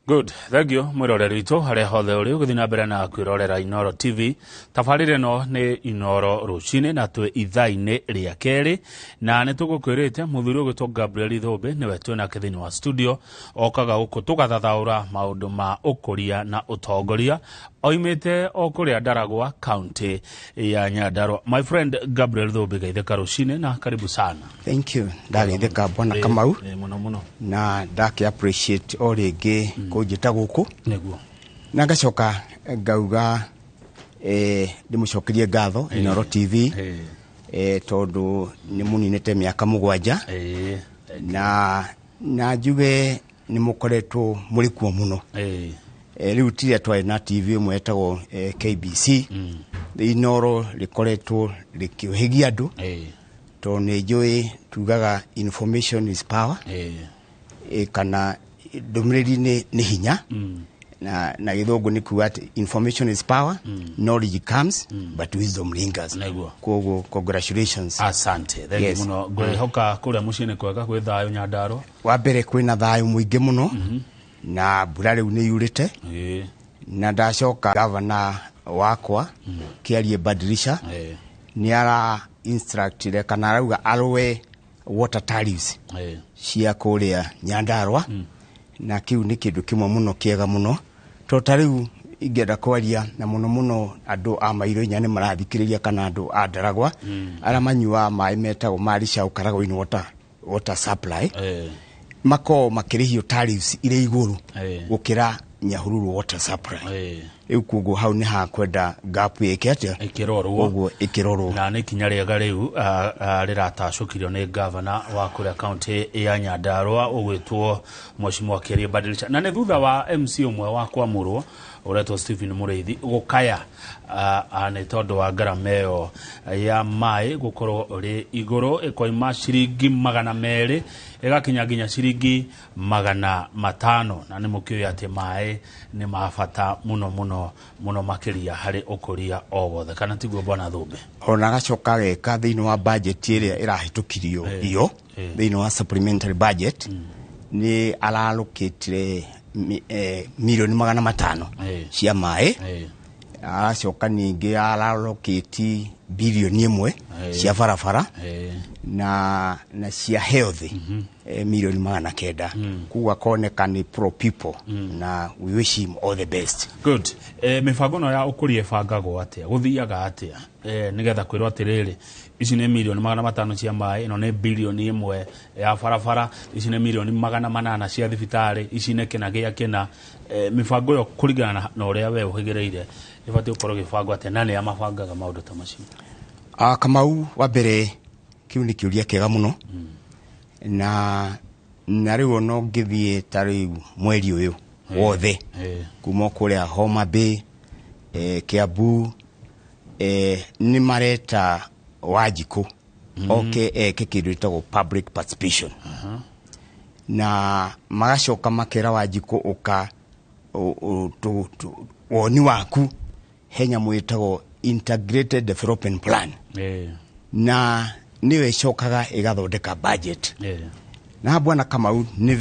Good, thank you mwiroreri witũ harĩa hothe ũrĩ ũgĩthiĩ na mbere na kwĩrorera Inoro TV. Tabarĩra ĩno nĩ Inoro rũcinĩ na twĩ ithaa-inĩ rĩa kerĩ, na nĩ tũgũkwĩrĩte mũthuri ũgwĩtwo Gabriel Thũmbĩ nĩwe twĩ nake thĩinĩ wa studio, okaga gũkũ tũgathathaũra maũndũ ma ũkũria na ũtongoria, oimĩte o kũrĩa Ndaragwa county ya Nyandarua. My friend Gabriel Thũmbĩ, geithĩka rũcinĩ na karibu sana. Thank you. Ndageithĩka bwana Kamau. Mũno mũno. Na ndake appreciate o rĩngĩ kũnjĩta gũkũ. Nĩguo. Na ngacoka ngauga ndĩmũcokerie ngatho Inoro TV tondũ nĩ mũninĩte mĩaka 7 na njuge nĩ mũkoretwo mũrĩ kuo mũno. Rĩu tiria twarĩ na TV ĩmwe ĩtagwo KBC. Inoro rĩkoretwo rĩkĩũhĩgia andũ tondũ nĩ njũĩ tugaga information is power, kana ndũmĩrĩri nĩ hinya. Na gĩthũngũ nĩ kuga atĩ information is power, knowledge comes, but wisdom lingers. Koguo congratulations. Asante. Thank you mũno. Ngwĩhoka kũrĩa mũciĩ nĩ kwega, gwĩ thayũ Nyandarua. Wa mbere kwĩna thayũ mũingĩ mũno, na mbura rĩu nĩ yurĩte. Na ndacoka gavana wakwa Kĩarie Badilisha nĩ ara instructire kana arauga arũe water tariffs cia kũrĩa Nyandarua. Na kĩu nĩ kĩndũ kĩmwe mũno kĩega mũno tondũ ta rĩu ingĩenda kwaria na mũno mũno andũ a Mairũ inya nĩ marathikĩrĩria kana andũ a Ndaragwa arĩa manyuaga maĩ metagwo ma Ricau Karagũ-inĩ water supply, makoragwo makĩrĩhio tariffs irĩ igũrũ gũkĩra Nyahururu water supply. Rĩu koguo hau nĩ hakwenda gap ĩke atĩa? Ĩkĩrorwo. Ũguo ĩkĩrorwo. Na nĩ ikinya rĩega rĩu rĩratacũkirio nĩ gavana wa kũrĩa kaunti ya Nyandarua ũgwĩtwo Mheshimiwa Kerio Badilisha, na nĩ thutha wa MC ũmwe wa kwamũrwo ũretwo Stephen Mũrĩithi gũkaya nĩ tondũ wa ngarama ĩyo ya maĩ gũkorwo ĩrĩ igũrũ, ĩkoima ciringi 200 ĩgakinya nginya ciringi 500, na nĩ mũkĩũĩ atĩ maĩ nĩ ma bata mũno mũno mũno makĩria harĩ ũkũria o wothe, kana tiguo bwana Thũmbĩ? Ona agacoka ageka thĩinĩ wa budget ĩrĩa ĩrahĩtũkirio iyo, thĩinĩ wa supplementary budget nĩ aralokĩtire milioni 500 cia maĩ. Aracoka ningĩ aralokĩti bilioni 1 cia barabara na cia health milioni 900. Koguo akoneka nĩ pro people na we wish him all the best. Good. Mĩbango ĩno ya ũkũria ĩbangagwo atĩa, gũthiaga atĩa nĩgetha kwĩrwo atĩrĩrĩ, ici nĩ milioni 500 cia maĩ, ĩno nĩ bilioni 1 ya barabara, ici nĩ milioni 800 cia thibitarĩ, ici nĩ kĩna gĩa kĩna. Mĩbango ĩyo kũringana na ũrĩa we ũhĩgĩrĩire ĩbatiĩ gũkorwo ĩgĩbangwo atĩa, na nĩa mabangaga maũndũ ta macio? Kamau, wa mbere kĩu nĩ kĩũria kĩega mũno. Na rĩu ona ũngĩthiĩ ta rĩu mweri ũyũ wothe kuma kũrĩa Homa Bay, Kiambu, nĩ mareta Wanjikũ oke eke kĩndũ gĩtagwo public participation. Na magacoka makera Wanjikũ ũka woni waku he nyamũ ĩtagwo integrated development plan. Na nĩyo ĩcokaga ĩgathondeka budget. Na bwana Kamau nĩ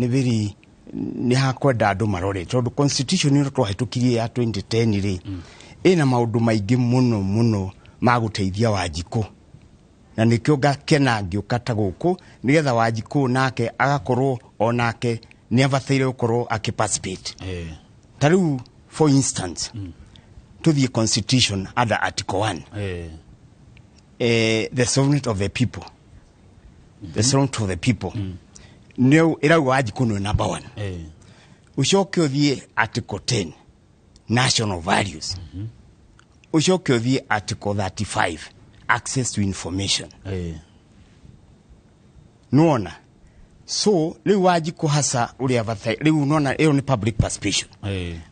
very nĩ hakwenda andũ marore tondũ constitution ĩno twahĩtũkirie ya 2010 rĩ, ĩna maũndũ maingĩ mũno mũno ma gũteithia Wanjikũ, na nĩkĩo ngakena ngĩũka ta gũkũ nĩgetha Wanjikũ nake agakorwo onake nĩ abataire gũkorwo akĩ participate. Ta rĩu for instance, tũthiĩ constitution under article 1, the sovereignty of the people, the sovereignty of the people nĩyo ĩrauga Wanjikũ nĩwe number 1. Ũcoke ũthiĩ article 10, national values. Ũcoke ũthiĩ article 35, access to information. Nĩwona? So rĩu Wanjikũ hasa ũrĩa bata rĩu nona ĩyo nĩ public participation.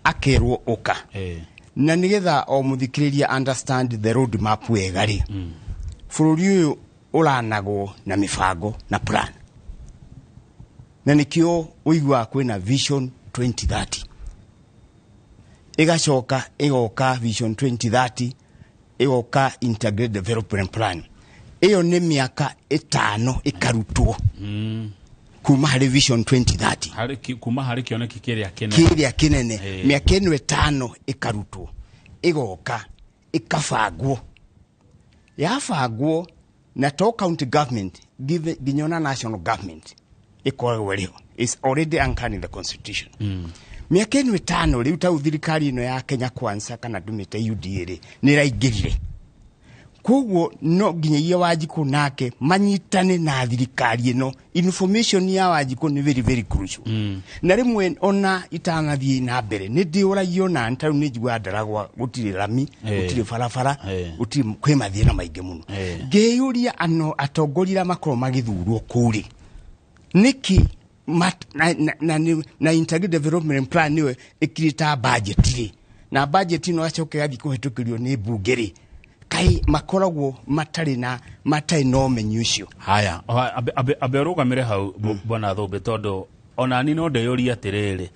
Akerwo ũka. Na nĩgetha o mũthikĩrĩria understand the road map wega rĩ, bũrũri ũyũ ũranagwo na mĩbango na plan. Na nĩkĩo ũiguaga kwĩna vision 2030. Ĩgacoka ĩgoka vision 2030, ĩgoka integrated development plan. Ĩyo nĩ mĩaka 5 ĩkarutwo kuma harĩ vision 2030. Kuma harĩ kĩoneki kĩrĩa kĩnene. Kĩrĩa kĩnene. Mĩaka ĩno 5 ĩkarutwo. Ĩgoka ĩkabangwo. Yabangwo na to county government nginya ona national government ĩkoragwo ĩrĩho. It's already anchored in the constitution. Mĩaka ĩno 5 rĩu ta thirikari ĩno ya Kenya Kwanza kana ndumĩte UDA rĩ, nĩ ĩraingĩrire. Koguo no nginyagia Wanjikũ nake manyitane na thirikari ĩno. Information ya Wanjikũ nĩ very very crucial. Na rĩmwe ona itanathiĩ na mbere nĩ ndĩũragio na ta rĩu nĩ njiguaga Ndaragwa gũtirĩ rami, gũtirĩ barabara, gũtirĩ kwĩ mathĩna maingĩ mũno. Ngĩyũria ano atongoria arĩa makoragwo magĩthurwo kũu rĩ, nĩkĩ na integrated development plan nĩyo ĩkirĩta budget rĩ, na budget ĩno acoke ĩgathiĩ kũhĩtũkĩrio nĩ mbunge rĩ, kai makoragwo matarĩ na ũmenyo ũcio. Haya, ambe ũrũgamĩre hau bwana Thũmbĩ, tondũ ona ni no ndĩyũrie atĩrĩrĩ,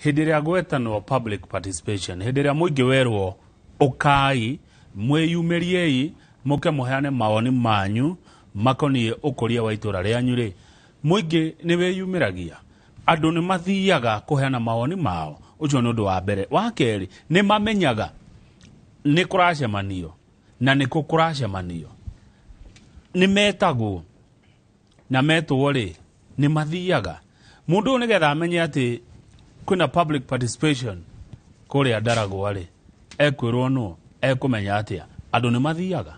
hĩndĩ ĩrĩa gwetanwo public participation, hĩndĩ ĩrĩa mũingĩ werwo ũkai mwĩyumĩriei mũke mũheane mawoni manyu makoniĩ ũkũria wa itũra rĩanyu rĩ, mũingĩ nĩ wĩyumĩragia, andũ nĩ mathiaga kũheana mawoni mao. Ũcio nĩ ũndũ wa mbere. Wa kerĩ, nĩ mamenyaga nĩ kũracemanio na nĩ kũ kũracemanio, nĩ metagwo na metwo rĩ nĩ mathiaga. Mũndũ ũyũ nĩgetha amenye atĩ kwĩna public participation kũrĩa Ndaragwa rĩ, ekwĩrwo nũ, ekũmenya atĩa andũ nĩ mathiaga?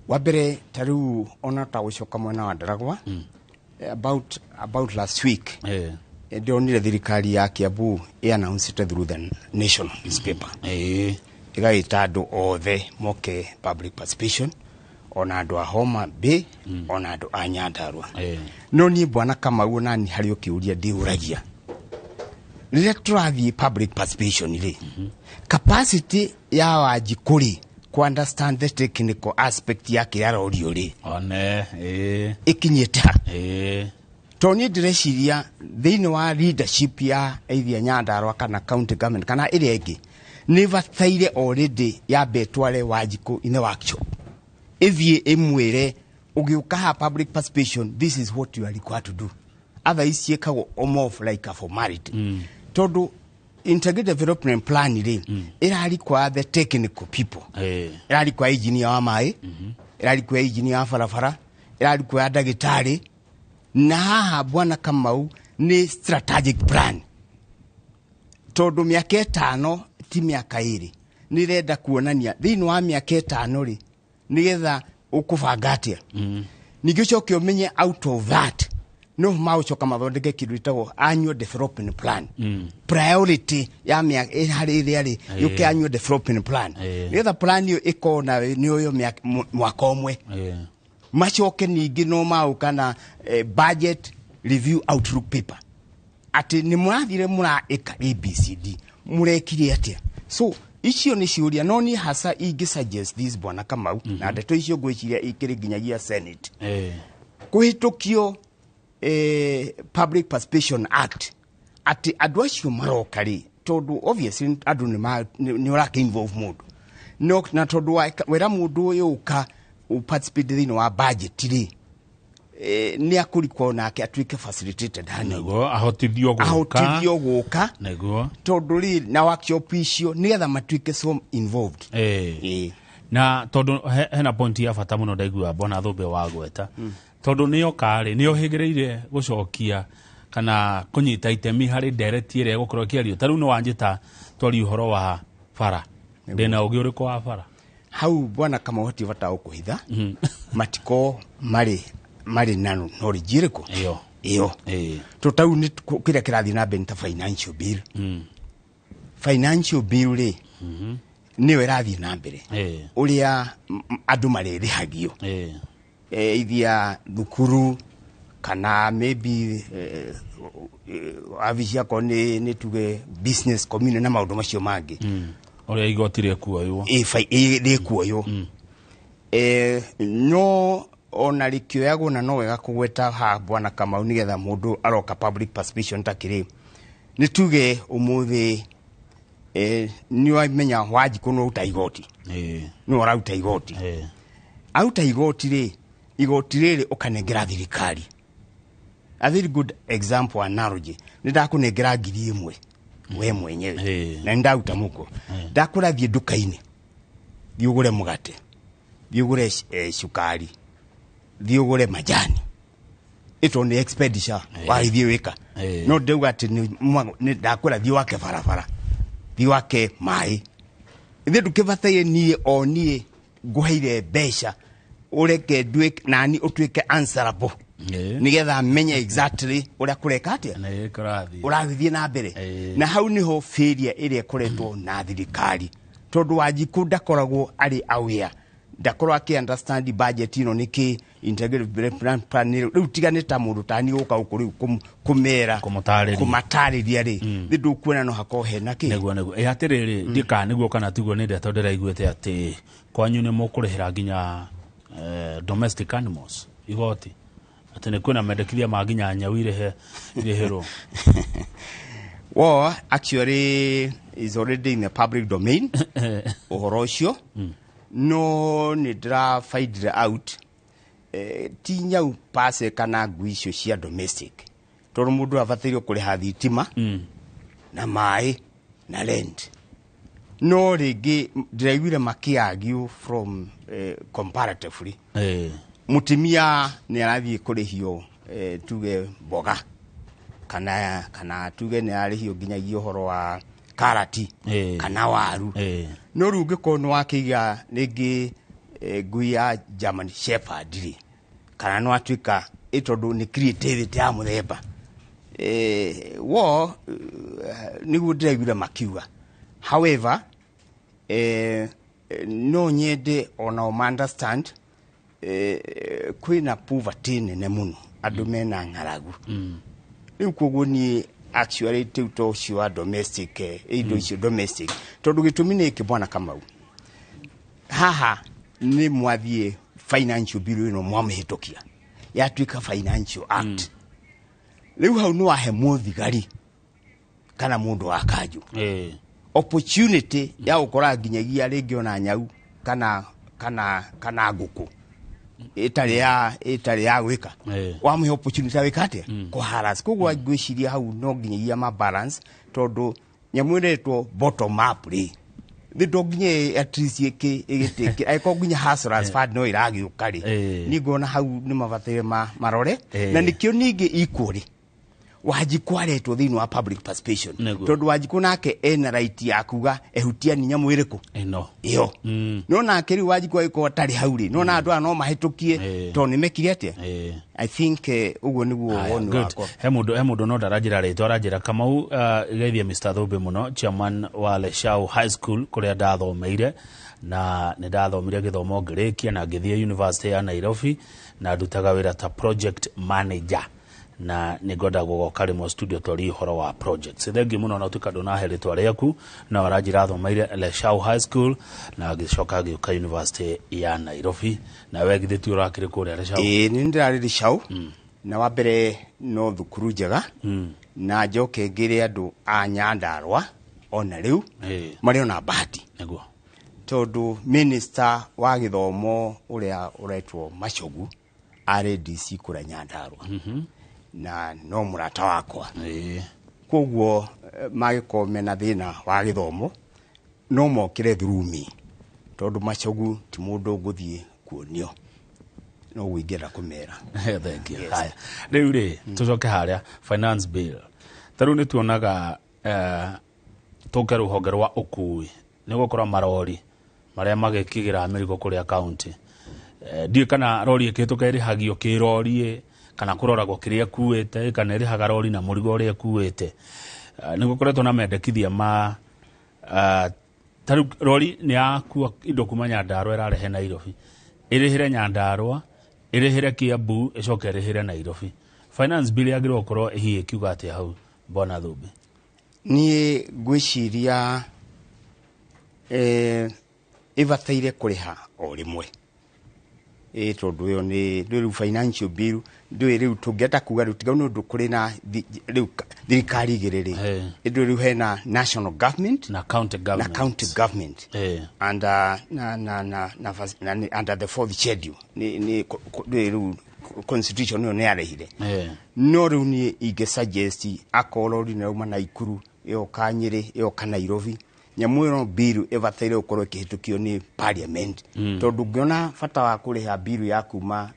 Wa mbere ta rĩu ona ta gũcoka mwena wa Ndaragwa, about last week, Ndĩronire thirikari ya Kiambu ĩ-announce through the national newspaper, ĩgagĩta andũ othe moke public participation, ona andũ a Homa Bay, ona andũ a Nyandarua. No niĩ bwana Kamau, nani harĩ o kĩũria ndĩũragia rĩrĩa tũrathiĩ public participation rĩ, capacity ya Wanjikũ rĩ, ku understand the technical aspect ya kĩrĩa arorio rĩ, one ĩĩ ĩkinyĩte ha? Tondũ niĩ ndĩreciria thĩinĩ wa leadership ya either Nyandarua kana county government kana ĩrĩa ĩngĩ, nĩ bataire already yambe ĩtware Wanjikũ in the workshop, ĩthiĩ ĩmwĩre, ũgĩũka haha public participation, this is what you are required to do. Otherwise ciĩkagwo more of like a formality, tondũ integrated development plan rĩ, ĩra require the technical people, ĩra require engineer wa maĩ, ĩra require engineer wa barabara, ĩra require ndagĩtarĩ. Na haha bwana Kamau nĩ strategic plan, tondũ mĩaka 5 ti mĩaka 2, nĩ ĩrenda kuonania thĩinĩ wa mĩaka 5 rĩ, nĩgetha ũkũbanga atĩa. Ningĩ ũcoke ũmenye out of that no magũcoka mathondeke kĩndũ gĩtagwo annual development plan, priority ya mĩaka harĩ ĩrĩa rĩ yũke annual development plan, nĩgetha plan ĩyo ĩkorwo na nĩ ũyũ mwaka ũmwe. Macoke ningĩ no magũka na budget review outlook paper, atĩ nĩ mũrathire mũraĩka ABCD, mũrekire atĩa. So icio nĩ ciũria, no niĩ hasa ingĩ suggest this, bwana Kamau, na ndeto icio ngwĩciria ikĩrĩ nginyagia Senate kũhĩtũkio Public Participation Act, atĩ andũ acio maroka rĩ, tondũ obviously andũ nĩ ũraka involve mũndũ, no na tondũ wera mũndũ ũyũ ũka participate thĩinĩ wa budget rĩ, nĩ akũrikwo nake atuĩke facilitated hanini. Nĩguo ahotithio gũka. Ahotithio gũka. Tondũ rĩ, na workshop icio nĩgetha matuĩke so involved. Na tondũ hena point ya bata mũno ndaigua bwana Thũmbĩ wa gweta, tondũ nĩyo karĩ nĩyo hĩgĩrĩire gũcokia kana kũnyita itemi harĩ ndereti ĩrĩa ĩgũkorwo ĩkĩario. Ta rĩu nĩ wanjĩta twarie ũhoro wa bara, ndĩna ũgĩ ũrĩkũ wa bara? Hau bwana Kamau hatirĩ bata wa gũkũhitha, matiko marĩ na knowledge ĩrĩkũ ĩyo. Ĩyo to tau nĩ kĩrĩa kĩrathiĩ na mbere nĩ ta financial bill. Financial bill rĩ, nĩyo ĩrathiĩ na mbere, ũrĩa andũ marĩrĩhagio, ithia thukuru kana maybe wabici akorwo nĩ tuge business community na maũndũ macio mangĩ. Ũrĩa igoti rĩkuoywo. Rĩkuoywo. No ona rĩkĩoyagwo, na no wega kũgweta haha bwana Kamau, nĩgetha mũndũ aroka public participation ta kĩrĩ, nĩ tuge ũmũthĩ nĩ wamenya Wanjikũ nĩ ũruta igoti, nĩ ũraruta igoti. Aruta igoti rĩ, igoti rĩrĩ ũkanengera thirikari. A very good example, analogy, nĩ ndakũnengera 1,000 we mwenyewe na nĩ ndaruta mũko, ndakũra thiĩ nduka-inĩ, thiĩ ũgũre mũgate, thiĩ ũgũre cukari, thiĩ ũgũre majani, ĩto nĩ expenditure wagĩthiĩ wĩka. No ndauga atĩ nĩ ndakwĩra thiĩ wake barabara, thiĩ wake maĩ, ithuĩ ndũkĩbataire niĩ o niĩ ngũheire mbeca ũreke nduĩke nani ũtuĩke answerable, nĩgetha menye exactly ũrĩa kũreka atĩa, kũrathiĩ. Ũrathiĩ na mbere. Na hau nĩho failure ĩrĩa ĩkoretwo na thirikari, tondũ Wanjikũ ndakoragwo arĩ aware, ndakorwo akĩ understand budget ĩno nĩkĩ, integrated development plan rĩu tiga nĩ ta mũndũ tani gũka gũkũ rĩu kũmera, Kũmũtarĩria. Kũmatarĩria rĩ, nĩ ndũkuona no hakorwo hena kĩ. Nĩguo ĩ atĩrĩrĩ, ndikaa nĩguo kana tiguo, nĩ ndeto ndĩraiguĩte atĩ kwanyu nĩ mũkũrĩhĩra nginya domestic animals igoti, atĩ nĩ kwĩna mendekithia ma nginya nyau irĩhe irĩhĩrwo. Well, actually is already in the public domain ũhoro ũcio, no nĩ ndĩra find out ti nyau pase kana ngui icio cia domestic, tondũ mũndũ abataire kũrĩha thitima na maĩ na rent. No rĩngĩ ndĩraiguire makĩargue from comparatively mũtumia nĩ arathiĩ kũrĩhio tuge mboga kana tuge nĩ ararĩhio nginyagia ũhoro wa karati kana waru, no rĩu ũngĩkorwo nĩ wakĩiga rĩngĩ ngui ya German Shepherd rĩ, kana nĩ watuĩka ĩ tondũ nĩ creativity ya mũthemba. Wo nĩguo ndĩraiguire makiuga. However, no nyende ona ma understand kwĩna poverty nene mũno, andũ mena ng'aragu. Rĩu koguo niĩ actually rĩu to ũcio wa domestic, indo icio domestic, tondũ gĩtũmi nĩ gĩkĩ, bwana Kamau, haha nĩ mwathiĩ financial bill ĩno mwamĩhĩtũkia yatuĩka Financial Act. Rĩu hau nĩ wahe mũthigari kana mũndũ wa kanjũ opportunity ya gũkora nginyagia rĩngĩ ona nyau kana ngũkũ ĩtarĩ ya gwĩka, wamũhe opportunity ya gwĩka atĩa? Kũ harass. Koguo ngwĩciria hau no nginyagia ma balance, tondũ nyamũ ĩretwo bottom up rĩ, nĩ to nginya at least ĩgĩtĩkĩra angĩkorwo nginya Hustlers Fund no ĩragĩũka rĩ, niĩ ngona hau nĩ mabataire marore. Na nĩkĩo ningĩ equally Wanjikũ aretwo thĩinĩ wa public participation, tondũ Wanjikũ nake ena right ya kuga ehutia ni nyamũ ĩrĩkũ ĩno ĩyo. No nake rĩu Wanjikũ agĩkorwo atarĩ hau rĩ, no na andũ aya no mahĩtũkie tondũ nĩ mekire atĩa. I think ũguo nĩguo woni wakwa. He mũndũ no ndaranjĩra rĩtwa, aranjĩra, "Kamau, geithia Mr. Thumbi mũno, chairman wa Leshau High School kũrĩa ndathomeire, na nĩ ndathomire gĩthomo ngĩrĩkia na ngĩthiĩ University ya Nairobi, na ndutaga wĩra ta project manager, na nĩ ngwenda gũgoka rĩmwe studio twarie ũhoro wa projects." Thengiũ mũno, na ũtuĩka ndũnahe rĩtwa rĩaku, no aranjĩra athomeire Leshau High School na agĩcoka agĩũka University ya Nairobi. Na we githĩ ti ũrakĩrĩ kũrĩa Leshau? Ĩĩ, nĩ ndĩrarĩ Leshau, na wa mbere no thukuru njega, na njoke ngĩre andũ a Nyandarua ona rĩu marĩ ona bahati, tondũ minister wa gĩthomo ũrĩa ũretwo Machogu arĩ DC kũrĩa Nyandarua, na no mũrata wakwa. Koguo magĩkorwo mena thĩna wa gĩthomo no mokĩre through me, tondũ Machogu ti mũndũ ũgũthiĩ kuonio, no ũguo ingĩenda kũmera. Thank you. Haya, rĩu rĩ, tũcoke harĩa finance bill. Ta rĩu nĩ tuonaga, tũke rũhonge rwa ũkui, nĩ gũkorwo marori marĩa magĩkĩgĩra mĩrigo kũrĩa kaunti, ndiũĩ kana rori ĩkĩhĩtũka ĩrĩhagio kĩrori kana kũroragwo kĩrĩa ĩkuĩte, kana ĩrĩhaga rori na mũrigo ũrĩa ĩkuĩte. Nĩ gũkoretwo na mendekithia ma ta rĩu rori nĩ yakua indo kuma Nyandarua ĩrarehe Nairobi, ĩrĩhĩre Nyandarua, ĩrĩhĩre Kiambu, ĩcoke ĩrĩhĩre Nairobi. Finance bill yagĩrĩirwo gũkorwo hihi ĩkiuga atĩa hau, bwana Thumbi? Niĩ ngwĩciria ĩbataire kũrĩha o rĩmwe, ĩ tondũ ĩyo nĩ rĩu financial bill ndũĩ rĩu tũngĩenda kuga rĩu tiga nĩ ũndũ kũrĩ na rĩu thirikari igĩrĩ rĩ, ĩndũ rĩu hena national government na county government, na county government and na under the fourth schedule nĩ rĩu constitution ĩyo nĩ yarehire. No rĩu niĩ ingĩ suggest akorwo rori nĩ rauma Naikuru ĩyoka Nyĩrĩ ĩyoka Nairobi, nyamũ ĩno bill ĩbataire gũkorwo ĩkĩhĩtũkio nĩ parliament, tondũ ngĩona bata wa kũrĩha bill ya kuma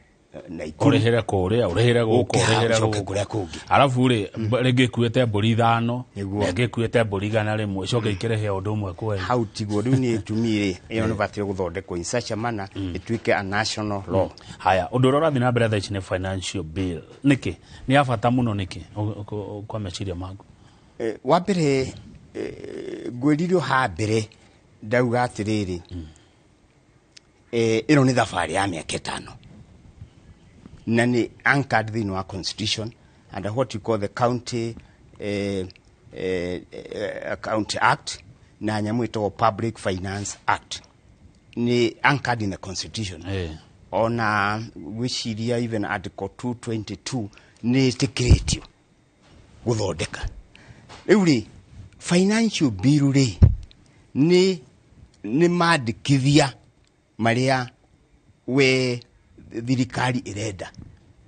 Naikuru ũrĩhĩre kũrĩa, ũrĩhĩre gũkũ, ũke haha, ũrĩhĩre ũcoke gũkũ. Kũrĩa kũngĩ. Arabu rĩ, rĩngĩ ĩkuĩte mbũri 5 na ĩngĩ ĩkuĩte mbũri 100, ĩcoke ikĩrĩhe ũndũ ũmwe kweri. Hau tiguo. Rĩu nĩ tumi rĩ, ĩyo nĩ bataire gũthondekwo in such a manner ĩtuĩke a national law. Haya, ũndũ ũrĩa ũrathiĩ na mbere thaa ici nĩ financial bill. Nĩkĩ nĩ ya bata mũno? Nĩkĩ kwa meciria maku? Wa mbere, ngwĩrire ha mbere ndauga atĩrĩrĩ, ĩno nĩ thabarĩ ya mĩaka 5 na nĩ anchored thĩinĩ wa constitution and what you call the county act na nyamũ ĩtagwo Public Finance Act nĩ anchored in the constitution. Ona gwĩciria even article 222 nĩ ĩtĩkĩrĩtio gũthondeka. Rĩu rĩ, financial bill rĩ, nĩ mandĩkithia marĩa we thirikari ĩrenda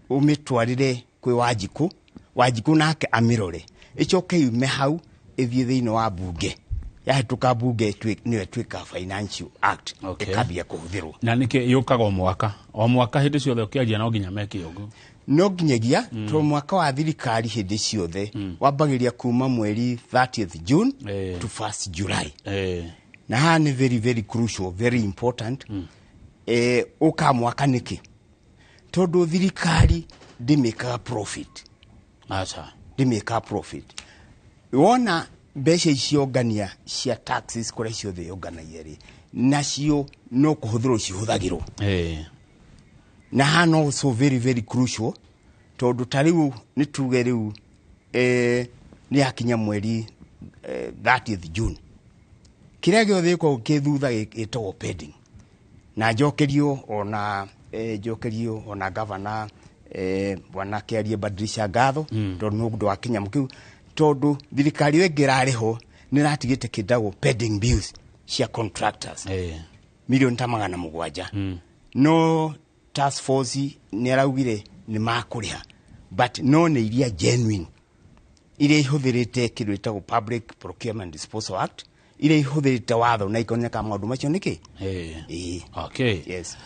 ũmĩtwarĩre kwĩ Wanjikũ, Wanjikũ nake amĩrore, ĩcoke yume hau ĩthiĩ thĩinĩ wa bunge, yahĩtũka bunge nĩyo ĩtuĩka financial act, ĩkambia kũhũthĩrwo. Na nĩkĩ yũkaga o mwaka o mwaka? Hĩndĩ ciothe ũkĩanjia no nginya meke ũguo? No nginyagia, tondũ mwaka wa thirikari hĩndĩ ciothe wambagĩria kuma mweri 30th June to 1st July. Na haha nĩ very very crucial, very important. Ũka mwaka nĩkĩ? Tondũ thirikari ndĩmĩkaga profit. Aca. Ndĩmĩkaga profit. Wona mbeca icio ngania cia taxes kũrĩa ciothe yũnganagia rĩ, nacio no kũhũthĩrwo cihũthagĩrwo. Na haha no so very very crucial, tondũ ta rĩu nĩ tuge rĩu nĩ yakinya mweri 30th June, kĩrĩa gĩothe gĩkoragwo kĩ thutha gĩtagwo pending. Na njokerio ona njokerio ona gavana bwana Kĩarie Badilisha ngatho, tondũ nĩ ũndũ wa kĩnyamũ kĩu, tondũ thirikari ĩyo ĩngĩ ĩrarĩ ho nĩ ĩratigĩte kĩndagwo pending bills cia contractors milioni ta 700. No task force nĩ araugire nĩ makũrĩha, but no nĩ iria genuine, iria ihũthĩrĩte kĩndũ gĩtagwo Public Procurement Disposal Act, iria ihũthĩrĩte watho na ikoneka maũndũ macio nĩkĩ. Ĩĩ. Okay. Yes.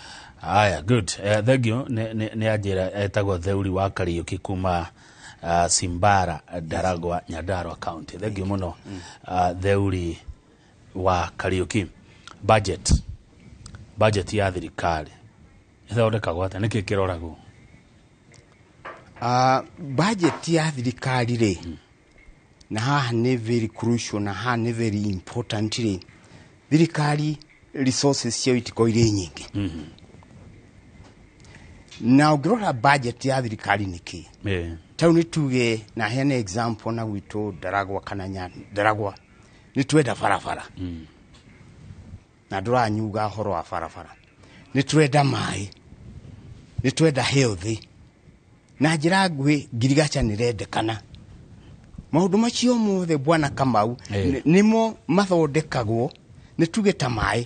Aya, good. Thank you. Nĩ anjĩra etagwo Theuri wa Kariuki kuma Simbara, Ndaragwa, Nyandarua County. Thank you mũno, Theuri wa Kariuki. Budget ya thirikari ĩthondekagwo atĩa? Nĩkĩ kĩroragwo? Budget ya thirikari rĩ, na haha nĩ very crucial na haha nĩ very important rĩ, thirikari resources ciao itikoragwo irĩ nyingĩ. Na ũngĩrora budget ya thirikari nĩ kĩ, tau nĩ tuge na heane example na gwitũ Ndaragwa kana Ndaragwa nĩ twenda barabara, na ndũranyuga horo wa barabara, nĩ twenda maĩ, nĩ twenda health, na njĩra nguhĩ ngirigaca nĩ rendekana. Maũndũ macio mothe bwana Kamau nĩmo mathondekagwo. Nĩ tuge ta maĩ,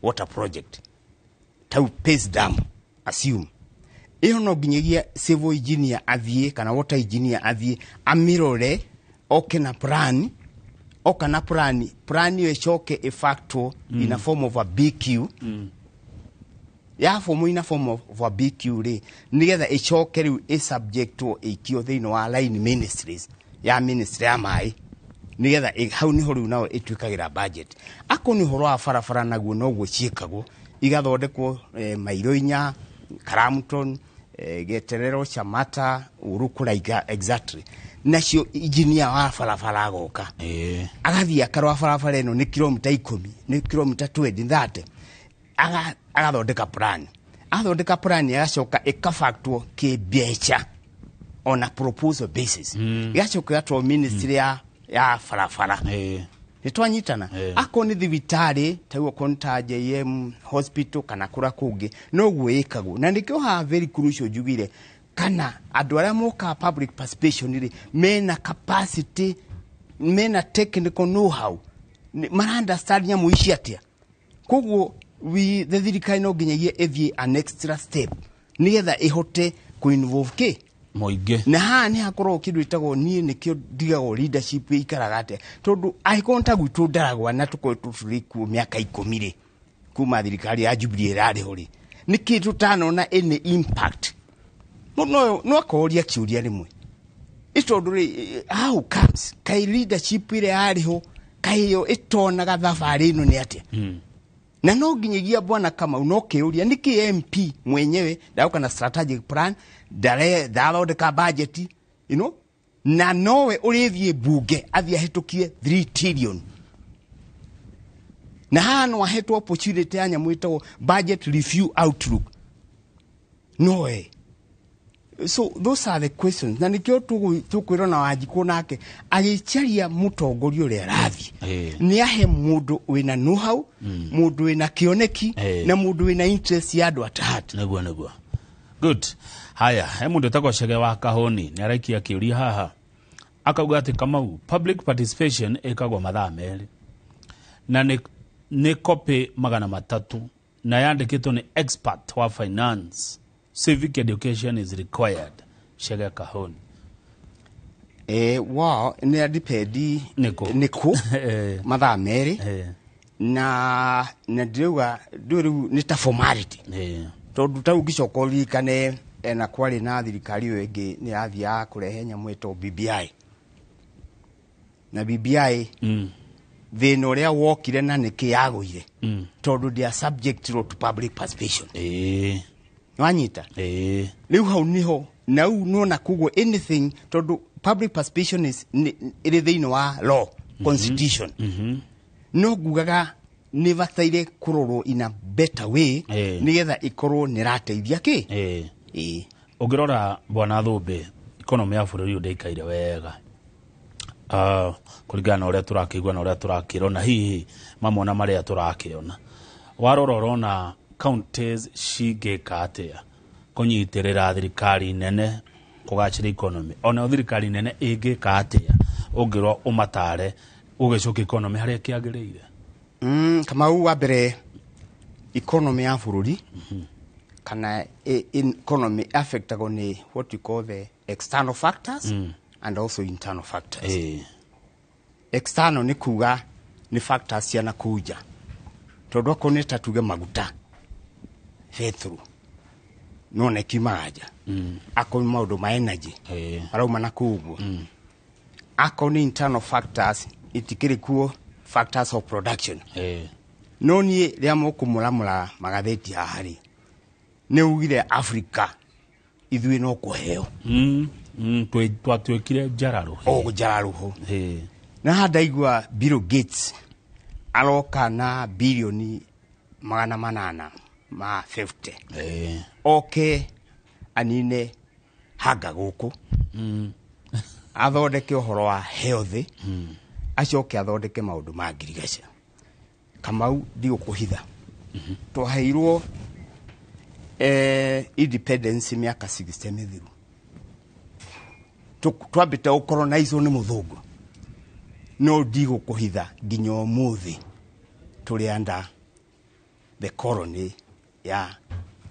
water project tau Pace Dam, assume ĩyo no nginyagia civil engineer athiĩ kana water engineer athiĩ amĩrore, oke na plan, oka na plan, plan ĩyo ĩcoke ĩfactwo in a form of a BQ, ya form in a form of a BQ rĩ, nĩgetha ĩcoke rĩu ĩsubjectwo ĩikio thĩinĩ wa line ministries ya ministry ya maĩ, nĩgetha hau nĩho rĩu nao ĩtuĩkagĩra budget. Akorwo nĩ ũhoro wa barabara, naguo noguo ciĩkagwo, igathondekwo mairo 4 Karamton, Geterero, Chamata, Urukũraiga exactly. Nacio engineer wa barabara agoka agathiĩ akarora barabara ĩno nĩ kilomita 10, nĩ kilomita 20, 30, agathondeka plan, athondeka plan agacoka ĩkabactwo kĩmbeca on a proposal basis, ĩgacoka ĩgatwarwo ministry ya barabara. Nĩ twanyitana? Akorwo nĩ thibitarĩ ta okorwo nĩ ta JM Hospital kana kũrĩa kũngĩ, noguo ĩkagwo. Na nĩkĩo haha very crucial njugire kana andũ arĩa mokaga public participation rĩ, mena capacity, mena technical know how, mara understand nyamũ ici atĩa. Koguo we the thirikari no nginyagia ĩthiĩ an extra step nĩgetha ĩhote kũ-involve kĩ mũingĩ. Na haha nĩ hakoragwo kĩndũ ĩtagwo, niĩ nĩkĩo ndigagwo leadership ĩikaraga atĩa, tondũ angĩkorwo ta gwitũ Ndaragwa na tũkoretwo tũrĩ kuo mĩaka 10 rĩ, kuma thirikari ya Jubilee ĩrarĩ ho rĩ, nĩkĩ tũtanona any impact? No akoria kĩũria rĩmwe ĩ, tondũ rĩ, how comes kaĩ leadership ĩrĩa yarĩ ho kaĩ ĩyo ĩtonaga thabarĩ ĩno nĩ atĩa? Na no nginyagia bwana Kamau no kĩũria nĩkĩ MP mwenyewe ndaroka na strategic plan, ndathondeka budget na nowe ũrĩthiĩ bunge athiĩ ahĩtũkie 3 trillion, na haha no ahetwo opportunity ya nyamũ ĩtagwo budget review outlook nowe. So those are the questions, na nikio tukwirwo na Wanjikũ nake agĩcaria mũtongoria ũrĩa arathiĩ nĩ ahe mũndũ wĩna know how, mũndũ wĩna kĩoneki, na mũndũ wĩna interest ya andũ at heart. Nĩguo, good. Haya, he mũndũ ũtagwo Cege wa Kahũni nĩ araikia kĩũria haha, akauga atĩ Kamau, public participation ĩkagwo mathaa 2 na nĩ copy 300 na yandĩkĩtwo nĩ expert wa finance. Civic education is required. Chege Kahũni. Wao nĩ adipendi nĩkũ nĩkũ mathaa 2, na ndĩrauga ndũĩ rĩu nĩ ta formality, tondũ ta ũngĩcoka ũririkane ena kwarĩ na thirikari ĩyo ĩngĩ nĩ yathiaga kũrehe nyamũ ĩtagwo BBI, na BBI thĩna ũrĩa wokire na nĩkĩ yagũire, tondũ they are subject to public participation. Wanyita? Rĩu hau niho na rĩu nona koguo anything, tondũ Public participation is ĩrĩ thĩinĩ wa law, constitution. No ngugaga nĩ bataire kũrorwo in a better way nĩgetha ĩkorwo nĩ ĩrateithia kĩ. Ĩĩ. Ũngĩrora, bwana Thũmbĩ, economy ya bũrũri ũyũ ndĩikaire wega, kũringana na ũrĩa tũrakĩigua na ũrĩa tũrakĩrona, hihi mamwe na marĩa tũrakĩona. Warora ũrona counties cingĩka atĩa kũnyitĩrĩra thirikari nene kũgacĩra economy? Onayo thirikari nene ĩngĩka atĩa ũngĩrwo ũmatare gũgĩcokia economy harĩa kĩagĩrĩire? Kamau, wa mbere, economy ya bũrũri kana economy affectagwo nĩ what you call the external factors and also internal factors. External nĩ kuga nĩ factors cia nakũu nja, tondũ akorwo nĩ ta tuge maguta, betũrũ, nona ikiumaga nja. Akorwo nĩ maũndũ ma energy marauma na kũu ũguo. Akorwo nĩ internal factors, itikĩrĩ kuo factors of production. No niĩ rĩrĩa mũkũmũramũra magathĩti haha rĩ, nĩ ugire Africa ithuĩ no kũheo. Twatuĩkire njararũ. O njararũhũ. Na haha ndaigua Bill Gates aroka na bilioni 850 oke anine hanga gũkũ, athondeke ũhoro wa health, acoke athondeke maũndũ ma ngirigaca. Kamau, ndigũkũhitha, twaheirwo independence mĩaka 60 mĩthiru. Twambĩte gũcolonizwo nĩ mũthũngũ, no ndigũkũhitha nginya ũmũthĩ tũrĩ under the colony ya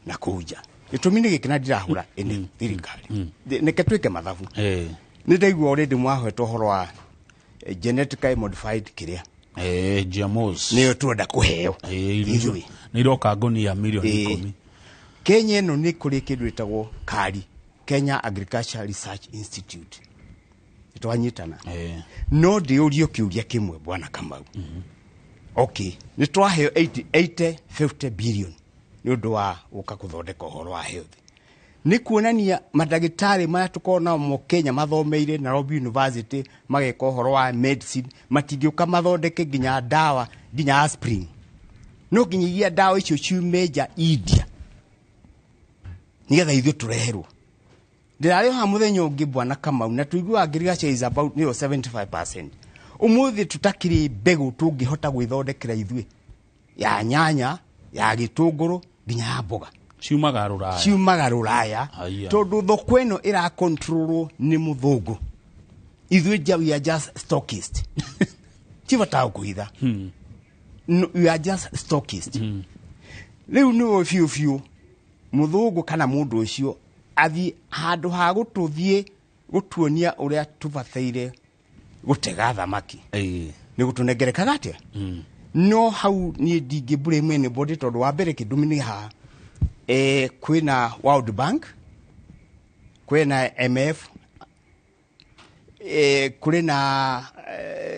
nakũu nja. Gĩtũmi nĩ gĩkĩ, na ndirahũra ĩnĩ thirikari. Nĩke twĩke mathabu. Nĩ ndaigua already mwahweta ũhoro wa genetically modified kĩrĩa. GMOs. Nĩyo twenda kũheo ithuĩ. Nĩ iroka ngũnia milioni 10. Kenya ĩno nĩ kũrĩ kĩndũ ĩtagwo KARI, Kenya Agriculture Research Institute. Twanyitana? No ndĩũrio kĩũria kĩmwe, bwana Kamau. Okay, nĩ twaheo 80 80 50 billion nĩ ũndũ wa gũka gũthondeka ũhoro wa health. Nĩ kuonania mandagĩtarĩ maya tũkoragwo namo Kenya mathomeire Nairobi University, mageka ũhoro wa medicine, matingĩũka mathondeke nginya ndawa, nginya aspirin? No nginyagia ndawa icio ciume nja India nĩgetha ithuĩ tũreherwo. Ndĩrarĩ haha mũthenya ũngĩ, bwana Kamau, na tũiguaga ngirigaca is about nĩyo 75%. Ũmũthĩ tũtakĩrĩ mbegũ tũngĩhota gwĩthondekera ithuĩ, ya nyanya, ya gĩtũngũrũ, nginya ya mboga. Ciumaga rũraya. Ciumaga rũraya. Haiya. Tondũ thoko ĩno ĩrakontrolwo nĩ mũthũngũ. Ithuĩ nja we are just stockist. Ti bata kũhitha. No, we are just stockist. Rĩu nĩwe biũ biũ mũthũngũ kana mũndũ ũcio athiĩ handũ ha gũtũthiĩ gũtuonia ũrĩa tũbataire gũtega thamaki, nĩ gũtũnengerekaga atĩa. No hau niĩ ndingĩ blame anybody, tondũ wa mbere kĩndũmi nĩ haha kwĩna World Bank, kwĩna MF, kũrĩ na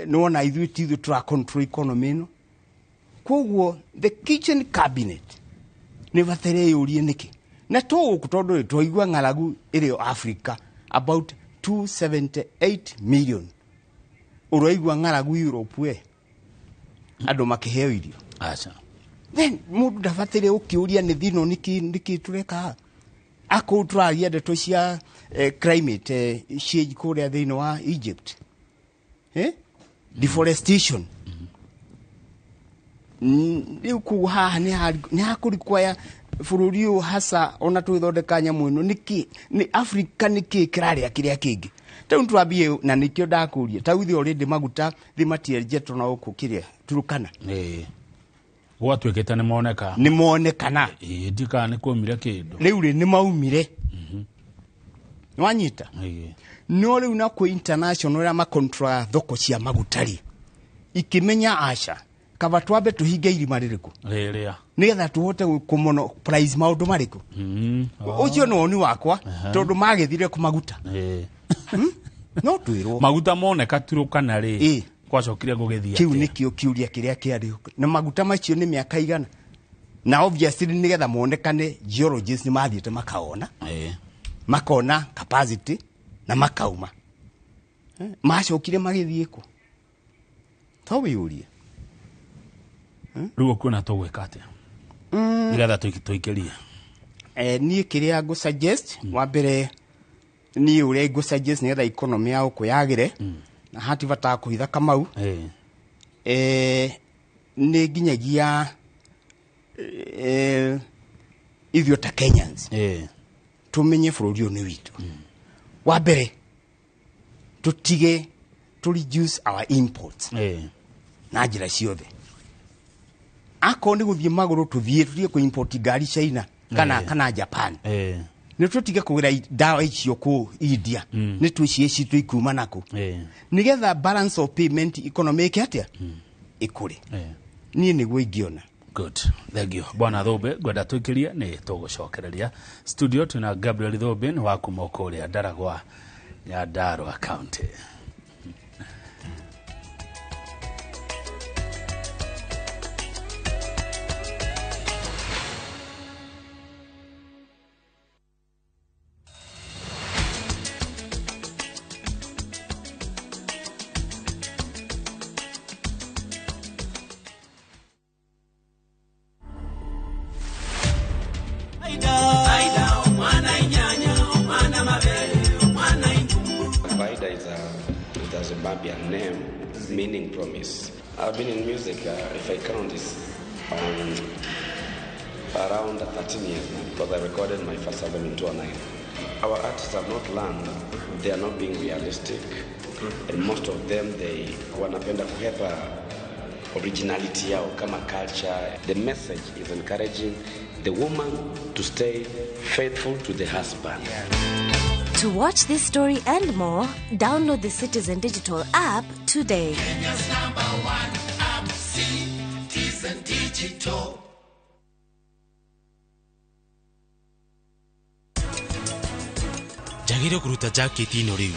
nĩwona ithuĩ ti ithuĩ tũra control economy ĩno. Koguo the kitchen cabinet nĩ bataire yũrie nĩkĩ na to gũkũ, tondũ rĩ, twaigua ng'aragu ĩrĩ Africa about 278 million. Ũraigua ng'aragu Europe we andũ makĩheo irio. Aca. Then mũndũ ndabataire gũkĩũria nĩ thino nĩkĩ tũreka haha. Akorwo tũraria ndeto cia climate change kũrĩa thĩinĩ wa Egypt, eh? Deforestation. Rĩu kũu haha nĩ hakũrikwaya bũrũri ũyũ hasa ona tũgĩthondeka nyamũ ĩno nĩkĩ nĩ Africa nĩkĩ kĩrarĩa kĩrĩa kĩngĩ. Rĩu nĩtwambie na nĩkĩo ndakũria ta ithuĩ already maguta thĩ matienjetwo na gũkũ kĩrĩa Turukana. Gwatuĩkĩte nĩ moneka. Nĩ monekana. Ĩĩ, ndikana nĩ kwaumire kĩndũ. Rĩu rĩ nĩ maumire. Nĩwanyita? No rĩu na kwĩ international ũrĩa makontrolaga thoko cia maguta rĩ, ikĩmenya aca, kaba twambe tũhinge irima rĩrĩkũ rĩrĩa nĩgetha tũhote kũmono price maũndũ marĩkũ. Ũcio nĩ woni wakwa. Tondũ magĩthire kũ maguta no twĩrwo maguta moneka Turukana rĩ, gwacokire gũgĩthiĩ Kĩu atĩa? Nĩkĩo kĩũria kĩrĩa kĩarĩ na maguta macio nĩ mĩaka igana, na obviously nĩgetha monekane geologists nĩ mathiĩte makaona, makona capacity na makauma. Macokire magĩthiĩ kũ? To wĩyũrie. Rĩu ũkuona tũgwĩka atĩa nĩgetha tũikĩrie? Niĩ kĩrĩa ngũ suggest, wa mbere niĩ ũrĩa ngũ suggest nĩgetha economy ya gũkũ yagĩre, na hati bata kũhitha Kamau, nĩ nginyagia ithuĩ ta Kenyans tũmenye bũrũri ũyũ nĩ witũ. Wa mbere tũtige to reduce our imports na njĩra ciothe. Akorwo nĩ gũthiĩ magũrũ tũthiĩ tũtige kũ import ngari China kana Japan. Nĩ tũtige kũgũra ndawa icio kũ India, nĩ twĩcie citũ ikuma nakũ, nĩgetha balance of payment economy ĩke atĩa, ĩkũre. Niĩ nĩguo ingĩona. Good, thank you bwana Thumbi. Ngwenda tũikĩrie nĩ tũgũcokereria studio. Twĩna Gabriel Thumbi nĩ wa kuma kũrĩa Ndaragwa, Nyandarua County. Faida is a Zimbabwean name meaning promise. I've been in music, if I count this, around 13 years now, because I recorded my first album in 2009. Our artists have not learned, they are not being realistic, and most of them, they wanapenda kuhepa originality yao kama culture. The message is encouraging the woman to stay faithful to the husband. Yeah. To watch this story and more, download the Citizen Digital app today. Kenya's number one app, Citizen Digital. Njagĩrĩirwo kũruta jaketi ĩno rĩu,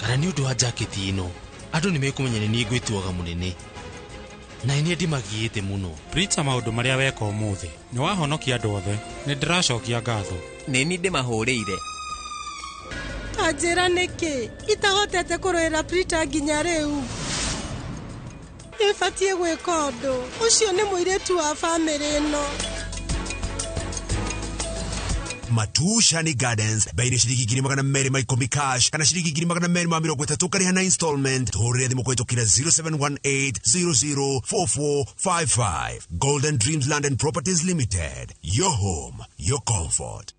kana nĩ ũndũ wa jaketi ĩno andũ nĩ mekũmenya nĩ niĩ ngwĩtuaga mũnene na nĩ ndĩmagiĩte mũno. Prita, maũndũ marĩa weka ũmũthĩ nĩ wahonokia andũ othe, nĩ ndĩracokia ngatho. Nĩ niĩ ndĩmahũrĩire. Ta njĩra nĩkĩ itahotete kũrũĩra Prita nginya rĩu? Ĩbatiĩ gwĩka ũndũ ũcio, nĩ mũirĩtu wa bamĩrĩ ĩno. Matushani Gardens bei ciringi 210 cash kana ciringi 230 ũkarĩha na installment. Tũhũrĩre thimũ kũhĩtũkĩra 0718004455. Golden Dreams Land and Properties Limited, your home, your comfort.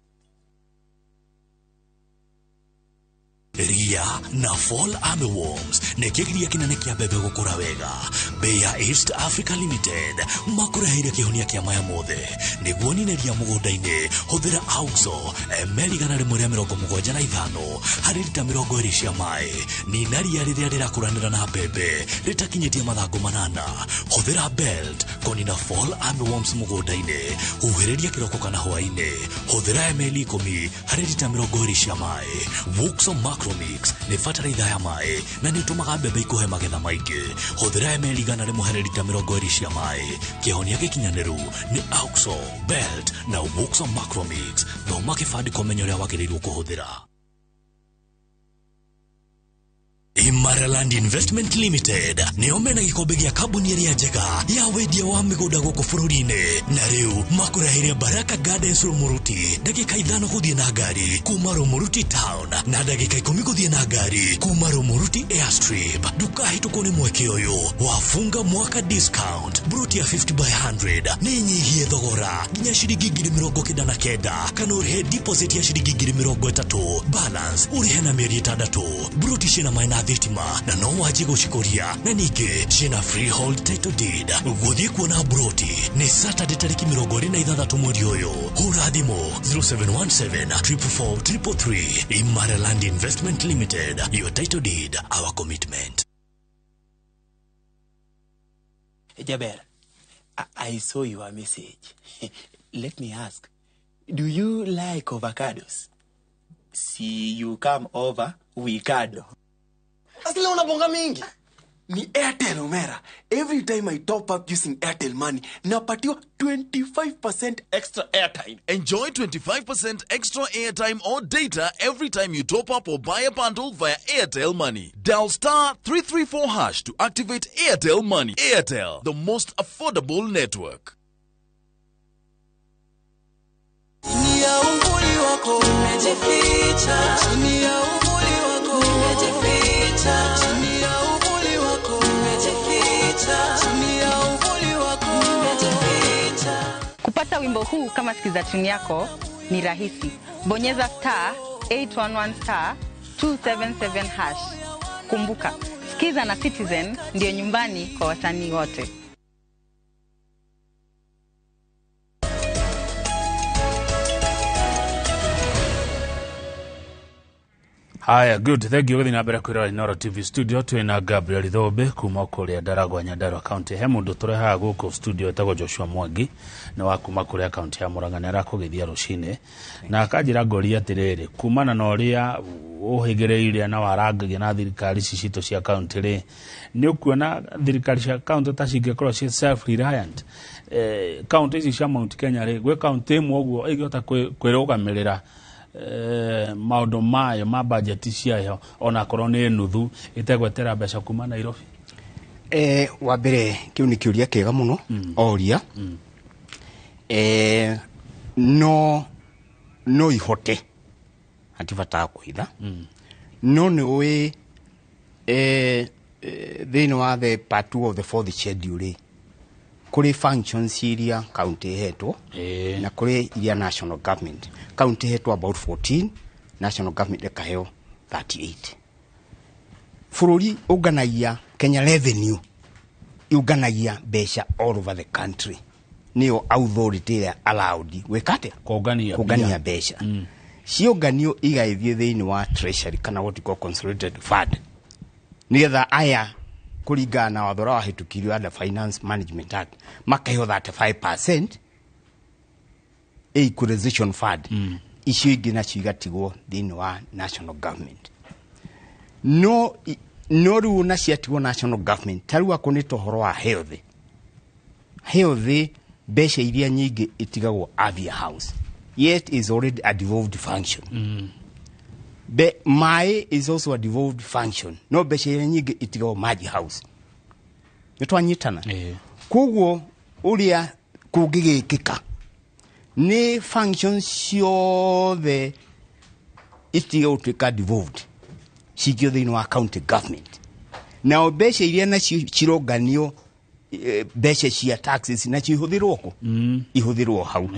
Ria na Fall Armyworms nĩ kĩgiria kĩnene kĩa mbembe gũkũra wega. Bei ya East Africa Limited makũreheire kĩhonia kĩa maya mothe. Nĩguo nine ria mũgũnda-inĩ, hũthĩra Auxo ml 175 harĩ rita 20 cia maĩ. Nina ria rĩrĩa rĩrakũranĩra na mbembe rĩtakinyĩtie mathangũ 8. Hũthĩra Belt kũnina Fall Armyworms mũgũnda-inĩ, huhĩrĩria kĩroko kana hwaĩ-inĩ. Hũthĩra ml 10 harĩ rita 20 cia maĩ. Wuxo Macromix nĩ bataraitha ya maĩ na nĩ ĩtũmaga mbembe ikũhe magetha maingĩ. Hũthĩra ml 100 harĩ rita 20 cia maĩ. Kĩhonia gĩkinyanĩru nĩ Auxo, Belt na Wuxo Macromix. Thoma kĩbandĩko ũmenye ũrĩa wagĩrĩirwo kũhũthĩra. Imaraland Investment Limited nĩo mena gĩkombe gĩa kambuni ĩrĩa njega ya wendia wa mĩgũnda gũkũ bũrũri-inĩ, na rĩu makũreheire Baraka Gardens Rumuruti, ndagĩka 5 gũthiĩ na ngari kuma Rumuruti town na ndagĩka 10 gũthiĩ na ngari kuma Rumuruti airstrip. Ndũkahĩtũkwo nĩ mweke ũyũ wafunga mwaka discount. Broti ya 50 by 100 nĩ nyihie thogora nginya ciringi 99,000 kana ũrĩhe deposit ya ciringi 30,000, balance ũrĩhe na mĩeri 6. Broti ciĩna maĩ na thitima na no wanjie gũcikũria, na ningĩ ciĩna freehold title deed. Gũthiĩ kuona broti nĩ Saturday tarĩki 26 mweri ũyũ. Hũra thimũ 0717 444 333. Imaraland Investment Limited, your title deed, our commitment. Jaber, I saw your message. Let me ask, do you like avocados? See you come over, we cuddle. Asili unabonga mingi. Ni Airtel Omera. Every time I top up using Airtel Money, napatiwa 25% extra airtime. Enjoy 25% extra airtime or data every time you top up or buy a bundle via Airtel Money. Dial star 334 hash to activate Airtel Money. Airtel, the most affordable network. Chini ya uvuli wako nimejificha, chini ya uvuli wako nimejificha, chini ya uvuli wako nimejificha, chini ya uvuli wako nimejificha. Kupata wimbo huu kama sikiza tune yako ni rahisi. Bonyeza star 811 star 277 hash. Kumbuka, Sikiza na Citizen ndio nyumbani kwa wasanii wote. Haya, good. Thank you. Gũthiĩ na mbere kwĩrora Inooro TV studio twĩna Gabriel Thũmbĩ kuma kũrĩa Ndaragwa, Nyandarua County. He mũndũ tũrehaga gũkũ studio etagwo Joshua Mwangi, nĩ wa kuma kũrĩa county ya Murang'a, nĩ arakũgeithia rũcinĩ na akanjĩra ngũria atĩrĩrĩ, kumana na ũrĩa ũhĩgĩrĩire na warangagia na thirikari ici citũ cia county rĩ, nĩ ũkuona thirikari cia county ta cingĩkorwo ciĩ self reliant? County ici cia Mount Kenya rĩ, gwĩ county ĩmwe ũguo ĩngĩhota kwĩrũgamĩrĩra maũndũ mayo ma budget ciayo onakorwo nĩ nuthu ĩtegwetera mbeca kuma Nairobi? Wa mbere kĩu nĩ kĩũria kĩega mũno oria. No ihote hatibataga kũhitha, no nĩ ũĩ thĩinĩ wa the part 2 of the fourth schedule rĩ, kũrĩ functions iria county ihetwo na kũrĩ iria national government. County ihetwo about 14, national government ĩkaheo 38. Bũrũri ũnganagia Kenya Revenue yũnganagia mbeca all over the country, nĩyo authority ĩrĩa allowed gwĩka atĩa? Kũngania mbeca. Ciũnganio igaithio thĩinĩ wa treasury kana what you call consolidated fund, nĩgetha aya kũringana na watho ũrĩa wahĩtũkirio under Finance Management Act makaheo 35% equalization fund. Icio ingĩ nacio igatigwo thĩinĩ wa national government. No rĩu na ciatigwo national government, ta rĩu akorwo nĩ ta ũhoro wa health, mbeca iria nyingĩ itigagwo Avia House, yet is already a devolved function. Maĩ is also a devolved function, no mbeca iria nyingĩ itigagwo Maji House. Nĩ twanyitana? Koguo ũrĩa kũngĩgĩkĩka nĩ functions ciothe itige gũtuĩka devolved, cikio thĩinĩ wa county government. Nao mbeca iria nacio cironganio, mbeca cia taxes nacio ihũthĩrwo kũ? Ihũthĩrwo hau.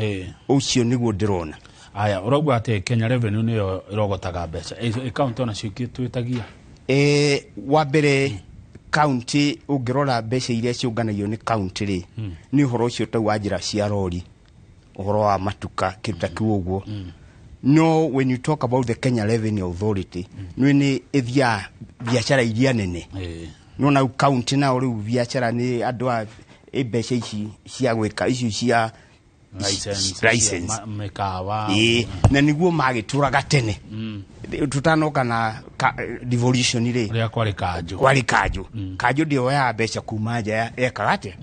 Ũcio nĩguo ndĩrona. Aya, ũrauga atĩ Kenya Revenue nĩyo ĩrogotaga mbeca. County onacio twĩtagia? Wa mbere county ũngĩrora mbeca iria ciũnganagio nĩ county rĩ, nĩ ũhoro ũcio tau wa njĩra cia rori, ũhoro wa matuka, kĩndũ ta kĩu ũguo. No when you talk about the Kenya Revenue Authority, nĩ nĩ ĩthiaga biacara iria nene. No na county nao rĩu biacara nĩ andũ a mbeca ici cia gwĩka ici cia license mĩkawa. Na nĩguo magĩtũraga tene tutanoka na devolution rĩ, rĩrĩa kwarĩ kanjũ. Kwarĩ kanjũ. Kanjũ ndĩoyaga mbeca kuma nja, yekaga atĩa?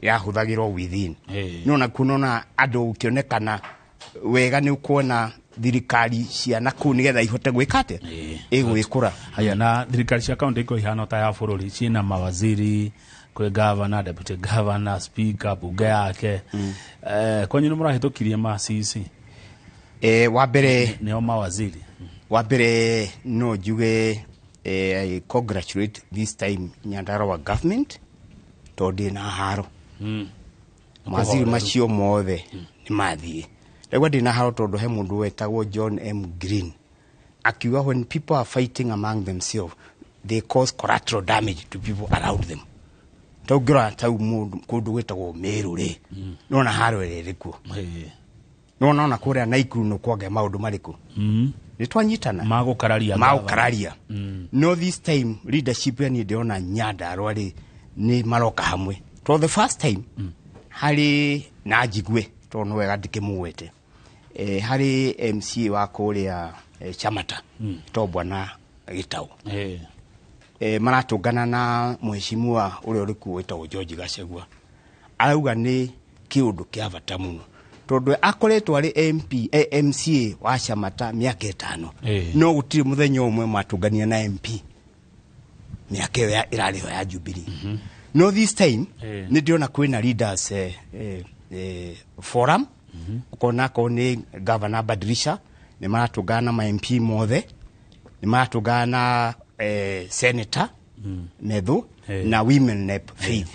Yahũthagĩrwo within. No na kuona andũ ũkĩonekana wega nĩ ũkuona thirikari cia nakũu nĩgetha ihote gwĩka atĩa? Ĩgwĩkũra. Haya, na thirikari cia county iko ihana ta ya bũrũri, ciĩna mawaziri, kwĩ governor, deputy governor, speaker, bunge yake. Kwanyu nĩ mũrahĩtũkirie ma CEC? Wa mbere nĩo mawaziri. Wa mbere no njuge I congratulate this time Nyandarua government tondũ ndĩna haro. Mawaziri macio mothe nĩ mathiĩ. Ndaigua ndĩna haro tondũ he mũndũ wetagwo John M. Green akiuga when people are fighting among themselves they cause collateral damage to people around them. Ta ũngĩrora tau mũndũ kũndũ gwĩtagwo Meru rĩ, nĩwona haro ĩrĩa ĩrĩ kuo. Nĩwona ona kũrĩa Naikuru nĩ kwagĩa maũndũ marĩkũ. Nĩ twanyitana? Magũkararia. No this time leadership ya niĩ ndĩrona Nyandarua rĩ nĩ maroka hamwe. For the first time harĩ na njigue tondũ nĩ wega ndĩkĩmũgwete, harĩ MCA wa kũrĩa Chamata to bwana Gĩtaũ. Maratũngana na mheshimiwa ũrĩa ũrĩ kuo wĩtagwo George Gachagua. Arauga nĩ kĩũndũ kĩa bata mũno tondũ akoretwo arĩ MP, MCA wa Shamata mĩaka 5. No gũtirĩ mũthenya ũmwe matũngania na MP mĩaka ĩyo ĩrarĩho ya Jubilee. No this time nĩ ndĩrona kwĩna leaders forum. Ũkona akorwo nĩ Governor Badilisha nĩ maratũngana na ma MP mothe, nĩ maratũngana na Senator Methu na Women Rep Faith.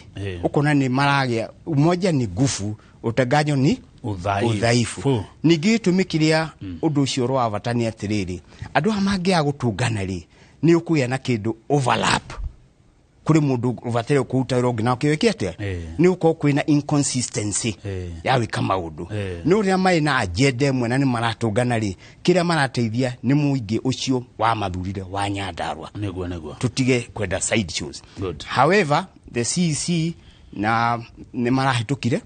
Ũkona nĩ maragĩa umoja ni nguvu, utenganyo ni udhaifu. Ningĩ gĩtũmi kĩrĩa ũndũ ũcio ũrĩ wa bata nĩ atĩrĩrĩ, andũ aya mangĩaga gũtũngana rĩ, nĩ ũkũgĩa na kĩndũ overlap. Kũrĩ mũndũ ũbataire kũruta wĩra ũngĩ na ũkĩwĩke atĩa? Nĩ ũkorwo kwĩna inconsistency ya gwĩka maũndũ. No rĩrĩa marĩ na agenda ĩmwe na nĩ maratũngana rĩ, kĩrĩa marateithia nĩ mũingĩ ũcio wa mathurire wa Nyandarua. Nĩguo. Tũtige kwenda side shows. However, the CEC na nĩ marahĩtũkire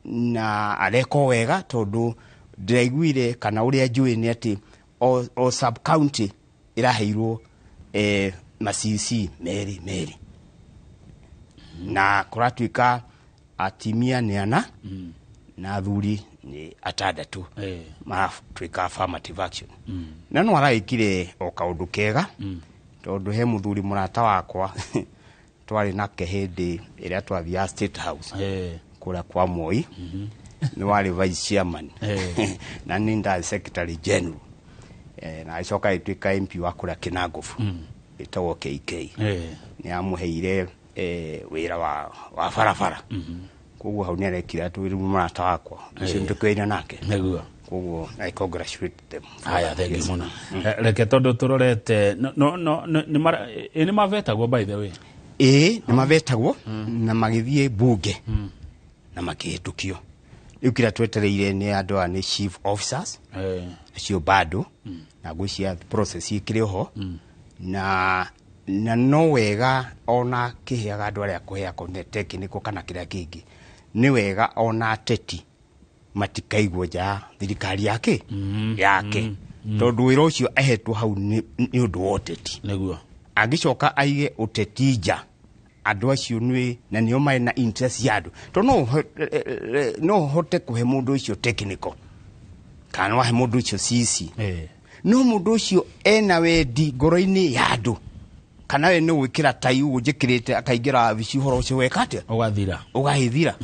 na areko wega tondũ ndĩraiguire kana ũrĩa njũĩ nĩ atĩ o sub county ĩraheirwo ma CEC merĩ na kũratuĩka atimia nĩ 4 na athuri nĩ 6 maratuĩka affirmative action. Na no araĩkire o kaũndũ kega tondũ he mũthuri mũrata wakwa twarĩ nake hĩndĩ ĩrĩa twathiaga State House kũrĩa kwa Moi, nĩ warĩ vice chairman na nĩ ndarĩ secretary general, na agĩcoka agĩtuĩka MP wa kũrĩa Kinangofu ĩtagwo KK. Nĩ amũheire wĩra wa barabara. Koguo hau nĩ arekire atĩ wĩra mũrata wakwa ũcio nĩtũkĩoire nake. Nĩguo. Koguo I congratulate them. Haya, thank you mũno. Reke tondũ tũrorete no nĩ mavetagwo by the way. Ĩĩ, nĩ mavetagwo na magĩthiĩ bunge na makĩhĩtũkio. Rĩu kĩrĩa twetereire nĩ andũ aya nĩ chief officers acio bado na ngwĩciria process ĩkĩrĩ oho na no wega ona kĩheaga andũ arĩa kũhea technical kana kĩrĩa kĩngĩ, nĩ wega ona ateti matikaigwo nja ya thirikari yake tondũ wĩra ũcio ahetwo hau nĩ ũndũ wa ũteti. Nĩguo. Angĩcoka aige ũteti nja andũ acio nĩ na nĩo marĩ na interest ya andũ tondũ no ũhote kũhe mũndũ ũcio technical kana no wahe mũndũ ũcio CC, no mũndũ ũcio ena wendi ngoro-inĩ ya andũ kana we nĩ gwĩkĩra tai ũguo njĩkĩrĩte akaingĩra wabici ũhoro ũcio weka atĩa? Ũgagĩthira.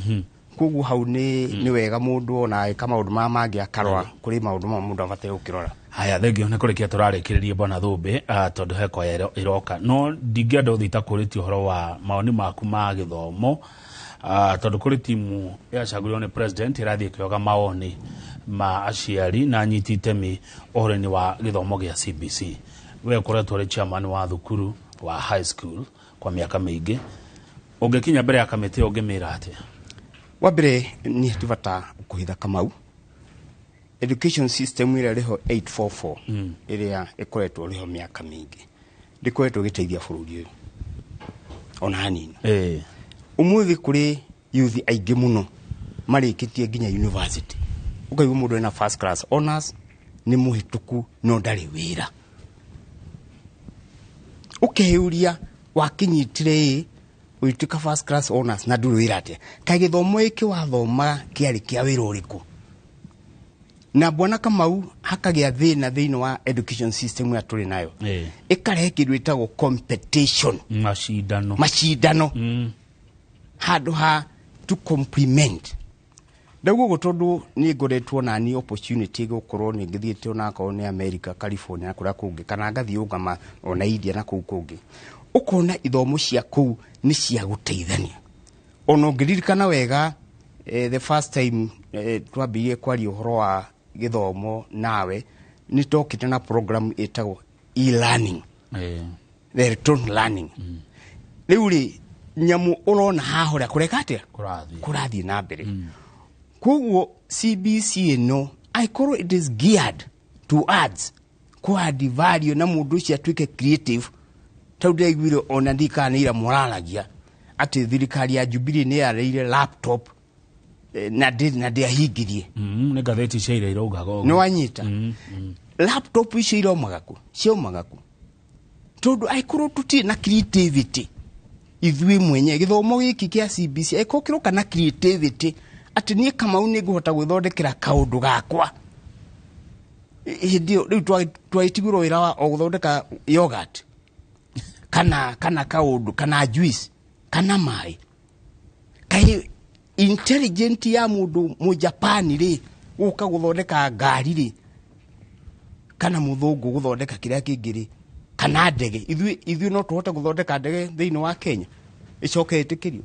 Koguo hau nĩ wega mũndũ ona agĩka maũndũ maya mangĩ akarora kũrĩ maũndũ mamwe mũndũ abataire gũkĩrora. Haya, thengio nĩ kũrĩkia tũrarĩkĩrĩria Bwana Thũmbĩ, tondũ he kwaya ĩroka no ndingĩenda ũthiĩ itakũrĩtie ũhoro wa mawoni maku ma gĩthomo, tondũ kũrĩ timu yacagũrirwo nĩ president ĩrathiĩ ĩkĩoga mawoni ma aciari na anyiti itemi ũhoro-inĩ wa gĩthomo gĩa CBC. We ũkoretwo ũrĩ chairman wa thukuru wa high school kwa mĩaka mĩingĩ, ũngĩkinya mbere ya kamĩtĩ ũngĩmĩra atĩa? Wa mbere niĩ ti bata kũhitha Kamau, education system ĩrĩa ĩrĩho 844 ĩrĩa ĩkoretwo ĩrĩho mĩaka mĩingĩ ndĩkoretwo ĩgĩteithia bũrũri ũyũ ona hanini. Ũmũthĩ kũrĩ youth aingĩ mũno marĩkĩtie nginya university, ũkaigua mũndũ ena first class honors nĩ mũhĩtũku no ndarĩ wĩra. Ũkeyũria wakinyitire ĩ ũgĩtuĩka first class honors na ndũrĩ wĩra atĩa? Kaĩ gĩthomo gĩkĩ wathoma kĩarĩ kĩa wĩra ũrĩkũ? Na Bwana Kamau hakagĩa thĩna thĩinĩ wa education system ĩrĩa tũrĩ nayo, ĩkarehe kĩndũ ĩtagwo competition, macindano handũ ha to complement. Ndauga ũguo tondũ nĩ ngoretwo na niĩ opportunity gũkorwo nĩ ngĩthiĩte onakorwo nĩ America, California na kũrĩa kũngĩ, kana ngathiĩ ũgama ona India na kũu kũngĩ, ũkona ithomo cia kũu nĩ cia gũteithania. Ona ũngĩririkana wega, the first time twambĩrĩirie kwaria ũhoro wa gĩthomo nawe, nĩ tokĩte na program ĩtagwo e-learning, the electronic learning. Rĩu rĩ nyamũ ũrona haha ũrĩa kũreka atĩa? Kũrathiĩ na mbere. Koguo CBC ĩno angĩkorwo it is geared to ads, kũ add value na mũndũ ũcio atuĩke creative, tondũ ndĩraiguire ona ndikana nĩ ira mũraragia atĩ thirikari ya Jubilee nĩ yareire laptop na ndĩahingirie. Nĩ ngathĩti cia ira iraugaga ũguo. Nĩ wanyita? Laptop icio iraumaga kũ? Ciaumaga kũ? Tondu aikorwo tutirĩ na creativity ithuĩ mwenye gĩthomo gĩkĩ kĩa CBC aikorwo kĩroka na creativity atĩ niĩ Kamau nĩ ngũhota gwĩthondekera kaũndũ gakwa. Hĩndĩ ĩyo rĩu twagĩtigĩrwo wĩra wa o gũthondeka yogurt kana kaũndũ kana juice kana maĩ. Kaĩ intelligent ya mũndũ Mũjapani rĩ gũka gũthondeka ngari rĩ kana mũthũngũ gũthondeka kĩrĩa kĩngĩ rĩ kana ndege, ithuĩ no tũhote gũthondeka ndege thĩinĩ wa Kenya ĩcoke ĩtĩkĩrio.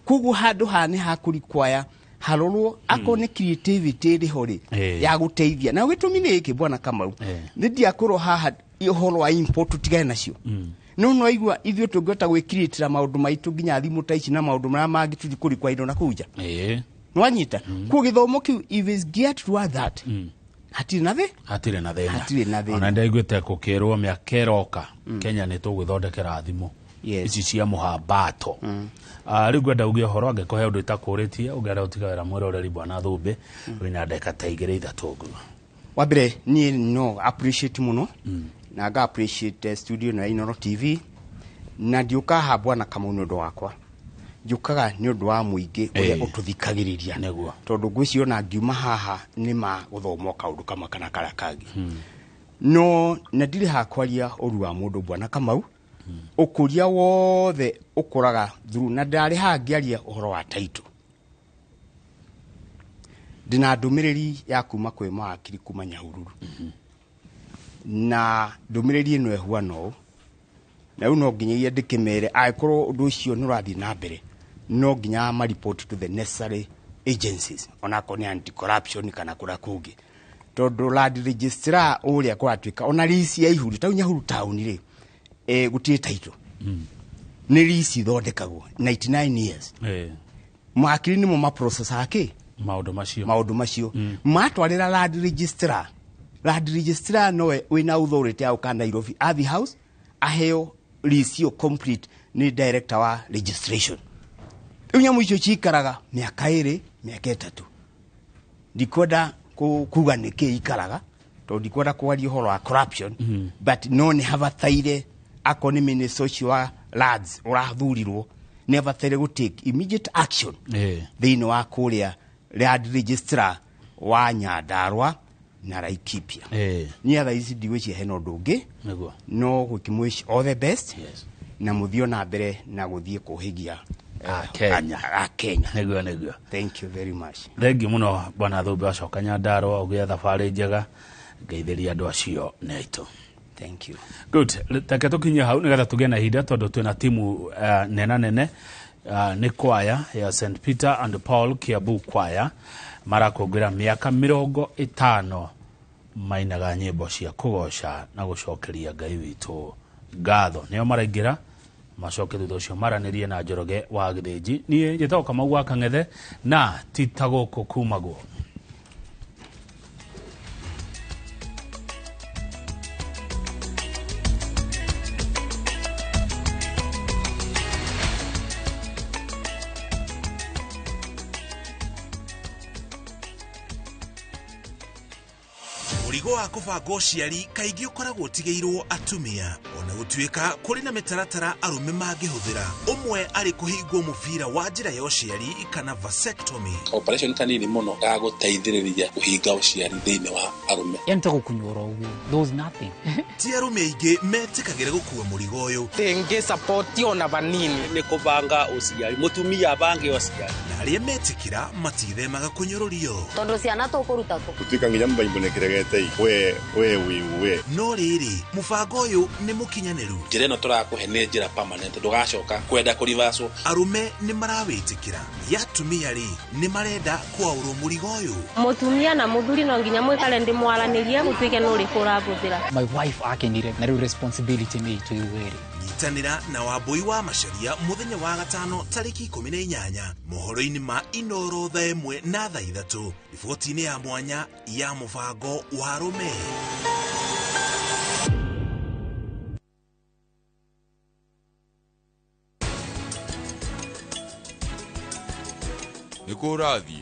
Koguo handũ haha nĩ hakũrikwaya harorwo akorwo nĩ creativity ĩrĩ ho rĩ ya gũteithia. Na gĩtũmi nĩ gĩkĩ bwana Kamau, nĩ ndiakwĩrwo haha ũhoro wa import tũtigane nacio. No no aigua ithuĩ tũngĩhota gwĩcreatĩra maũndũ maitũ nginya thimũ ta ici na maũndũ marĩa mangĩ tũthiĩ kũrikwa indo na kũu nja. Nĩwanyita? Koguo gĩthomo kĩu if is geared toward that, hatirĩ na thĩ, hatirĩ na thĩna, hatirĩ na thĩna. Ona ndaiguĩte gũkĩrwo mĩaka ĩroka Kenya nĩ tũgwĩthondekera thimũ ici cia mũhambato. Rĩu ngwenda uge ũhoro angĩkorwo he ũndũ itakũrĩtie ũngĩenda gũtiga wĩra mwĩroreri bwana Thũmbĩ wĩna ndagĩka ta 2 3 ũguo. Wa mbere niĩ no appreciate mũno na nga appreciate studio na Inooro TV na ndiũkaga haha bwana Kamau nĩ ũndũ wakwa, njũkaga nĩ ũndũ wa mũingĩ ũrĩa ũtũthikagĩrĩria, tondũ ngwĩciria ona ngiuma haha nĩ ma gũthoma kaũndũ kamwe kana karĩa kangĩ. No na ndirĩ haha kwaria ũru wa mũndũ bwana Kamau, ũkũria wothe ũkũraga through, na ndarĩ haha ngĩaria ũhoro wa title. Ndĩna ndũmĩrĩri ya kuma kwĩ mawakiri kuma Nyahururu, na ndũmĩrĩri ĩno ĩhuana ũũ, na rĩu no nginyagia ndĩkĩmere angĩkorwo ũndũ ũcio nĩ ũrathiĩ na mbere no nginya ma report to the necessary agencies, onakorwo nĩ anti corruption kana kũrĩa kũngĩ, tondũ land registrar ũrĩa kũratuĩka ona lease ya Ihuru tau Nyahururu town rĩ gũtirĩ title, nĩ lease ithondekagwo 99 years. Mawakiri nĩmo maprocessaga kĩ maũndũ macio matwarĩra land registrar. Land registrar nowe wĩna authority ya gũka Nairobi athi house aheo lease ĩyo complete nĩ director wa registration. Rĩu nyamũ icio cikaraga mĩaka 2 mĩaka 3. Ndikwenda kuga nĩkĩ ikaraga tondũ ndikwenda kwaria ũhoro wa corruption, but no nĩ habataire akorwo nĩ minister ũcio wa lands ũrathurirwo nĩ abataire gũ take immediate action thĩinĩ wa kũrĩa land registrar wa Nyandarua na Laikipia. Niĩ thaa ici ndigwĩciria hena ũndũ ũngĩ, no gũkĩmwish all the best na mũthiĩ na mbere na gũthiĩ kũhĩgia Kenya. Kenya. Nĩguo. Thank you very much. Thank you mũno bwana Thũmbĩ, wacoka Nyandarua ũgĩe thabarĩ njega, ngeithĩria andũ acio nĩ aitũ. Thank you. Good. Reke tũkinye hau nĩgetha tũgĩe na ihinda tondũ twĩna timu nena nene nĩ kwaya ya St Peter and Paul Kiambu kwaya marakũngũĩra mĩaka 50 mainaga nyĩmbo cia kũgoca na gũcokeria Ngai witũ ngatho. Nĩo maraingĩra macoke thutha ũcio maranĩrie na Njoroge wa Gĩthĩnji. Niĩ njĩtagwo Kamau wa Kang'ethe na ti ta gũkũ kumagwo. Mũrigo wa kũbanga ũciari kaingĩ ũkoragwo ũtigĩirwo atumia, ona gũtuĩka kũrĩ na mĩtaratara arũme mangĩhũthĩra. Ũmwe arĩ kũhingwo mũbira wa njĩra ya ũciari kana vasectomy. Operation kanini mũno ga gũteithĩrĩria kũhinga ũciari thĩinĩ wa arũme. Yani ta gũkunyũra ũguo, there was nothing. Ti arũme aingĩ metĩkagĩra gũkua mũrigo ũyũ. Tenge support ona vanini. Nĩ kũbanga ũciari, mũtumia abange ũciari. Na arĩa metĩkĩra matithemaga kũnyũrũrio. Tondũ ciana tũkũruta kũ? Gũtuĩka nginya mũbaimbo nĩ kĩregete we we we we. No rĩrĩ, mũbango ũyũ nĩ mũkinyanĩru. Njĩra ĩno tũrakũhe nĩ njĩra permanent, ndũgacoka kwenda kũrivacwo. Arũme nĩ marawĩtĩkĩra, ya atumia rĩ nĩ marenda kwaũrwo mũrigo ũyũ. Mũtumia na mũthuri no nginya mwĩkare ndĩmwaranĩrie gũtuĩke nĩ ũrĩkũ ũrabũthĩra. My wife akenire na rĩu responsibility nĩ itũ ithuerĩ. Nyitanĩra na Wambui wa Macharia mũthenya wa gatano tarĩki 18 mohoro-inĩ ma Inooro thaa 1 na thaa 3 riboti-inĩ ya mwanya ya mũbango wa arũme. Nĩ kũ ũrathiĩ?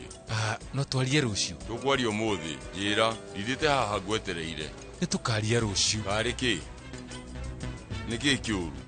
No twarie rũciũ. Tũkwaria ũmũthĩ. Njĩra, ndindĩte haha ngwetereire. Nĩ tũkaria rũciũ. Karĩ kĩ? Nĩ kĩĩ kĩũru?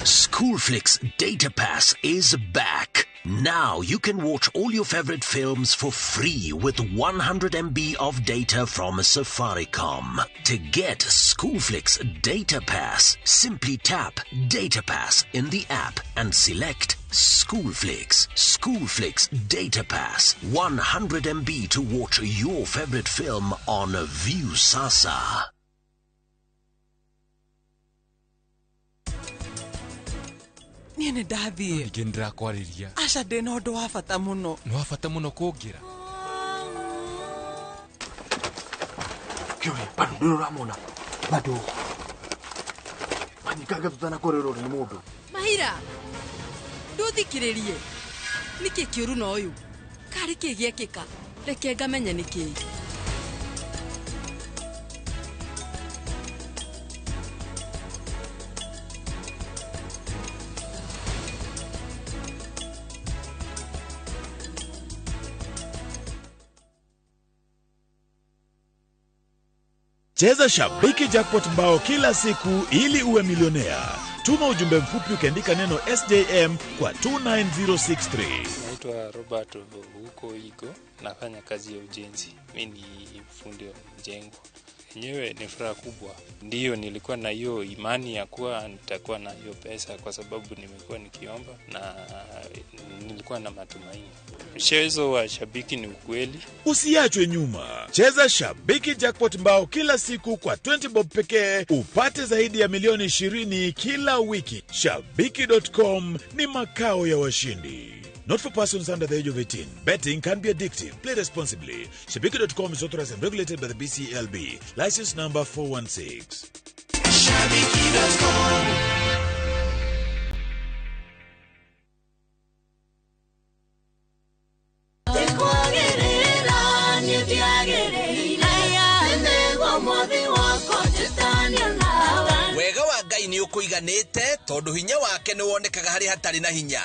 Schoolflix Data Pass is back. Now you can watch all your favorite films for free with 100 MB of data from Safaricom. To get Schoolflix Data Pass, simply tap Data Pass in the app and select Schoolflix. Schoolflix Data Pass, 100 MB to watch your favorite film on Viusasa. Niĩ nĩ ndathiĩ. Ningĩ nĩndĩrakwarĩria. Aca ndĩna ũndũ wa bata mũno. Nĩ wa bata mũno kũngĩra. Kĩũria, bado ndũrĩ ũramona. Bado. Manyikanga tũtanakorerwo nĩ mũndũ. Mahira, ndũthikĩrĩrie. Nĩkĩ kĩũru na ũyũ? Karĩ kĩ gĩekĩka? Reke ngamenye nĩkĩ. Cheza Shabiki Jackpot mbao kila siku ili uwe milionea. Tuma ujumbe mfupi ukiandika neno SJM kwa 29063. Naitwa Robert huko Igo, nafanya kazi ya ujenzi. Mimi ni fundi wa mjengo. Enyewe ni furaha kubwa. Ndiyo nilikuwa na hiyo imani ya kuwa nitakuwa na hiyo pesa kwa sababu nimekuwa nikiomba na nilikuwa na matumaini. Mchezo wa Shabiki ni ukweli. Usiachwe nyuma. Cheza Shabiki Jackpot mbao kila siku kwa 20 bob pekee upate zaidi ya milioni 20 kila wiki. Shabiki.com ni makao ya washindi. Not for persons under the age of 18. Betting can be addictive. Play responsibly. Shabiki.com is authorized and regulated by the BCLB. License number 416. Shabiki.com. Wega wa Ngai nĩ ũkũiganĩte tondũ hinya wake nĩ wonekaga harĩ hatarĩ na hinya.